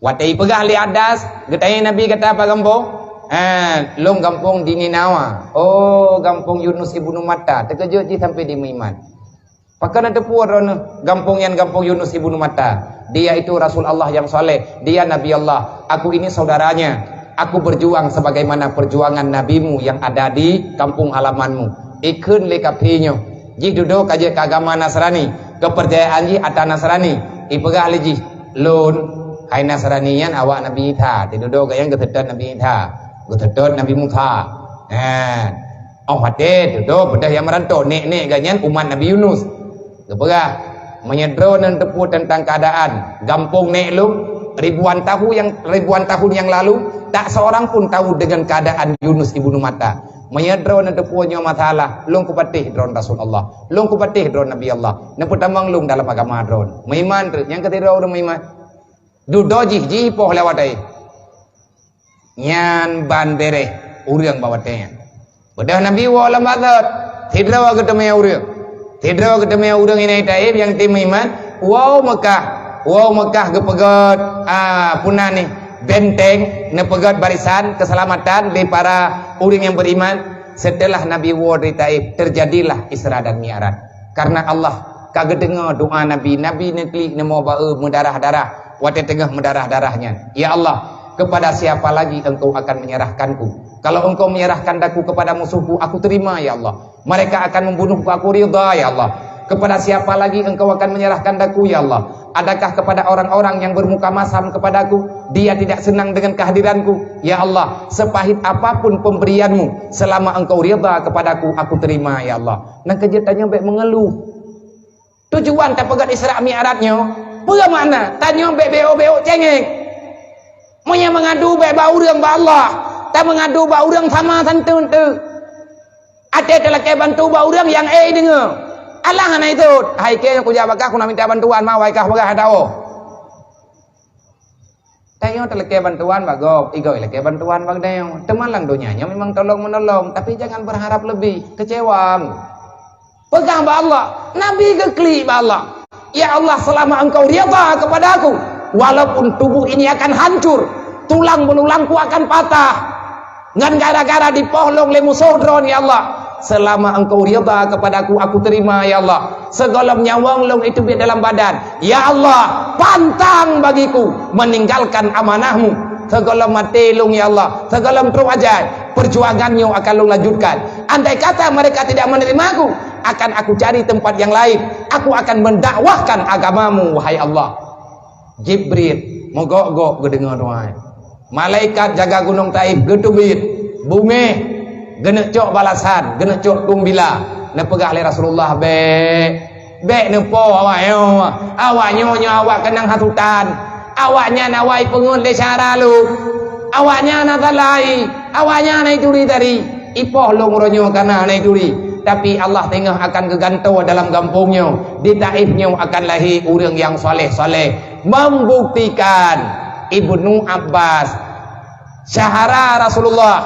Watée ipeugah lé Adas, geutanyong Nabi gata pat gampông? "Ha, lôn gampông di Ninawa." "Oh, gampông Yunus ibnu Matta." Teukeujot jih sampai di meuiman. Pakon na teupeue droeneuh gampông nyan gampông Yunus ibnu Matta? Dia itu Rasul Allah yang saleh, dia Nabi Allah. Aku ini saudaranya. Aku berjuang sebagaimana perjuangan nabimu yang ada di kampung halamanmu. Ikheun lé kafé nyoe. Jih dudoe ka jeuet keu agama Nasrani. Keupeurcayaan jih ata Nasrani. Ipeugah lé jih, "Lôn, hai Nasrani nyan awak Nabi Isa." Tidudoe gobnyan geuseutôt Nabi Isa. Geuseutôt Nabi Musa. Nah, óh watée dudoe beudôh nyang meuranto, nek-nek gobnyan umat Nabi Yunus. Geupeugah, "Meunyoe droeneuh teupeue teuntang keuadaan gampông nek lôn, ribuan tahun yang, ribuan tahun yang lalu, tak seorang pun tahu dengan keadaan Yunus ibnu Matta. Meunyoe droeneuh teupeue nyoe masalah, lôn kupatéh droeneuh Rasul Allah, lôn kupatéh droeneuh Nabi Allah, neupeutamong lôn dalam agama droeneuh." Meuiman treuk, nyang keusidroe ureuëng meuiman. Dudoe jih jipoh lé watée. Nyan ban béréh ureuëng bak watée nyan. Beudôh Nabi woe lam bak thot, sidroe geuteumé ureuëng. Sidroe geuteumé ureuëng inai Taif nyang tem meuiman, woe Meukah. Woe Meukah geupeugét, ah, peue nan nih, benteng, neupeugét barisan keuseulamatan lé para ureuëng nyang beriman. Seuteulah Nabi woe dari Taif, teujadilah Isra dan Mi'raj. Karena Allah ka geudeungoe doa Nabi, Nabi neuklik neumoe ba-e meudarah-darah. Watée teungoh meudarah-darah nyan, "Ya Allah, kepada siapa lagi Engkau akan menyerahkanku? Kalau Engkau menyerahkan aku kepada musuhku, aku terima, ya Allah. Mereka akan membunuhku, aku ridha, ya Allah. Kepada siapa lagi Engkau akan menyerahkan daku, ya Allah? Adakah kepada orang-orang yang bermuka masam kepadaku? Dia tidak senang dengan kehadiranku. Ya Allah, sepahit apapun pemberianmu, selama Engkau ridha kepadaku, aku terima, ya Allah. Nyang keujeuet tanyoe bék mengeluh. Tujuan tapeugét Isra Mi'raj nyoe, peue makna? Tanyoe bék beok-beok cengeng. Meunyoe meungadu bék bak ureuëng, bak Allah. Tameungadu bak ureuëng sama santun tu. Até talakée bantu bak ureuëng nyang éh deungoe. Alah hana itot, hai kée nyang kujak bak kah, ku na minta bantuan, ma wai kah peugah hana tawoe. Tanyoe talakée bantuan bak gob, igoe ilakée bantuan bak tanyoe. Teuma lam donya nyoe memang tolong-menolong, tapi jangan berharap lebih, kecewa. Peugah bak Allah, Nabi geuklik bak Allah, "Ya Allah, selama Engkau ridha kepada aku, walaupun tubuh ini akan hancur, tulang belulangku akan patah, ngon gara-gara dipoh lôn lé musoh droe, ya Allah, selama Engkau ridha kepada aku, aku terima, ya Allah. Segohlom nyawöng lôn itu biet dalam badan, ya Allah, pantang bagiku meninggalkan amanah-Mu. Segohlom maté lôn, ya Allah, segohlom trok ajai, perjuangan nyoe akan lôn lanjutkan. Andai kata mereka tidak menerima aku, akan aku cari tempat yang lain. Aku akan mendakwahkan agama-Mu, wahai Allah." Jibril meugok-gok geudeungoe doa. Malaikat jaga gunong Taif geuteubiet, beungéh, geuneuk cok balasan, geuneuk cok tueng bila. Neupeugah lé Rasulullah, "Bék, bék neupo awak nyoe. Awak nyoe, nyoe awak keunong hasutan. Awaknyan awai peungeut lé syara lôn. Awaknyan na salai, awaknyan na ituri tadi. Ipoh lôn uroe nyoe kana na ituri. Tapi Allah teungoh akan geugantoe dalam gampông nyoe. Di Taif nyoe akan lahé ureuëng nyang saleh-saleh." Membuktikan Ibnu Abbas, syahara Rasulullah,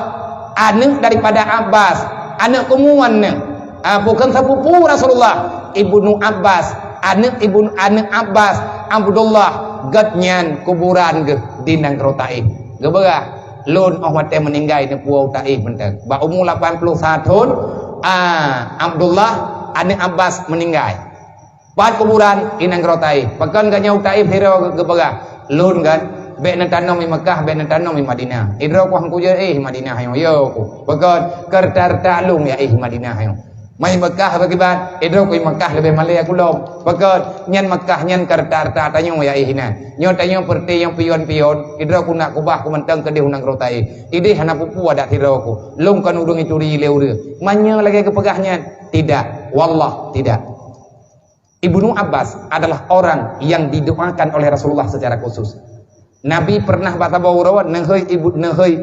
aneuëk daripada Abbas, aneuëk kumuan nyoe. Ah, bukan sepupu Rasulullah, Ibnu Abbas, aneuëk Ibnu, aneuëk Abbas, Abdullah, gobnyan kuburan geuh di nanggroe Taif. Geupeugah, "Lôn óh watée meuninggai neupuwoe u Taif mantong." Bak umu lapan puluh satu thon, ah, Abdullah, aneuëk Abbas meuninggai. Pat kuburan? Di nanggroe Taif. Pakon gobnyan u Taif sidroe geupeugah, "Lôn kan, bék neutanom di Makkah, bék neutanom di Madinah. Sidroe ku han kujeuet éh Madinah nyoe, yo ku. Pakon, keureuta-reutta lôn ya éh Madinah nyoe. Mai Makkah bagaimana? Sidroe ku di Makkah leubeh malée ku lom. Pakon, nyan Makkah nyan keureuta-reutta tanyoe ya éh inan. Nyoe tanyoe peureuté nyang pion-pion, sidroe ku nak kubah ku mantong keudeh u nanggroe Taif. Ideh hana peue-peue adat sidroe ku. Lôn kon ureuëng ituri lé ureuëng." Meunyoe lagée geupeugah nyan, tidak. Wallah, tidak. Ibnu Abbas adalah orang yang didoakan oleh Rasulullah secara khusus. Nabi pernah bak saboh uroe neuhôi ibu, neuhôi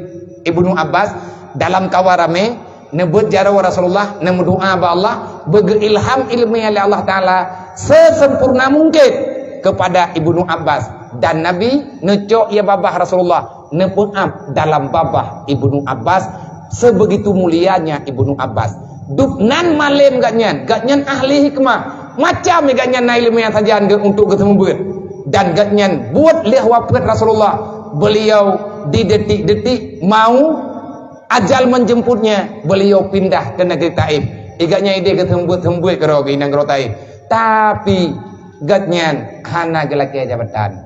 Ibnu Abbas dalam kawan ramé, neubeuet jaroe Rasulullah, neumeudoa bak Allah, beugeu ilham ilmu lé Allah Taala sesempurna mungkin kepada Ibnu Abbas, dan Nabi neucok ya babah Rasulullah, neupeuab dalam babah Ibnu Abbas sebegitu mulianya Ibnu Abbas. Dub nan malem gobnyan, gobnyan ahli hikmah. Macam gobnyan na ileumèe sajan geu-, untuk geuseumeubeuet. Dan gobnyan buet lheueh wafeuet Rasulullah, beliau di detik-detik mau ajal menjemputnya, beliau pindah ke negeri Taif. Gobnyan ideh geuseumeubeuet-seumeubeuet keudroe geuh i nanggroe Taif. Tapi gobnyan hana geulakèe jabatan.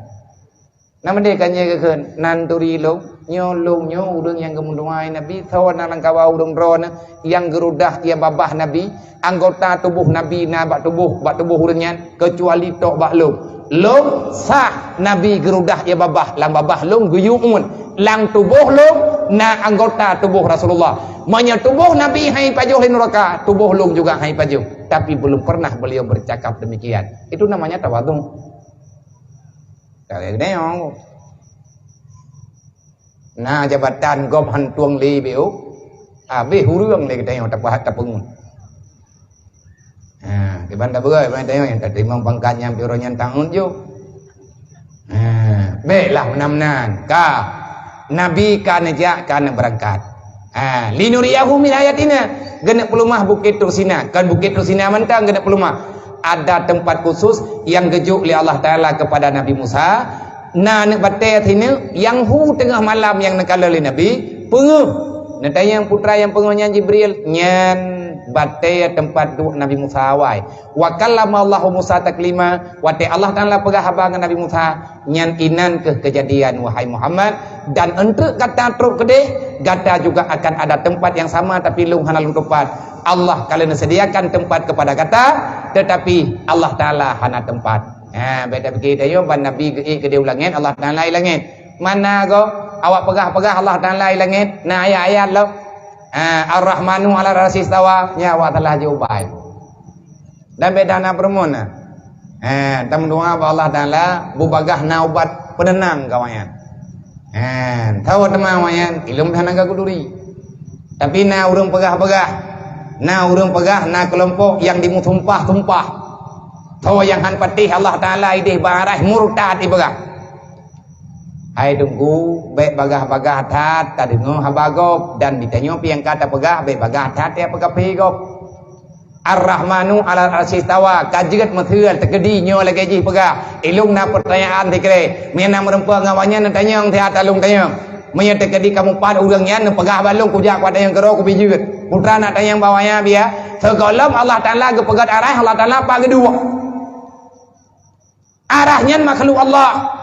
Nama deh kan nyan geukheun, nan turi lôn, nyoe lôn nyoe ureueng nyang geumeudoa Nabi, soe na lam kawan ureueng droeneuh nyang geurudah ie babah Nabi, anggota tuboh Nabi na bak tuboh, bak tuboh ureueng nyan, keucuali tok bak lôn. Lôn sah Nabi geurudah ie babah, lam babah lôn geuyue uet, lam tuboh lôn na anggota tuboh Rasulullah. Meunyoe tuboh Nabi han jipajoh lé nuraka, tuboh lôn juga han jipajoh. Tapi belum pernah beliau bercakap demikian. Itu namanya tawadhu. Ka lagèe geutanyoe. Na jabatan gob hantueng lé beu, habéh ureueng lé geutanyoe tapahat tapeungeut. Ha, kiban tabeuroi ban tanyoe nyang tateurimong pangkat nyan pih uroe nyan tangeut ju. Ha, bèklah meunan-meunan. Ka. Nabi ka neujak, ka neubeurangkat. Ha, linuriyahu min ayatina. Geuneuk peuleumah Bukét Tursina. Kon Bukét Tursina mantong geuneuk peuleumah. Ada tempat khusus nyang geujok lé Allah Taala kepada Nabi Musa. Na aneuk batèe sineuk nyang hu teungoh malam nyang neukalon lé Nabi, peungeuh. Neutanyong putra nyang peungeuh nyan Jibril, nyan Batée teumpat duek Nabi Musa awai. Wa kallamallahu Musa taklima. Watée Allah Taala peugah haba ngon Nabi Musa, nyan inan keuh keujadian, wahai Muhammad, dan eunteuk gata trok keudeh, gata juga akan ada tempat yang sama, tapi lôn hana lôn teumpat. Allah ka lheueh sediakan tempat kepada gata, tetapi Allah Taala hana tempat. Ha, beda begitu yo, ban Nabi geuék keudeh u langét, Allah Taala i langét. Mana go? Awak peugah-peugah Allah Taala i langét, na ayat-ayat lom. Ha, Ar-Rahmanu 'alal 'arsy istawa, nyan awak salah jawaban. Dan beda na peureumeun na. Ha, tameudoa bak Allah Taala, beubagaih na ubat peunenang keu awaknyan. Ha, tho teuma awaknyan, ilôn hana geuduek. Tapi na ureuëng peugah-peugah, na ureuëng peugah, na keulompok nyang dimeusumpah-sumpah. Tho nyang han patéh Allah Taala ideh bak arai murtad ipeugah. Hai Teungku, bék bagaih-bagaih that tadeungoe haba gob, dan di tanyoe pih nyang ka tapeugah bék bagaih that tapeugah pih gob. Ar-Rahmanu 'alal 'arsy istawa, ka jeuet meuseue teukeudi nyoe lagée jih peugah. Ilôn na peutanyaan sikré, meunyo na meureumpok ngon awaknyan neutanyong siat along tanyong. Meunyo teukeudi kamoe pat ureuëng nyan neupeugah bak lôn kujak kuat tanyong keudroe kupi jeuet. Putra nak tanyong bak awaknyan biya, sigohlom Allah Taala geupeugét arai, Allah Taala pat geuduek. Arah nyan makhluk Allah.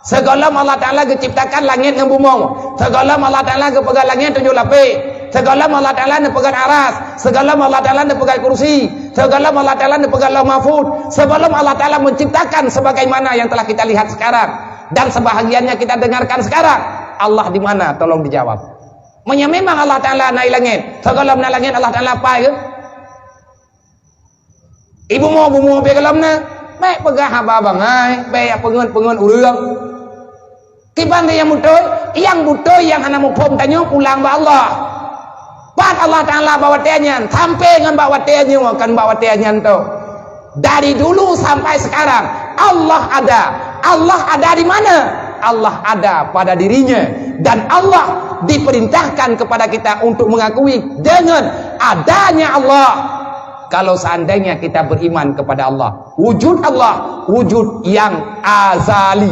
Sigohlom Allah Taala geuciptakan langét ngon bumoe. Sigohlom Allah Taala geupeugét langét tujoh lapéh. Sigohlom Allah Taala neupeugét aras. Sigohlom Allah Taala neupeugét kursi. Sigohlom Allah Taala neupeugét Lauh Mahfuz. Sigohlom Allah Taala menciptakan sebagaimana yang telah kita lihat sekarang dan sebahagiannya kita dengarkan sekarang. Allah di mana? Tolong dijawab. Meunyo memang Allah Taala na i langét, sigohlom na langét Allah Taala pat geuh? Ibu mo, bu mo pih gohlom na. Bék peugah haba bangai, bék peungeut-peungeut ureuëng. Kiban nyang beutôi, nyang beutôi nyang hana muphom tanyoe pulang bak Allah. Pat Allah Taala bak watée nyan, sampai ngon bak watée nyoe, kon bak watée nyan toh. Dari dulu sampai sekarang, Allah ada. Allah ada di mana? Allah ada pada dirinya. Dan Allah diperintahkan kepada kita untuk mengakui dengan adanya Allah. Kalau seandainya kita beriman kepada Allah, wujud Allah, wujud yang azali.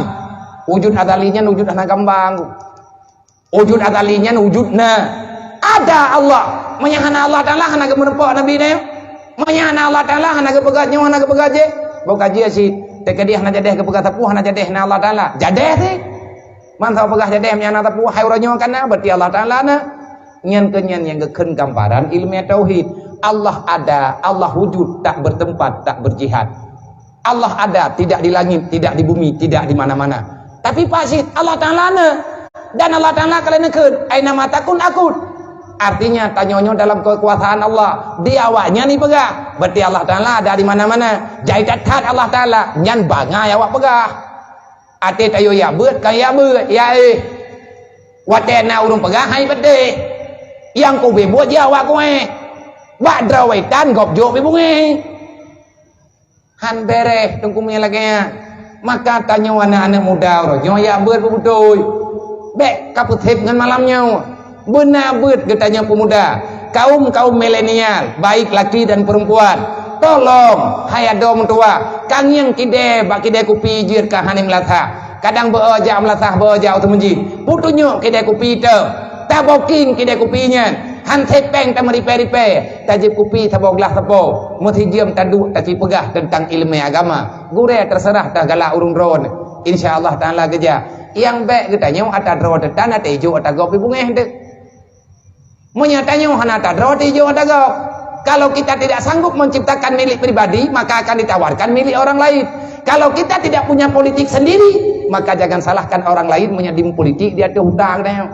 Wujud azali nyan wujud hana kambang. Wujud azali nyan wujud na. Ada Allah. Meunyo hana Allah Taala hana geumeureumpok Nabi nyoe. Meunyo hana Allah Taala hana geupeugah nyoe, hana geupeugah jih. Boh kaji cit. Teukeudi hana jadeh geupeugah sapeue, hana jadeh na Allah Taala. Jadeh sih. Man sapeue peugah jadeh meunyo hana sapeue, hai uroe nyoe kana, berarti Allah Taala na. Nyan keuh nyan nyang geukheun gambaran ileumèe tauhid. Allah ada, Allah wujud, tak bertempat, tak berjihad. Allah ada, tidak di langit, tidak di bumi, tidak di mana-mana. Tapi pasit Allah Taala na. Dan Allah Taala ka lheueh neukheun, "Aina ma takun akun." Artinya, tanyoe nyoe dalam kekuasaan Allah. Di awak nyan ipeugah. Berarti Allah Taala ada di mana-mana. Jai that-that Allah Taala. Nyan bangai awak peugah. Até tayue jak beuet, ka jak beuet, ya éh. Watèe na ureueng peugah hai peudeh. Nyang kube buet jih awak kuéh. Bak droe tan gob jok pih bungéh. Han bèrèh teungku meunyo lagèe nyan. Maka tanyoe aneuk-aneuk muda uroe nyoe jak beuet beubeutôi. Bèk ka peuthèb ngon malam nyoe. Beuna beuet geutanyoe peumuda, kaum-kaum milenial, baik laki dan perempuan, tolong, hai adoe meutuwah, ka ngieng kidée bak kidée kupi jeuet ka hana meulasah. Kadang beu jak meulasah, beu jak u teumeujih. Peutunyok kidée kupi teuh. Taboking kidée kupi nyan. Han sép péng tameuripée-ripée. Tajieb kupi saboh glah sapo. Meusijeuem taduek tacipeugah teuntang ileumèe agama. Gurée teuseurah teuh galak ureueng droeneuh. Insya Allah Taala geujak. Nyang bèk geutanyoe ata droe teuh tan, ata ijok ata gob pih bungéh teuh. Meunyo tanyoe hana ata droe ata ijok ata gob. Kalau kita tidak sanggup menciptakan milik pribadi, maka akan ditawarkan milik orang lain. Kalau kita tidak punya politik sendiri, maka jangan salahkan orang lain meunyo di politik di ateueh utak geutanyoe.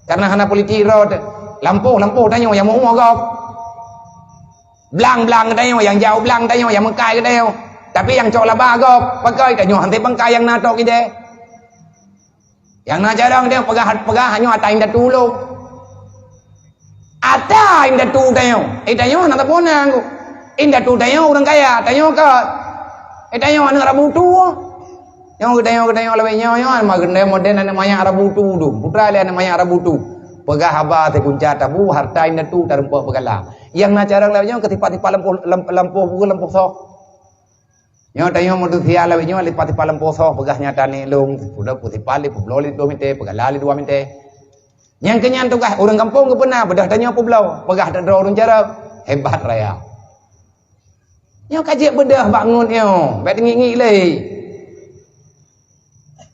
Karena hana politik droe teuh. Lampôh-lampôh tanyoe nyang meu-umu gob. Blang-blang geutanyoe, nyang jak u blang tanyoe, nyang meukai geutanyoe. Tapi nyang cok laba gob, pakon tanyoe han sép meukai nyang na tok kidée. Nyang na carông tanyoe peugah-peugah nyoe ata indatu lôn. Ata indatu tanyoe. Eh, tanyoe hana sapeue na. Indatu tanyoe ureueng kaya, tanyoe kon. Eh, tanyoe aneuk rabu tu. Nyoe geutanyoe, geutanyoe lawét nyoe, nyoe ma geutanyoe modern aneuk manyak rabu tu dum. Putra lé aneuk manyak rabu tu. Peugah haba sikunca tabu, harta indatu tareumpok peugala. Nyang na carông lawét nyoe keu sipat-sipat lampôh, lam-, lampôh buku lampôh soh. Nyoe tanyoe manusia lawét nyoe lipat-lipat lampôh soh peugah nyata ni lôn, peusipat lé, peubloe lé dua mite, peugala lé dua mite. Nyang keu nyan tugaih ureueng gampông geupeuna beudôh tanyoe peubloe, peugah droe ureueng carông. Hebat raya. Nyoe ka jeuet beudôh bak ngon nyoe, bèk teungiek-ngiek lé.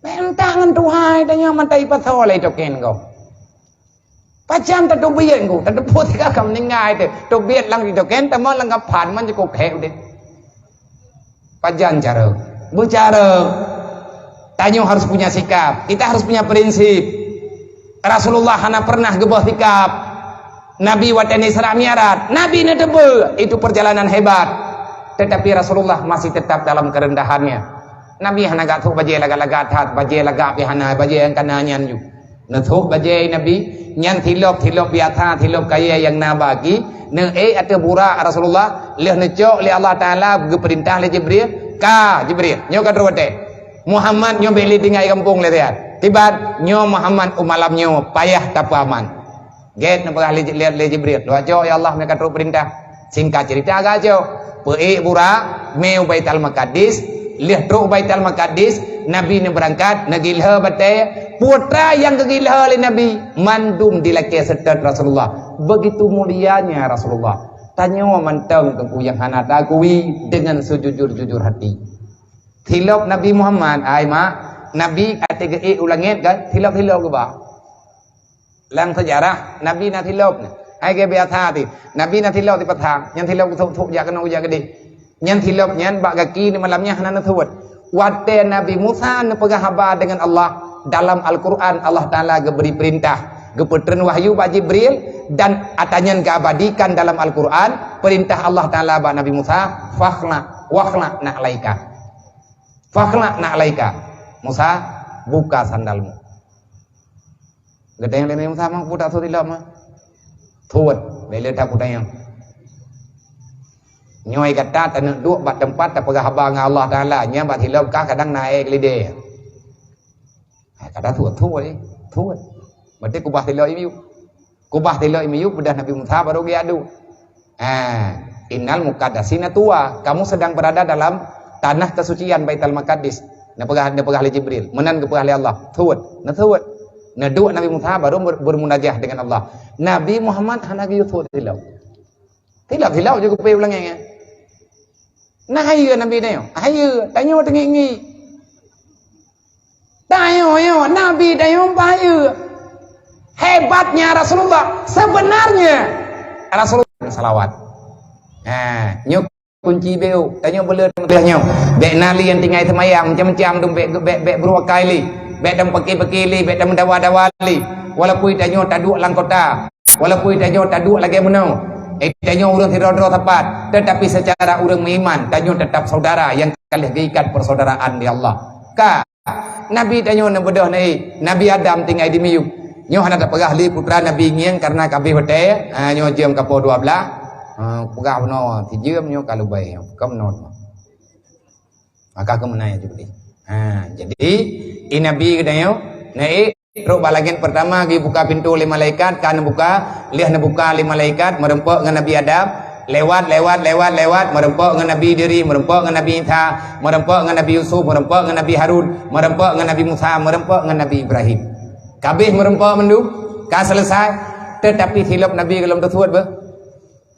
Bèk meutak ngon Tuhan, tanyoe mantong ipasoe lé token gob. Pajan tateubiet ku, tateupeue tika ka meuninggai teuh. Teubiet lam token, tamong lam kafan, man jikuk khèe udép. Pajan cara? Beucara. Tanyoe harus punya sikap. Kita harus punya prinsip. Rasulullah hana pernah geubah sikap. Nabi watèe Isra Mi'raj, Nabi neuteupeue itu perjalanan hebat. Tetapi Rasulullah masih tetap dalam kerendahannya. Nabi hana gak trok bajèe lagak-lagak that, bajèe lagak pih hana, bajèe nyang kana nyan ju. Neutrok bajèe Nabi, nyan tilop-tilop biasa, tilop kayèe nyang na bagi, neuék ateueh burak Rasulullah, lheueh neucok lé Allah Taala geupeurintah lé Jibril, "Ka, Jibril, nyoe ka trok watèe. Muhammad nyoe bèk lé tinggai gampông lé siat. Kiban, nyoe Muhammad u malam nyoe payah tapeuaman." Gèt neupeugah lé, lé, lé Jibril, "Dua cok, ya Allah, meuka trok peurintah." Singkat cerita, gacok. Peuék burak, mé u Baitul Maqdis, lheueh trok Baitul Maqdis, Nabi neubeurangkat, neugilet batèe, putra nyang geugilet lé Nabi, mandum dilakèe seutôt Rasulullah. Begitu mulianya Rasulullah. Tanyoe mantong teungku nyang hana taakui dengan sejujur-jujur hati. Tilop Nabi Muhammad, ai mak, Nabi até geuék u langèt kan, tilop-tilop geuba. Lam seujarah, Nabi na tilop nyan. Hai geubiasa ti. Nabi na tilop di pathang. Nyan tilop geuthok-thok jak keunoe jak keudéh. Nyan tilop nyan bak gaki di malam nyan hana neusuet. Watèe Nabi Musa neupeugah haba dengan Allah, dalam Al-Quran Allah Taala geubri peurintah, geupeutreun wahyu bak Jibril, dan ata nyan geuabadikan dalam Al-Quran, peurintah Allah Taala bak Nabi Musa, "Fakhla, wakhla na'laika." "Fakhla na'laika." Musa, buka sandalmu. Geutanyong lé Nabi Musa, "Meupeue tasoe tilop mah?" "Suet, bèk lé tapeutanyong. Nyoe gata taneuk duek bak teumpat tapeugah haba ngon Allah Taala, nyan bak tilop kah kadang na èk lidé." Hai, ka tasuet, suet, eh. Suet. Berarti kubah tilop i miyueb. Kubah tilop i miyueb, beudah Nabi Musa baru geuyak duek. Ah, "Innal muqaddasina tuwa." Kamu sedang berada dalam tanah kesucian Baitul Maqdis. Neupeugah, neupeugah lé Jibril. Meunan geupeugah lé Allah. Suet. Neusuet. Neuduek Nabi Musa baru ber-, bermunajah dengan Allah. Nabi Muhammad hana geuyue suet tilop. Tilop-tilop ju geupeu u langèt nyan. Na hayeue Nabi tanyoe? Hayeue, tanyoe teungiek-ngiek. Tanyoe nyoe, Nabi tanyoe pahayeue. Hebatnya Rasulullah. Sebenarnya Rasulullah salawat. Ha, nyoe kunci beu. Tanyoe beuleuet meuteumé nyoe. Bèk na lé nyang tinggai seumayang, macam-macam tu bèk, bèk, bèk beureuakai lé. Bèk tameupaké-paké lé, bèk tameudawa-dawa lé. Walaupun tanyoe taduek lam kota, walaupun tanyoe taduek lagèe meunoe, eh, tanyoe ureueng sidroe-droe sapat, tetapi secara ureueng meuiman, tanyoe tetap saudara nyang ka lheueh geuikat persaudaraan di Allah. Ka Nabi tanyoe neubeudôh na, eh, Nabi Adam tinggai di miyueb. Nyoe hana tapeugah lé putra Nabi ngieng kareuna ka abéh watèe, ha, nyoe jeuem ka poh dua blah. Ha, peugah bunoe, sijeuem nyoe ka leubeh, ka meunoe. Maka keumeunang nyang jipilih. Ha, jadi, i Nabi geutanyoe, na, eh, trok bak langèt peurtama geubuka pintoe lé malaikat, ka neubuka, lheueh neubuka lé malaikat, meureumpok ngon Nabi Adam, lewat, lewat, lewat, lewat, meureumpok ngon Nabi Idris, meureumpok ngon Nabi Isa, meureumpok ngon Nabi Yusuf, meureumpok ngon Nabi Harun, meureumpok ngon Nabi Musa, meureumpok ngon Nabi Ibrahim. Ka abéh meureumpok mandum, ka seuleusai, teutapi tilop Nabi gohlom teusuet beuh.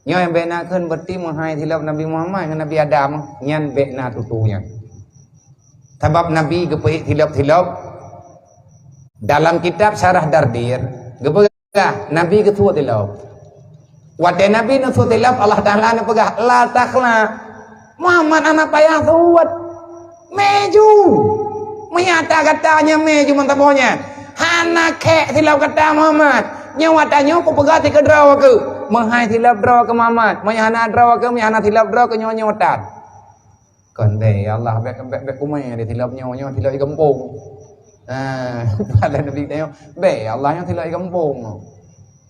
Nyoe nyang bèk na kheun, berarti meuhai tilop Nabi Muhammad ngon Nabi Adam, nyan bèk na tutoe nyan. Sabab Nabi geupeuék tilop-tilop. Dalam kitab Syarah Dardir, geupeugah Nabi geusuet tilop. Watèe Nabi neusuet tilop, Allah Taala neupeugah, "La takhla." Muhammad hana payah suet. Mé ju. Meunyo ata gata nyan mé ju meusaboh nyan. Hana khèk tilop gata Muhammad. Nyoe ata nyoe kupeugah sikeudroe keuh. Meuhai tilop droe keuh Muhammad. Meunyo hana droe keuh, meunyo hana tilop droe keuh nyoe, nyoe tan. Kon bèk, ya Allah, bèk, bèk, bèk kumé di tilop nyoe, nyoe tilop di gampông. Ah, pada Nabi tanyong, "Bèk, ya Allah, nyoe tilop di gampông."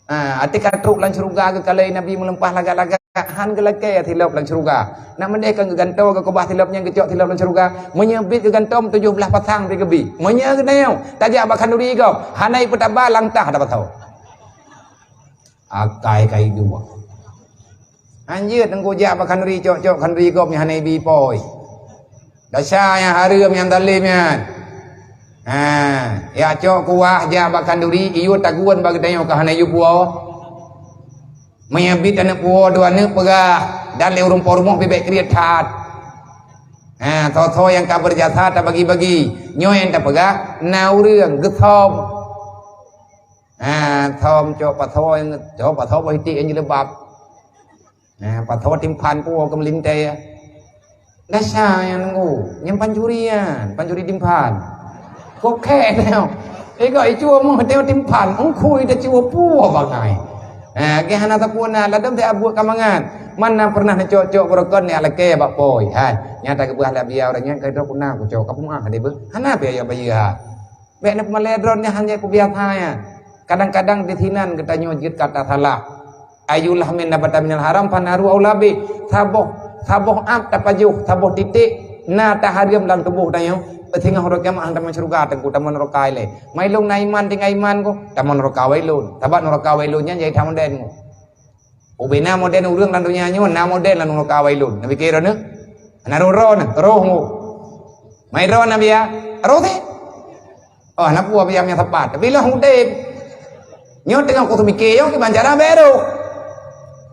Ah, até ka trok lam syeuruga geukalon Nabi meulumpah lagak-lagak, han geulakèe tilop lam syeuruga. Nak meudeh kan geugantoe geukeubah tilop nyan geucok tilop lam syeuruga. Meunyoe bit geugantoe tujoh blah pasang pih geubi. Meunyoe geutanyoe tajak bak khanduri gob, hana ipeutaba langkah dapasoe. Akai kai dua. Hanjeuet teungku jak bak khanduri cok-cok khanduri gob nyan hana ibi poi. Desya nyang hareuem nyang zalim nyan. Ha, ya cok kuah jak bak khanduri, iyue tagun bak geutanyoe ka hana iyue puwoe. Meunyo bit aneuk puwoe dua aneuk peugah, dan lé ureuëng po rumoh pih bék kriet that. Ha, soe-soe nyang ka beujasa tabagi-bagi. Nyoe nyang tapeugah, na ureuëng geusom. Ha, som cok pasoe, cok pasoe boh itik nyang jilbab. Ha, pasoe timphan puwoe keu meulintée. Gasa nyang nunggu, nyang pancuri nyan, pancuri timphan. Kokek nyoe. Ego icu moh teu timphan, ungkui teu cu puwoe bangai. Ha, geh hana sapeue na, ladom teu abuet ka mangat. Mana pernah neucok-cok beurokon ni alakée bak poi. Hai, nyata geubeurah lam biya ureuëng nyan, ka droe kuna kucok, ka peumeuah deh beuh. Hana pih ayah bayeue ha. Bék neupeumalée droe nyan hana kubiasa nyan. Kadang-kadang di sinan geutanyoe jeuet kata salah. Ayu lahmin nabata minal haram fannaru aula bih. Saboh, saboh ap tapajoh, saboh titek na tahareuem lam tuboh tanyoe. Singoh uroe kiamat hana tamong syeuruga teungku, tamong neuraka ilée. Mailong na iman tinggai iman ko, tamong neuraka wailon. Sabab neuraka wailon nyan jai that model ko. Ubena model ureuëng lam donya nyoe, na model lam neuraka wailon. Nabi kira na? Na roh-roh na, roh mu. Mai roh na biya, roh teh. Oh, na puwoe biya nyang tepat. Tapi lah udeb. Nyoe teungoh kuteumike, nyoe kiban cara bék roh.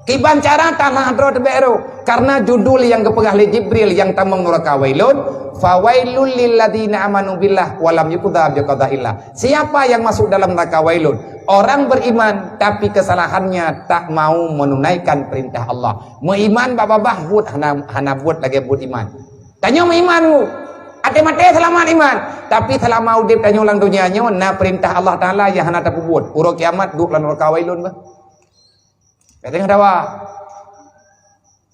Kiban cara tanah droe teubék roh. Karena judul nyang geupeugah lé Jibril nyang tamong neuraka wailon, "Fawailul lilladzina amanu billah wa lam yuqda biqadaillah." Siapa yang masuk dalam neraka wailun? Orang beriman, tapi kesalahannya tak mau menunaikan perintah Allah. Meuiman bak babah, buet hana, hana buet lagée buet iman. Tanyoe meuiman, Bu. Até maté seulamat iman. Tapi seulama udeb tanyoe lam donya nyoe, na perintah Allah Taala nyang hana tapeubuet. Uroe kiamat duek lam neuraka wailun bah. Ka teungoh dawa.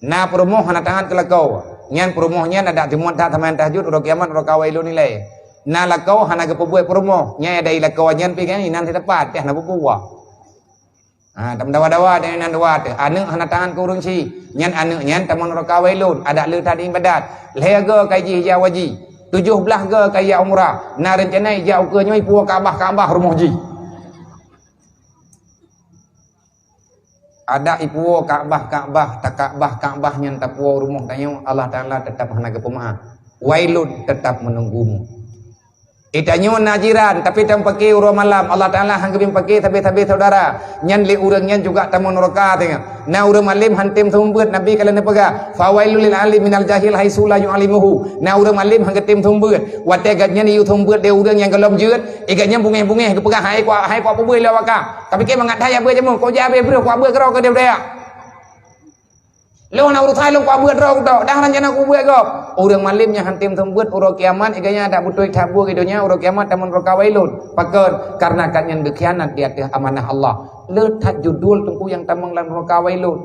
Na peurumoh hana tangat keu lakoe. Nyan peurumoh nyan adak teumuet that seumayang tahajud, uroe kiamat neuraka wailun ilée. Na lakoe hana geupeubuet peurumoh. Nyan ada i lakoe nyan pih kan inan teupat, teuh na peubuet. Ha, tameudawa-dawa dan inan dua teuh. Aneuk hana tangat keu ureuëng syiek. Nyan aneuk nyan tamong neuraka wailun. Adak le that ibadat. Lhée goe ka jih jak haji. Tujoh blaih goe ka jak umrah. Na reuncana jak ukeue nyoe ipuwoe Ka'bah-Ka'bah rumoh jih. Adak ipuwoe Ka'bah-Ka'bah, taka'bah-ka'bah nyan tapuwoe rumoh tanyoe, Allah Taala teutap hana geupeumeu'ah. Wailun teutap meununggumu. Itanyoe na jiran, tapi tameupaké uroe malam, Allah Taala han geubri paké sabe-sabe syedara. Nyan lé ureuëng nyan juga tamong neuraka teungoh. Na ureuëng malém han tem seumeubeuet, Nabi ka lheueh neupeugah, "Fawailul lil alim minal jahil haitsu la yu'allimuhu." Na ureuëng malém han geutem seumeubeuet. Watée gobnyan iyue seumeubeuet lé ureuëng nyang gohlom jeuet, i gobnyan bungéh-bungéh geupeugah, "Hai kuat, hai kuat peubeuet lé awak ka." Tapi keu mangat that jak beuet jameun, kok jak habéh breueh kuat beuet keudroe keu dara. Lôn na urusan lôn kuat beuet droe kutok, dah rencana kubuet gob. Ureuëng malém nyang han tem seumeubeuet uroe kiamat, i gobnyan adak beutôi that buet di donya, uroe kiamat tamong neuraka wailun. Pakon? Karena gobnyan geukhianat di ateueh amanah Allah. Le that judul teungku nyang tamong lam neuraka wailun.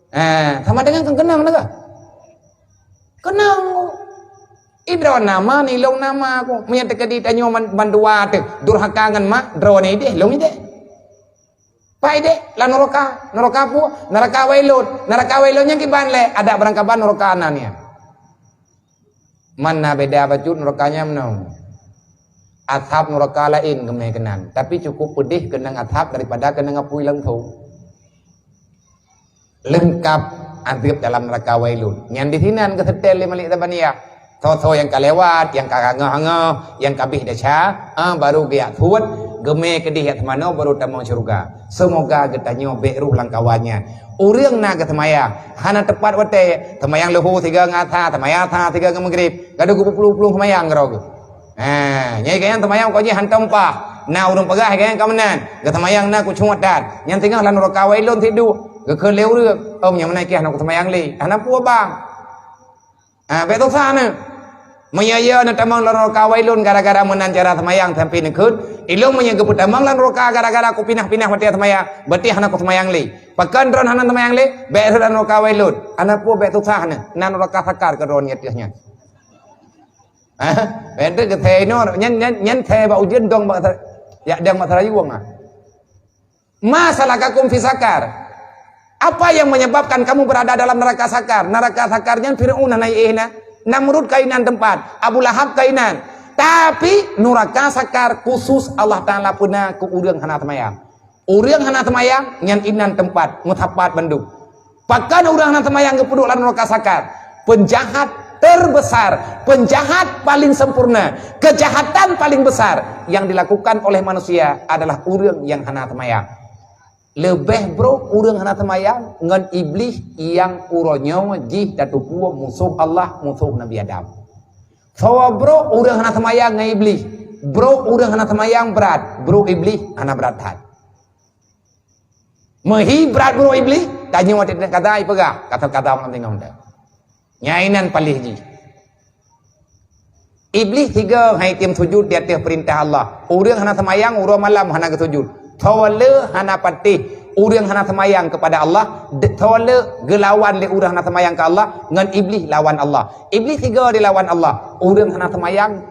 Eh, sama dengan keunong lagée. Keunong. Idroe nama, nilong nama ku. Meunyo teukeudi tanyoe man-, mandua teuh durhaka ngon mak, droeneuh ideh, lôn ideh. Pai deh, lam neuraka, neuraka pu, neuraka wailun, neuraka wailun nyang kiban lé, adak barangkaban neuraka na nyan. Man na beda bacut neuraka nyan meunan. Asab neuraka laén geumé keunan, tapi cukup peudeh keunong asab daripada keunong apui langsong. Leungkap adeueb dalam neuraka wailun. Nyan di sinan geuseutée lé Malik Zabaniyah. Soe-soe nyang ka lewat, nyang ka hangoh-hangoh, nyang ka bih desya, ah, baru geujak suet, geumé keudeh jak teumanoe, baru tamong syeuruga. Seumoga geutanyoe bék rôh lam kawan nyan. Ureuëng na geuseumayang, hana teupat watée, seumayang leuhô sigoe ngon asa, seumayang asa sigoe ngon meugrib, gadôh geupeuplôh-plôh seumayang keudroe geuh. Ha, nyan gobnyan seumayang kok jih hantom paih. Na ureuëng peugah gobnyan ka meunan, geuseumayang na khusyuk that. Nyan singoh lam neuraka wailun sidroe, geukheun lé ureuëng, "Om, nyang meunan kiah na kuseumayang lé." Hana peue bang. Ha, bék susah na. Meunyo na tamong lam neuraka wailun gara-gara meunan cara seumayang sampoe neukheun, ilôn meunyo geupeutamong lam neuraka gara-gara kupinah-pinah watée seumayang, berarti hana kuseumayang lé. Pakon droeneuh hana seumayang lé? Bék rhot lam neuraka wailun. Hana peue bék susah na. Na neuraka sakar keu droeneuh ateueh nyan. Ha? Bék teuh geuseunoe nyan, nyan, nyan thée bak ujeuen dong bak sa-, jak dong bak seurajeuen, ha. "Ma salakakum fi saqar?" Apa yang menyebabkan kamu berada dalam neraka Sakar? Neraka Sakar nyan Firaun hana jiéh na, Namrud ka inan teumpat, Abu Lahab ka inan. Tapi neuraka Sakar khusus Allah Taala peuna keu ureuëng hana seumayang. Ureuëng hana seumayang nyan inan teumpat, meusapat bandum. Pakon ureuëng hana seumayang geupeuduek lam neuraka Sakar? Penjahat terbesar, penjahat paling sempurna, kejahatan paling besar yang dilakukan oleh manusia adalah ureuëng nyang hana seumayang. Leubeh brok ureuëng hana seumayang ngon Iblih nyang uroe nyoe jih tateupeue musoh Allah, musoh Nabi Adam. Soe brok ureuëng hana seumayang ngon Iblih. Brok ureuëng hana seumayang brat, brok Iblih hana brat that. Meuhi brat brok Iblih, tanyoe watée kata ipeugah, kata-kata malam tengah muda. Nyainan paléh jih. Iblih sigoe hai tem sujud di ateueh peurintah Allah. Ureuëng hana seumayang uroe malam hana geusujud. Soe le hana patéh ureuëng hana seumayang keupada Allah, de- soe le geulawan lé ureuëng hana seumayang keu Allah, ngon Iblih lawan Allah. Iblih sigoe dilawan Allah. Ureuëng hana seumayang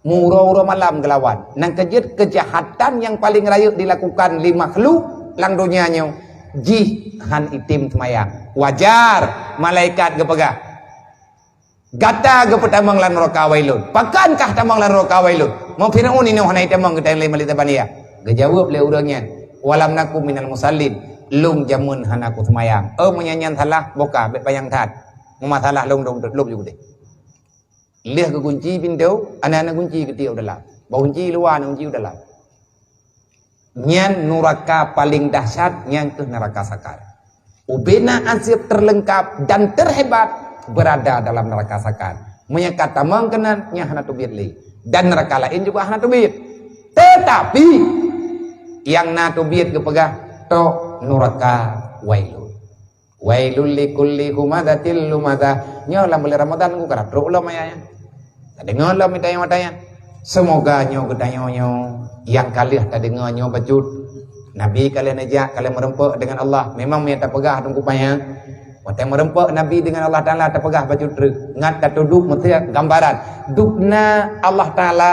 meuuroe-uroe malam geulawan. Nang keujeuet keujahatan nyang paleng rayeuk dilakukan lé makhluk lam donya nyoe, jih han item seumayang. Wajar malaikat geupeugah, "Gata geupeutamong lam nuraka wailun. Pakon kah tamong lam nuraka wailun? Meu Firaun inoe hana itamong geutanyoe lé malaikat Zabaniya." Geujaweueb lé ureuëng nyan, "Walam naku minal musallin." Lôn jameun hana kuseumayang. Oh, meunyan nyan salah, boh ka, bék panyang that. Meumasalah lôn, lôn, lôn ju keudeh. Lheueh geukunci pintoe, aneuk-aneuk kunci geutiek u dalam. Bah kunci luwa, aneuk kunci u dalam. Nyan nuraka paleng dahsyat, nyan keuh nuraka sakar. Ubena anseuet terlengkap dan terhebat berada dalam nuraka sakar. Meunyo ka tamong keunan, nyan hana teubiet lé. Dan nuraka laén juga hana teubiet. Tetapi, nyang na teubiet geupeugah, tok nuraka wailun. Wailul likulli humazatil lumazah. Nyoe lam buleuen Ramadhan ku karab trok lom ayat nyan. Tadeungoe lom mita nyang mata nyan. Seumoga nyoe geutanyoe nyoe nyang ka lheueh tadeungoe nyoe bacut. Nabi ka lheueh neujak, ka lheueh meureumpok deungon Allah. Memang meunyo tapeugah teungku panyang, watée meureumpok Nabi deungon Allah Taala tapeugah bacut treuk. Ngat tatuduk meuteuk gambaran. Dubna Allah Taala,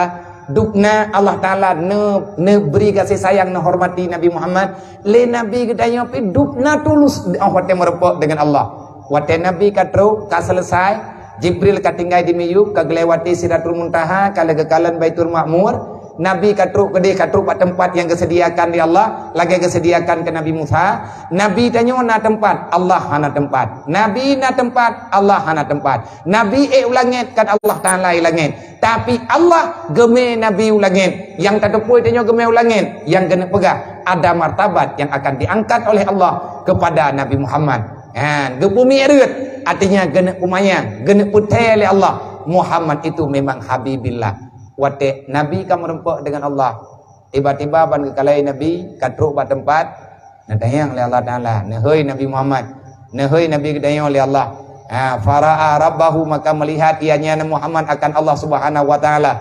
dubna Allah Taala ne, neubri gaséh sayang, neuhormati Nabi Muhammad. Lé Nabi geutanyoe pih dubna tulus, oh, watée meureumpok deungon Allah. Watée Nabi ka trok, ka seuleusai, Jibril ka tinggai di miyueb, ka geulewati Sidratul Muntaha, ka lheueh geukalon Baitul Ma'mur. Nabi ka trok keudeh, ka trok bak teumpat nyang geuseudiakan lé Allah, lagée geuseudiakan keu Nabi Musa. Nabi tanyoe na teumpat, Allah hana teumpat. Nabi na teumpat, Allah hana teumpat. Nabi ék u langét, kon Allah Taala i langét. Tapi Allah geumé Nabi u langét. Nyang tateupeue tanyoe geumé u langét, nyang geuneuk peugah ada martabat yang akan diangkat oleh Allah kepada Nabi Muhammad. Ha, geupeumiet reuet, artinya geuneuk peumanyang, geuneuk peuthée lé Allah. Muhammad itu memang Habibillah. Watée Nabi ka meureumpok deungon Allah, tiba-tiba ban geukalai Nabi ka trok bak teumpat, neutanyong lé Allah Taala, neuhôi Nabi Muhammad, neuhôi Nabi geutanyoe lé Allah. Ha, fara'a rabbahu, maka melihat ianya Muhammad akan Allah Subhanahu wa Taala.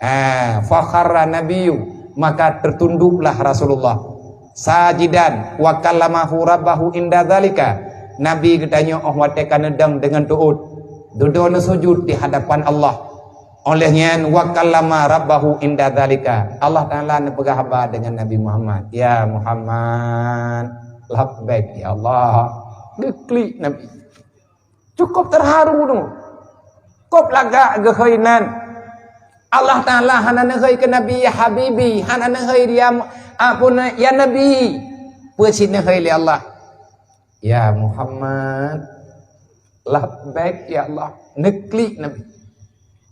Ha, fakharra nabiyyu, maka tertunduklah Rasulullah. Sajidan wa kallamahu rabbahu inda dzalika. Nabi geutanyoe óh watée ka neudong deungon tuôt, dudoe neusujud di hadapan Allah. Óh lheueh nyan, wa kallama rabbahu inda dzalika. Allah Taala neupeugah haba deungon Nabi Muhammad, "Ya Muhammad, labbaik ya Allah." Geuklik Nabi. Cukup terharu tu. Kop lagak geuhôi nan. Allah Taala hana neuhôi keu Nabi, "Ya Habibi," hana neuhôi dia, "Ampun, ya Nabi." Peue cit neuhôi lé Allah, "Ya Muhammad, labbaik ya Allah." Neuklik Nabi.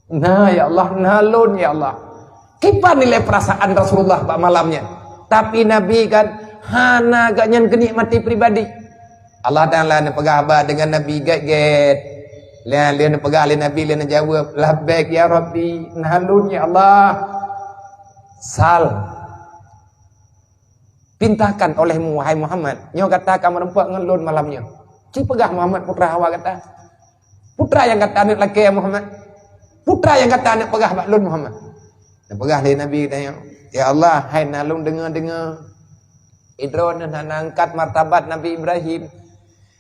"Na ya Allah, na lôn ya Allah." Kiban nilai perasaan Rasulullah bak malam nyan. Tapi Nabi kan hana gobnyan geunikmati pribadi. Allah Taala neupeugah haba deungon Nabi gét-gét. Lheueh, lheueh neupeugah lé Nabi, lheueh neujaweueb, "Labbaik ya Rabbi, na lôn ya Allah." "Sal, pintakan olehmu, wahai Muhammad. Nyoe gata ka meureumpok ngon lôn malam nyoe. Ci peugah Muhammad, putra hawa gata. Putra nyang gata neuk lakée, Muhammad. Putra nyang gata neuk peugah bak lôn, Muhammad." Neupeugah lé Nabi geutanyoe, "Ya Allah, hai na lôn deungoe-deungoe, droeneuh na angkat martabat Nabi Ibrahim.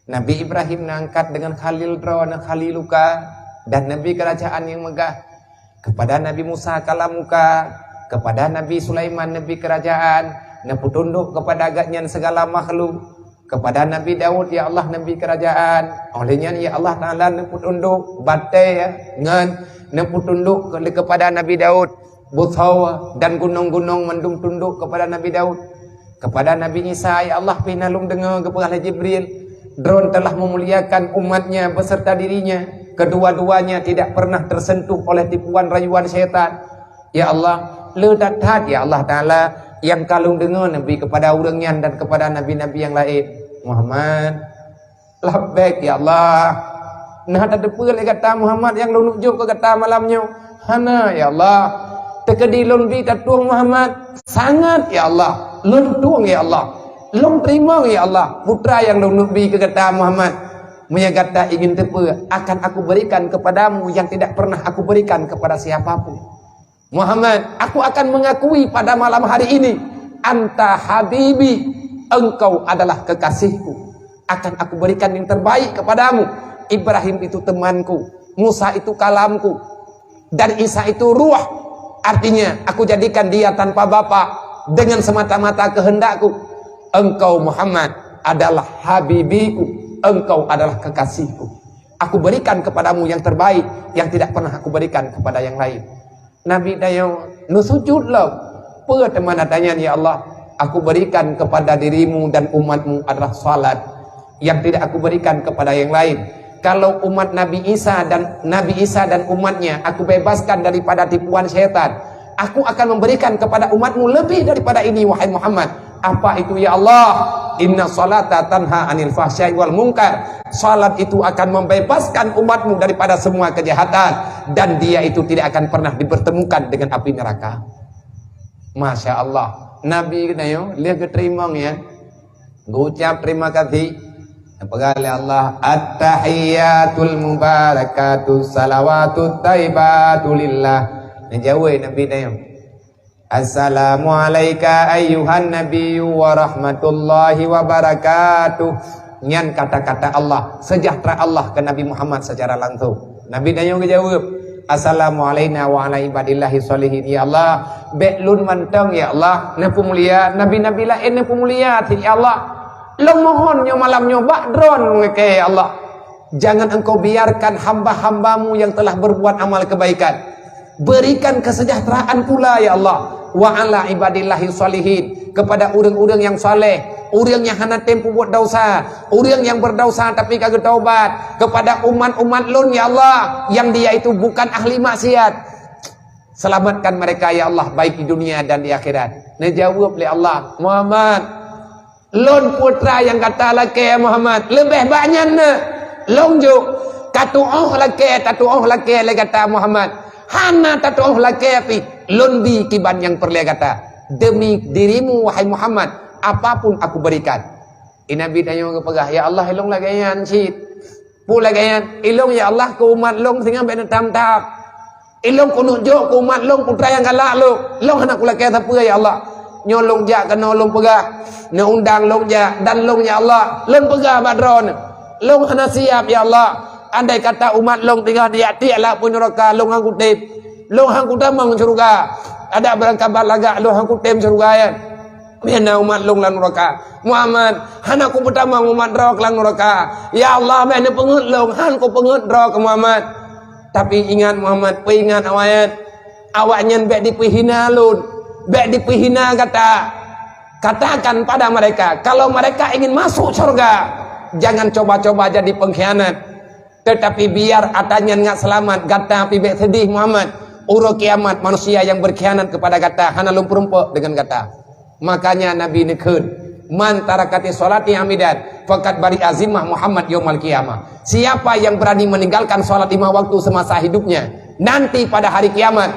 Nabi Ibrahim na angkat deungon Khalil droeneuh, Khaliluka, dan Nabi keurajaan nyang meugah. Kepada Nabi Musa kalamuka, kepada Nabi Sulaiman Nabi keurajaan, neupeutundok kepada gobnyan segala makhluk. Kepada Nabi Daud, ya Allah, Nabi keurajaan. Óh lheueh nyan, ya Allah Taala, neupeutundok batée ngon neupeutundok ke-, kepada Nabi Daud, busoe dan gunong-gunong mandum tundok kepada Nabi Daud. Kepada Nabi Isa, ya Allah, pih na lôn deungoe geupeugah lé Jibril, droeneuh telah memuliakan umatnya beserta dirinya. Kedua-duanya tidak pernah tersentuh oleh tipuan rayuan syaitan. Ya Allah, le that-that, ya Allah Taala, Nyang ka lôn deungoe Nabi kepada ureuëng nyan dan kepada nabi-nabi nyang laén, "Muhammad." "Labbaik, ya Allah." "Na tateupeue lé gata Muhammad nyang lôn jok keu gata malam nyoe?" "Hana, ya Allah." "Teukeudi lôn bi tatueng Muhammad?" "Sangat, ya Allah." "Lôn tueng, ya Allah. Lôn teurimong, ya Allah, putra nyang lôn bi keu gata Muhammad. Meunyoe gata ingin teupeue, akan Aku berikan kepadamu yang tidak pernah Aku berikan kepada siapa pun. Muhammad, Aku akan mengakui pada malam hari ini, anta habibi, engkau adalah kekasihku. Akan Aku berikan yang terbaik kepadamu. Ibrahim itu temanku, Musa itu kalamku, dan Isa itu ruh. Artinya, Aku jadikan dia tanpa bapa, dengan semata-mata kehendakku. Engkau Muhammad adalah habibiku, engkau adalah kekasihku. Aku berikan kepadamu yang terbaik, yang tidak pernah Aku berikan kepada yang lain." Nabi tanyoe neusujut lom. Peue teuma na tanyan, "Ya Allah, Aku berikan kepada dirimu dan umatmu adalah salat yang tidak Aku berikan kepada yang lain. Kalau umat Nabi Isa dan Nabi Isa dan umatnya Aku bebaskan daripada tipuan syaitan, Aku akan memberikan kepada umatmu lebih daripada ini, wahai Muhammad." "Apa itu, ya Allah?" "Inna salata tanha anil fahsyai wal munkar." Salat itu akan membebaskan umatmu daripada semua kejahatan, dan dia itu tidak akan pernah dipertemukan dengan api neraka. Masya Allah. Nabi keunoe lheueh geuteurimong nyan, geucap terima kasih. Peugah lé Allah, "At-tahiyyatul mubarakatuh salawatut thayyibatu lillah." Neujaweueb Nabi nyoe, "Assalamu alaika ayyuhan nabiyyu wa rahmatullahi wa barakatuh." Nyan kata-kata Allah, sejahtera Allah keu Nabi Muhammad secara langsung. Nabi tanyoe geujaweueb, "Assalamu alaina wa ala ibadillahi shalihin." "Ya Allah, bék lôn mantong, ya Allah, neupeumulia, nabi-nabi laén neupeumulia cit, ya Allah. Lôn mohon nyoe malam nyoe bak droeneuh lakée, ya Allah. Jangan Engkau biarkan hamba-hamba-Mu yang telah berbuat amal kebaikan. Berikan kesejahteraan pula, ya Allah, wa ala ibadillahi shalihin, kepada ureuëng-ureuëng nyang saleh, ureuëng nyang hana tem peubuet dosa, ureuëng nyang berdosa tapi ka geutaubat, kepada umat-umat lôn, ya Allah, yang dia itu bukan ahli maksiat. Selamatkan mereka, ya Allah, baik di dunia dan di akhirat." Neujaweueb lé Allah, "Muhammad, lôn putra nyang gata lakée, Muhammad, leubeh bak nyan na. Lôn jok, katuoh lakée, tatuoh lakée lé gata, Muhammad. Hana tatuoh lakée pih, lôn bi kiban nyang peureulée gata. Demi dirimu, wahai Muhammad, apapun Aku berikan." Nabi tanyoe geupeugah, "Ya Allah, ilôn lagée nyan cit." "Peue lagée nyan?" "Ilôn, ya Allah, keu umat lôn singoh bék neutam-tam. Ilôn keuneuk jok keu umat lôn putra nyang galak lôn. Lôn hana kulakée sapeue, ya Allah. Nyoe lôn jak keunoe lôn peugah, neuundang lôn jak, dan lôn, ya Allah, lôn peugah bak droeneuh, lôn hana siab, ya Allah. Andai kata umat lôn singoh dijak tiek lam apui nuraka, lôn han kutem. Lôn han kutamong syeuruga. Adak beurangkabat lagak lôn han kutem syeuruga nyan. Meunan umat lôn lam nuraka. Muhammad, hana kupeutamong umat droe lam nuraka. Ya Allah, bék neupeungeut lôn, han kupeungeut droe keu Muhammad. Tapi ingat Muhammad, peuingat awaknyan. Awaknyan bék dipeuhina lôn, bék dipeuhina gata. Katakan pada mereka, kalau mereka ingin masuk syurga, jangan coba-coba jadi pengkhianat. Tetapi biar ata nyan ngat seulamat, gata pih bék seudeh, Muhammad. Uroe kiamat, manusia nyang beurkhianat keupada gata hana lôn peurumpok deungon gata. Makanya Nabi neukheun, "Man tarakati sholati amidan, faqad bari'a zimmah Muhammad yaumal qiyamah." Siapa yang berani meninggalkan sholat lima waktu semasa hidupnya, nanti pada hari kiamat,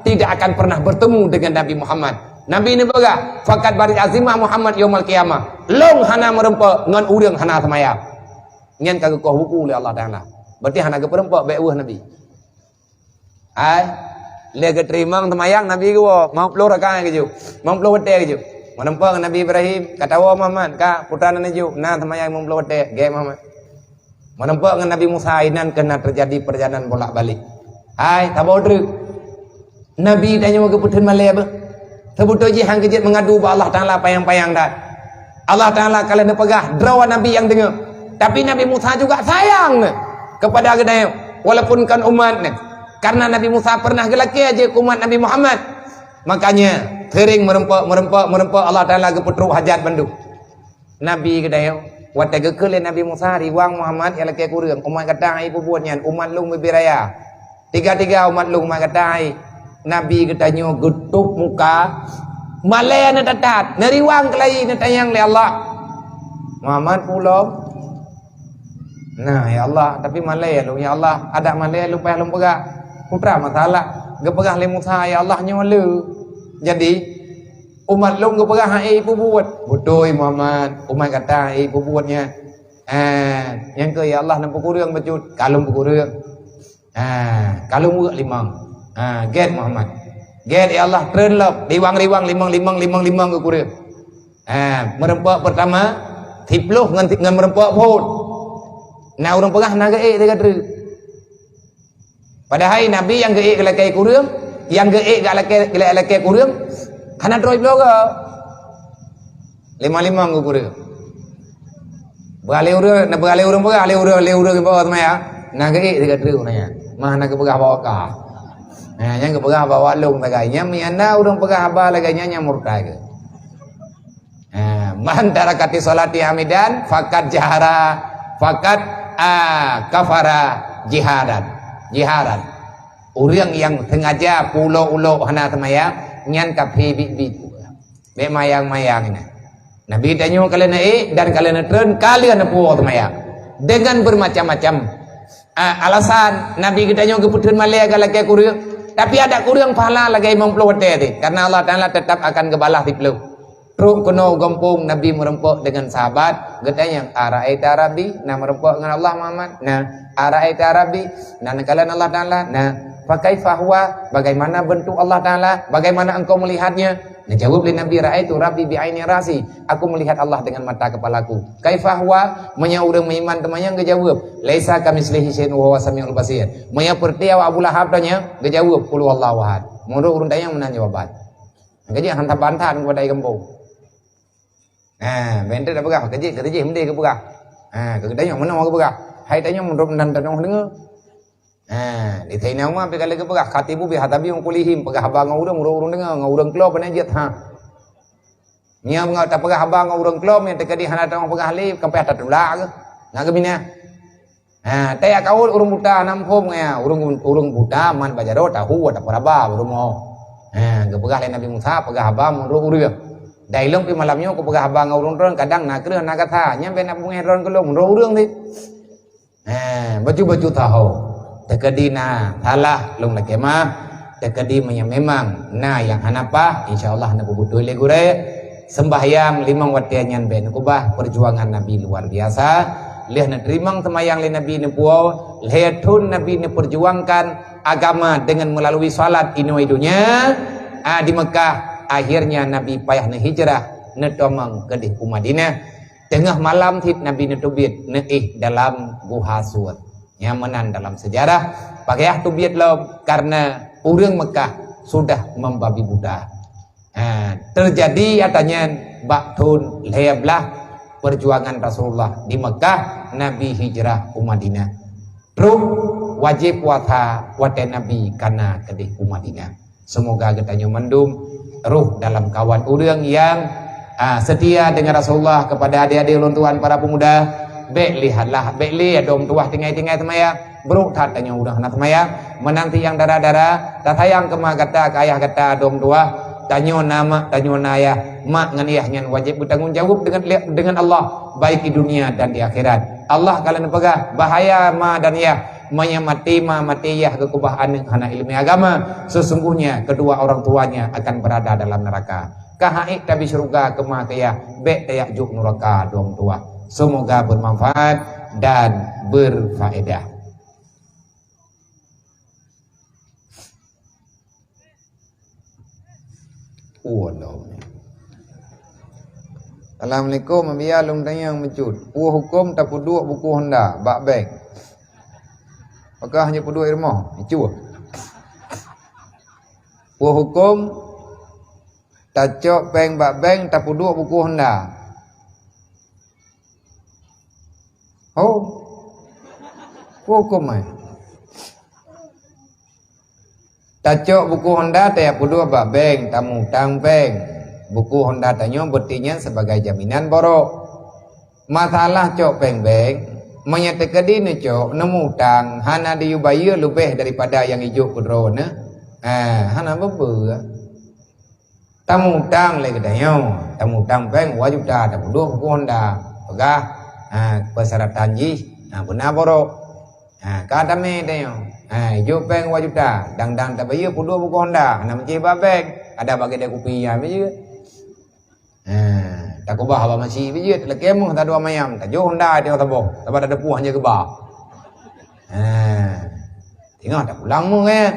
tidak akan pernah bertemu dengan Nabi Muhammad. Nabi neupeugah, "Faqad bari'a zimmah Muhammad yaumal qiyamah." Lôn hana meurumpok ngon ureuëng hana seumayang. Nyan ka geukoh buku lé Allah Taala. Berarti hana geupeurumpok bék weueh Nabi. Ai, lé geuteurimong seumayang Nabi geuwoe, limong ploh rakaat geujok, limong ploh watée geujok. Meurumpok ngon Nabi Ibrahim, ka tawoe Muhammad, ka putra nan jok, na seumayang limong ploh watée, gét Muhammad. Meurumpok ngon Nabi Musa, inan keuh na teujadi peurjalanan bolak-balik. Hai, saboh treuk. Nabi tanyoe geupeutheun malée beuh. Seubeutôi jih han keujeuet meungadu bak Allah Taala panyang-panyang that. Allah Taala ka lheueh neupeugah, droe Nabi nyang deungoe. Tapi Nabi Musa juga sayang nyoe keupada geutanyoe, walaupun kon umat nyoe. Karena Nabi Musa pernah geulakée jeuet keu umat Nabi Muhammad. Makanya, seuring meurumpok, meurumpok, meurumpok, Allah Taala geupeutrok hajat bandum. Nabi geutanyoe, watée geukheun lé Nabi Musa, "Riwang Muhammad nyang lakée kureueng, umat gata hai peubuet nyan, umat lôn bubé raya. Tiga-tiga umat lôn umat gata hai." Nabi geutanyoe geutôb muka, Malée na that-that, neuriwang keulayi neutanyong lé Allah. Muhammad, peue lom? Nah, ya Allah, tapi malée lôn, ya Allah, adak malée lôn payah lôn peugah. Peue teuma masalah? Geupeugah lé Musa, ya Allah, nyoe le. Jadi, umat lôn geupeugah hana ié peubuet. Beutôi, Muhammad, umat gata hana ié peubuet nyan. Ah, nyang keu, ya Allah, neupeukureueng bacut, ka lôn peukureueng. Ah, ka lôn weuek limong. Ah, gét Muhammad. Gét, ya Allah, treun lom, riwang-riwang, limong, limong, limong, limong geukureueng. Ah, meureumpok peurtama, siplôh ngon, ngon meureumpok phon. Na ureuëng peugah na geuék sigoe treuk. Padahai Nabi nyang geuék lakée kureueng, nyang geuék lakée, lakée kureueng, hana troh siplôh goe. Limong-limong geukureueng. Beualèh ureueng, na beualèh ureueng peugah, alèh ureueng, alèh ureueng bak teuma ya. Na geuék sigoe treuk ureueng nyan. Mah na geupeugah bak ka. Nah, nyang geupeugah bak lôn lagèe nyan, meunyo na ureueng peugah haba lagèe nyan, nyan murtad. Ha, man taraka sholati amidan faqad jahara, faqad, ah, kafara jiharan. Jiharan. Ureueng nyang sengaja peuulok-ulok hana seumayang, nyan kafé biet-biet. Bèk mayang-mayang nyan. Nabi tanyoe ka lheueh neuék dan ka lheueh neutreun, ka lheueh neupuwoe seumayang. Dengan bermacam-macam, ah, alasan Nabi geutanyoe geupeutreun malèe ka lakèe kureueng, tapi adak kureueng pahala lagèe limong ploh watèe teuh, karena Allah Taala tetap akan geubalah siplôh. Trok keunoe u gampông, Nabi meureumpok deungon sahabat, geutanyong, "Ara'aita Rabbi?" Na meureumpok ngon Allah Muhammad? Na. "Ara'aita Rabbi?" Na neukalon Allah Taala? Na. "Fa kaifa huwa?" Bagaimana bentuk Allah Taala? Bagaimana engkau melihatnya? Neujaweueb lé Nabi, "Ra'aitu Rabbi bi aini ra'si." Aku melihat Allah dengan mata kepalaku. "Kaifa huwa?" Meunyoe ureueng meuiman teuma nyan geujaweueb, "Laisa kamitslihi syai'un wa huwas samiul basir." Meunyoe peureuté awak Abu Lahab tanyoe geujaweueb, "Qul huwallahu ahad." Meunurot ureueng tanyoe meunan jawaban. Keujeuet han taban that keupada gampông. Ha, bèk enteuk tapeugah, keujeuet, keujeuet meunan geupeugah. Ha, keu geutanyoe meunoe geupeugah. Hai tanyoe meunurot nan tanyoe deungoe. Ha, di Saidina Umar pih ka lheueh geupeugah, "Khatibu biha tabi'u qulihim," peugah haba ngon ureueng, ureueng, ureueng deungoe, ngon ureueng klo pane jeuet, ha. Nyan ngon tapeugah haba ngon ureueng klo, nyan teukeudi hana teupeugah lé, ka payah tatulak geuh. Na geuminah. Ha, teuka ureueng buta na muphom nyan, ureueng, ureueng buta man bak jaroe tahu, tapeuraba baru mo. Ha, geupeugah lé Nabi Musa, peugah haba meunurot ureueng. Dan ilôn pih malam nyoe kupeugah haba ngon ureueng droen, kadang na kreueh na gata, nyan bèk na beungèh droen keu lôn, meunurot ureueng teuh. Ha, bacut-bacut tahu. Teukeudi na salah lôn lakèe meu'ah, teukeudi meunyo memang na nyang hana paih, insya Allah neupeubeutôi lé gurèe. Sembahyang limong watèe nyan bèk neukeubah, perjuangan Nabi luar biasa. Lheueh neuteurimong seumayang lé Nabi neupuwoe, lhèe thon Nabi neuperjuangkan agama dengan melalui salat inoe donya, a, di Mekah. Akhirnya Nabi payah neuhijrah, neutomong keudeh u Madinah. Teungoh malam cit Nabi neuteubiet neuéh dalam guha Sur. Nyang meunan dalam seujarah, pakaiah teubiet lom karena ureueng Mekah sudah membabi buta. Ha, teujadi ata nyan bak thon lhèe blaih perjuangan Rasulullah di Mekah, Nabi hijrah u Madinah. Trok wajéb puasa watèe Nabi kana keudeh u Madinah. Semoga geutanyoe mandum roh dalam kawan ureueng nyang, ah, setia dengan Rasulullah. Kepada adik-adik ulôn tuan para pemuda, bèk lé halah, bèk lé dom tuah tinggai-tinggai seumayang. Brok that tanyoe ureueng hana seumayang. Meunan cit nyang dara-dara, tasayang keu ma gata, keu ayah gata dom tuah. Tanyoe na mak, tanyoe na ayah. Mak ngon ayah nyan wajéb beutanggong jaweueb deungon, deungon Allah, baik di dunia dan di akhirat. Allah ka lheueh neupeugah, bahaya ma dan yah. Meunyo maté ma, maté yah geukeubah aneuk hana ileumèe agama, sesungguhnya kedua orang tuanya akan berada dalam neraka. Ka han ék tabi syeuruga keu ma keu yah, bèk tajak jok nuraka dua meutuwah. Semoga bermanfaat dan berfaedah. Assalamualaikum, Abiya lôn tanyong meucut. Peue huköm tapeuduek buku honda bak bank? Pakon hana peuduek i rumoh? Icu. Peue huköm tacok péng bak bank tapeuduek buku honda? Ho. Peue huköm ai? Tacok buku honda tajak peuduek bak bank, tamutang bank. Buku honda tanyoe beuti nyan sebagai jaminan borok. Masalah cok péng bank, meunyo teukeudi neucok, neumutang, hana jiyue bayeue leubeh daripada nyang ijok keu droeneuh, eh, hana beubeuet. Tamutang lé geutanyoe, tamutang péng dua juta, tapeuduek buku Honda. Peugah, ha, persyaratan jih, ha, beuna borok. Ha, ka tamé tanyoe. Ha, ijok péng dua juta, dang-dang tabayeue peuduek buku Honda, hana meucéh bak bank, ada bak keude kupi nyan bayeue. Ha, takeubah bak masjid bayeue, talakée meuh tadua mayam, tajok Honda tanyoe saboh, sabab tadeupôh hana geuba. Ha, teungoh tapulang meuh nyan.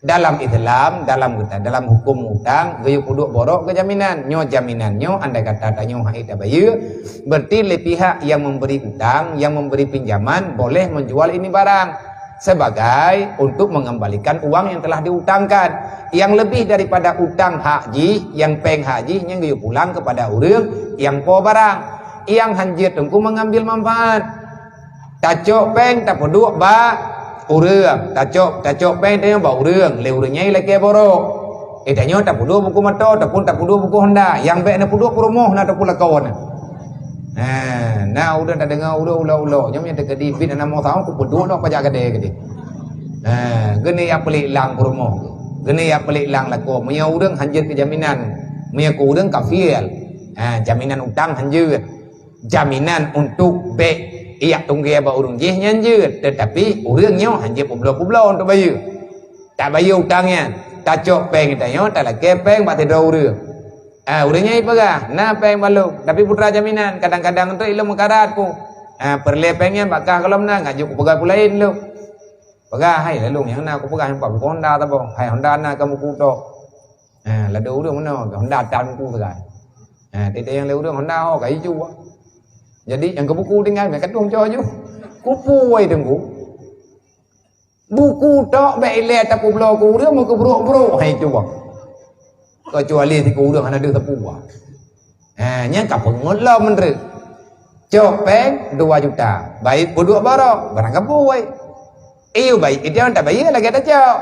Dalam Islam, dalam, dalam huköm utang, geuyue peuduek borok keu jaminan. Nyoe jaminan nyoe, andai kata tanyoe hana tabayeue, berarti lé pihak yang memberi utang, yang memberi pinjaman, boleh menjual ini barang sebagai untuk mengembalikan uang yang telah diutangkan. Yang lebih daripada utang hak jih, yang péng hak jih, nyan geuyue pulang kepada ureuëng nyang po barang. Nyang hanjeuet teungku mengambil manfaat. Tacok péng tapeuduek bak ureuëng, tacok, tacok péng tanyoe bak ureuëng, lé ureuëng nyan ilakée borok. Eh, tanyoe tapeuduek buku moto ataupun tapeuduek buku Honda, nyang bék na peuduek peurumoh na tapeuduek lakoe na. Ha, na ureuëng tadeungoe ureuëng ulok-ulok, nyoe nyang teukeudi bit aneuk moto kupeuduek lom pajak gade gade. Ha, geuneuk jak peulék lang peurumoh. Geuneuk jak peulék lang lakoe. Meunyoe ureuëng hanjeuet keu jaminan, meunyoe keu ureuëng kafil. Ha, jaminan utang hanjeuet. Jaminan untuk bék ijak tunggée bak ureuëng jih nyan jeuet, teutapi ureuëng nyoe hanjeuet peubloe-peubloe untuk bayeue. Tabayeue utang nyan, tacok péng tanyoe, talakée péng bak sidroe ureuëng. Ah, ureuëng nyan ipeugah, "Na péng bak lôn, tapi putra jaminan, kadang-kadang tu ilôn meukarat ku. Ah, peureulée péng nyan bak kah gohlom na, ngajak kupeugah peue laén lôn." Peugah, "Hai, lalong nyang na kupeugah nyoe pat buku Honda saboh. Hai, Honda na ka buku tok." Ha, ladôm ureuëng meunoe, Honda tan ku sagai. Ha, tieb-tieb nyang lé ureuëng Honda ho ka iju. Jadi nyang keu buku tinggai meukat dong cok aju. Kupuwai teungku. Buku tok bék ilée tapeubloe keu ureuëng meukeubrok-brok hai cuba. Keucuali siku ureuëng hana deuh sapeue. Ha, nyan ka peungeut lom meunurot. Cok péng dua juta, bayeue peuduek barok, barang ka puwai. Iyue bayeue, ijak tabayeue lagée tacok.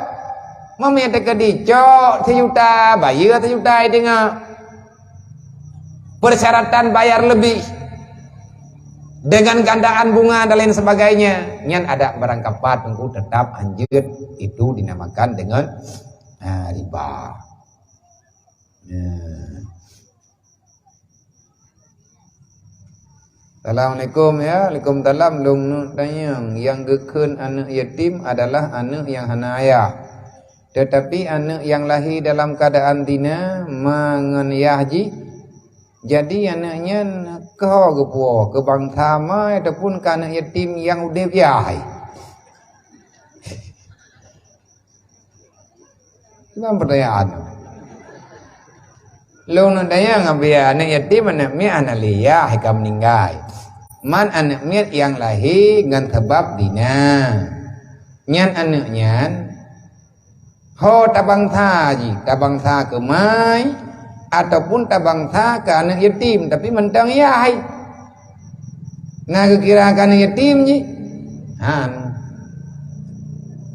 Meunyoe teukeudi cok sijuta, bayeue sijuta i teungoh. Persyaratan bayar lebih dengan gandaan bunga dan lain sebagainya, nyan adak barang kapat teungku tetap hanjeuet, itu dinamakan dengan, ha, riba. Ya. Assalamualaikum, ya. Waalaikumsalam. Lôn neuk tanyong, nyang geukheun aneuëk yatim adalah aneuëk nyang hana ayah. Teutapi aneuëk nyang lahé dalam keuadaan zina ma ngon yah jih, jadi aneuëk nyan keuh geupuwoe keu bansa ma ataupun keu aneuëk yatim nyang udeb yah? Nyan peutanyaan. Lôn neuk tanyong, apabila aneuëk yatim, aneuëk miet hana lé yah ka meuninggai. Man aneuëk miet nyang lahé ngon sabab zina. Nyan aneuëk nyan ho tabansa jih, tabansa keu mai ataupun tabansa keu aneuëk yatim, tapi mantong yah. Na geukira keu aneuëk yatim jih? Han.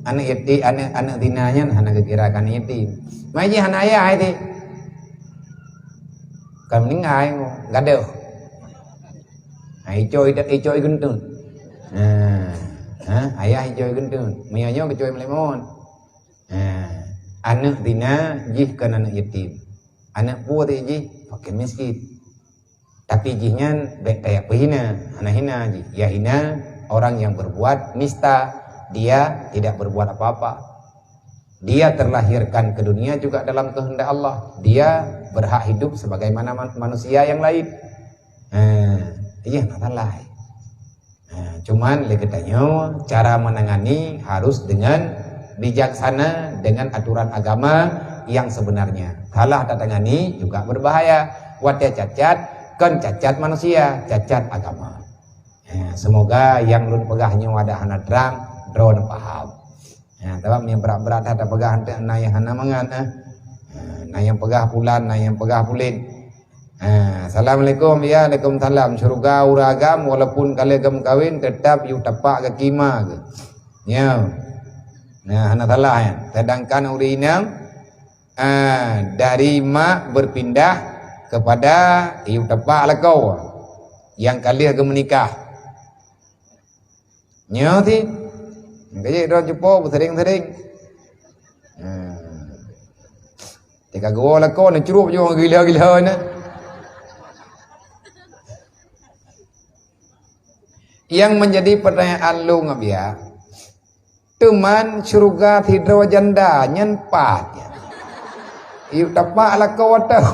Aneuëk yati-, aneuëk, aneuëk zina nyan hana geukira keu aneuëk yatim. Mai jih hana ayah jih. Ka meuninggai, gadôh. Ha, icok, icok igeunteut. Ha. Ha, ayah icok igeunteut. Meunyoe nyoe keucuali meulimon. Ha. Aneuëk zina jih kon aneuëk yatim. Aneuëk peue jih? Fakir miskin. Tapi jih nyan bék tajak peuhina, hana hina jih. Ya hina orang yang berbuat nista, dia tidak berbuat apa-apa. Dia terlahirkan ke dunia juga dalam kehendak Allah. Dia berhak hidup sebagaimana man-, manusia yang lain. Ha, iya, hana salah. Ha, cuman lé geutanyoe cara menangani harus dengan bijaksana, dengan aturan agama yang sebenarnya. Salah tatangani juga berbahaya. Watée cacat, kon cacat manusia, cacat agama. Ha, semoga nyang lôn peugah nyoe adak hana trang, droeneuh paham. Ha, sabab nyang brat-brat that tapeugah, na nyang hana mangat, eh. Ha, na nyang peugah pulan, na nyang peugah pulen. Ha, assalamualaikum. Ya, waalaikumsalam. Syeuruga ureuëng agam, walaupun ka lheueh geumeukawen, teutap yue tapak gaki ma geuh. Ya. Nah, hana salah, ya. Sedangkan ureuëng inong, ah, dari mak berpindah kepada yue tapak lakoe nyang ka lheueh geumeunikah. Nyoe sit. Nyang ka jeuet droe cupo beusering-sering. Ha. Ka geuwoe lakoe neucrup ju gila-gila na. Yang menjadi pertanyaan lôn ngon biak, teuma syeuruga sidroe janda nyan pat nyan? Yuk tapak lakoe atau?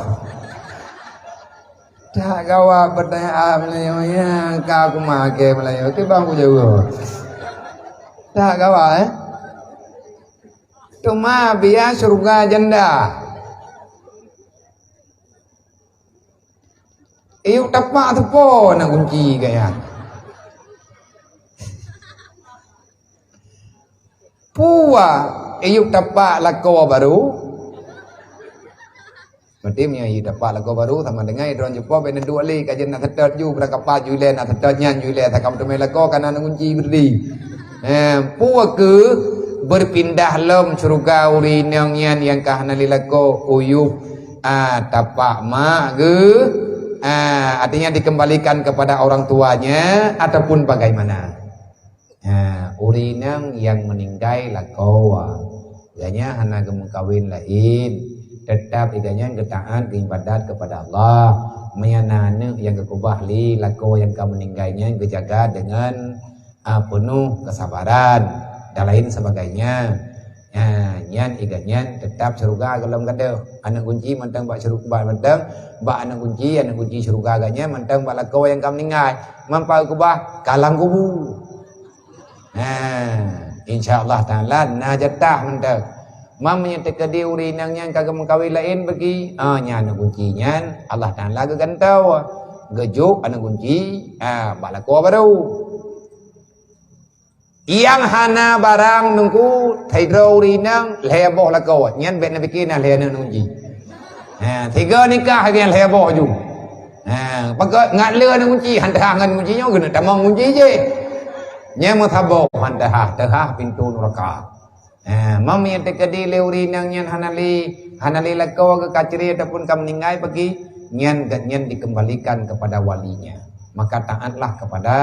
Tak gawat pertanyaan Melayu nyang ka aku makai Melayu. Oke bang aku jawab. Tak gawat eh. Teuma biak syeuruga janda. Iyup tapak teupo na kunci gaya. Pua iyup tapak lakoe barô. Berarti meunyoe iyup tapak lakoe barô sama dengan droe jumpa bèk neuduek lé ka jeuet na seutôt ju, beurangkapat ju ilèe na seutôt nyan ju ilèe takam teumé lakoe ka na kunci berarti. Eh, pua keuh berpindah lom syeuruga ureueng inong nyan nyang ka hana lé lakoe uyup, ah, tapak mak geuh, ah, artinya dikembalikan kepada orang tuanya ataupun bagaimana? Ha, ureueng inong nyang meuninggai lakoe, gobnyan hana geumeukawen laén, teutap gobnyan geutaát geuibadat keupada Allah. Meunyoe na aneuk nyang geukeubah lé lakoe nyang ka meuninggai nyan geujaga deungon, a, peunoh keusabaran dan lain sebagainya. Ha, nyan gobnyan teutap syeuruga gohlom gadôh. Aneuk kunci mantong bak syeuruga mantong, bak aneuk kunci, aneuk kunci syeuruga gobnyan mantong bak lakoe nyang ka meuninggai. Meupakeubah ka lam kubu. Ha, insya Allah Taala na jatah mantong. Meunyoe teukeudi ureueng inong nyan ka geumeukawen laén bagi, ah, nyan aneuk kunci nyan Allah Taala geugantoe. Geujok aneuk kunci, ah, bak lakoe barô. Nyang hana barang nungku, sidroe ureueng inong lhèe boh lakoe. Nyan bèk neupike na lhèe aneuk kunci. Ha, tiga nikah nyan lhèe boh ju. Ha, pakon ngat le aneuk kunci, han teuhah ngon kunci nyoe keuneuk tamong kunci jih. Nyan meusaboh han teuhah, teuhah pintoe nuraka. Ha, meunyoe teukeudi lé ureueng inong nyan hana lé, hana lé lakoe geuh ka cerai ataupun ka meuninggai pagi, nyan gobnyan dikembalikan kepada walinya. Maka taatlah kepada,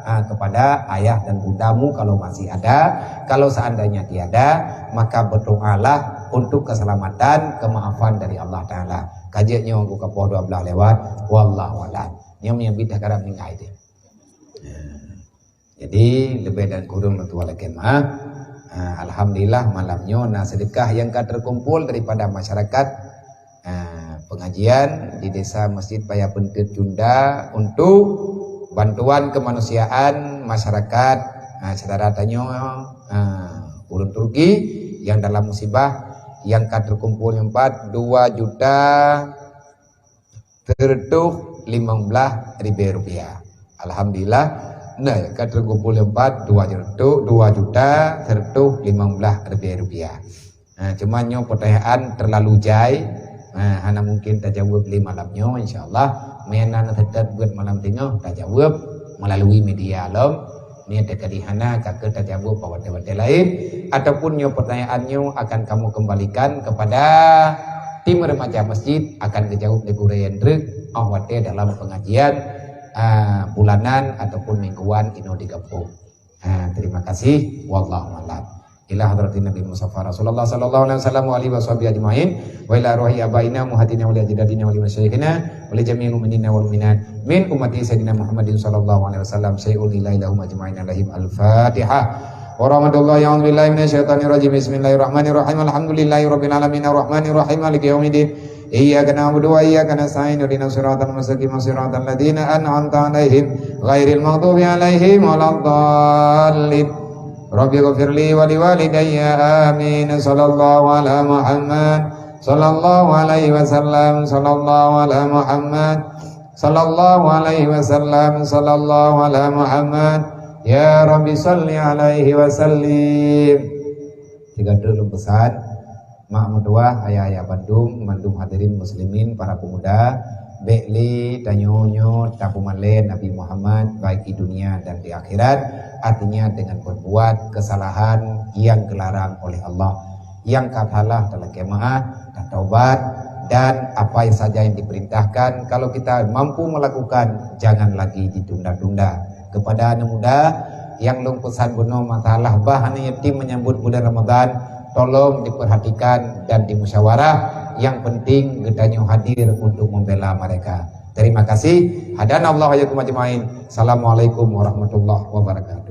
ha, kepada ayah dan bundamu kalau masih ada. Kalau seandainya tiada, maka berdoalah untuk keselamatan, kemaafan dari Allah Taala. Ka jeuet nyoe buka poh dua belas lewat. Wallahu a'lam. Nyoe meunyoe bit dah karab meuninggai teuh. Jadi, leubeh dan kureueng lôn tuan lakèe meu'ah. Ha, alhamdulillah, malam nyoe na seudeukah nyang ka teukumpul daripada masyarakat, ha, pengajian di Desa Masjid Paya Peunteut Cunda untuk bantuan kemanusiaan masyarakat, ha, syedara tanyoe, ha, ureueng Turki nyang dalam musibah, nyang ka teukumpul nyoe pat dua juta seureutôh limong blaih ribèe rupiah. Alhamdulillah, nah, ka teukumpul empat, dua juta, dua juta seureutôh limong blaih ribèe rupiah. Nah, cuma nyoe pertanyaan terlalu jai. Nah, hana mungkin tajaweueb lé malam nyoe, insya Allah. Meunyoe na seutôt buet malam teungoh, tajaweueb melalui media lom. Nyan teuka di hana ka keuh tajaweueb bak watèe-watèe laén, ataupun nyoe pertanyaan nyoe akan kamoe kembalikan kepada tim remaja masjid, akan geujaweueb lé gurèe nyang treuk 'oh watèe dalam pengajian, ah, bulanan ataupun mingguan inoe di gampông. Ah, terima kasih. Wallahu a'lam. Ila hadratin Nabi Mustafa Rasulullah sallallahu alaihi wasallam wa alihi washabihi ajmain, wa ila ruhi abaina muhatina wa li ajdadina wa li masyayikhina wa li jami'il mu'minina wal mu'minat min ummati Sayyidina Muhammadin sallallahu alaihi wasallam syai'un ila ilahum ajmain alaihim. Al-Fatihah. Wa rahmatullahi, a'udzu billahi minasyaitonir rajim. Bismillahirrahmanirrahim. Alhamdulillahi rabbil alamin, arrahmanir rahim, maliki yaumiddin. Iyyaka na'budu wa iyyaka nasta'in. Ihdinas siratal mustaqim, siratal ladzina an'amta alaihim, ghairil maghdubi alaihim waladdallin. Rabbighfirli wa liwalidayya. Amin. Sallallahu ala Muhammad. Sallallahu alaihi wasallam. Sallallahu ala Muhammad. Sallallahu alaihi wasallam. Sallallahu ala Muhammad. Ya Rabbi salli alaihi wasallim. Tiga tu lôn peusan. Mak meutuah, ayah-ayah bandum, mandum hadirin muslimin, para pemuda, bèk lé tanyoe nyoe tapeumalèe Nabi Muhammad baik di dunia dan di akhirat, artinya dengan berbuat kesalahan yang dilarang oleh Allah. Nyang ka salah talakèe meu'ah, tataubat, dan apa saja yang diperintahkan, kalau kita mampu melakukan, jangan lagi ditunda-tunda. Kepada aneuk muda, nyang lôn peusan bunoe masalah bah aneuk yatim menyambut bulan Ramadan, tolong diperhatikan dan dimusyawarah Yang penting geutanyoe hadir untuk membela mereka. Terima kasih. Hadanallahu wa iyyakum ajmain. Assalamualaikum warahmatullahi wabarakatuh.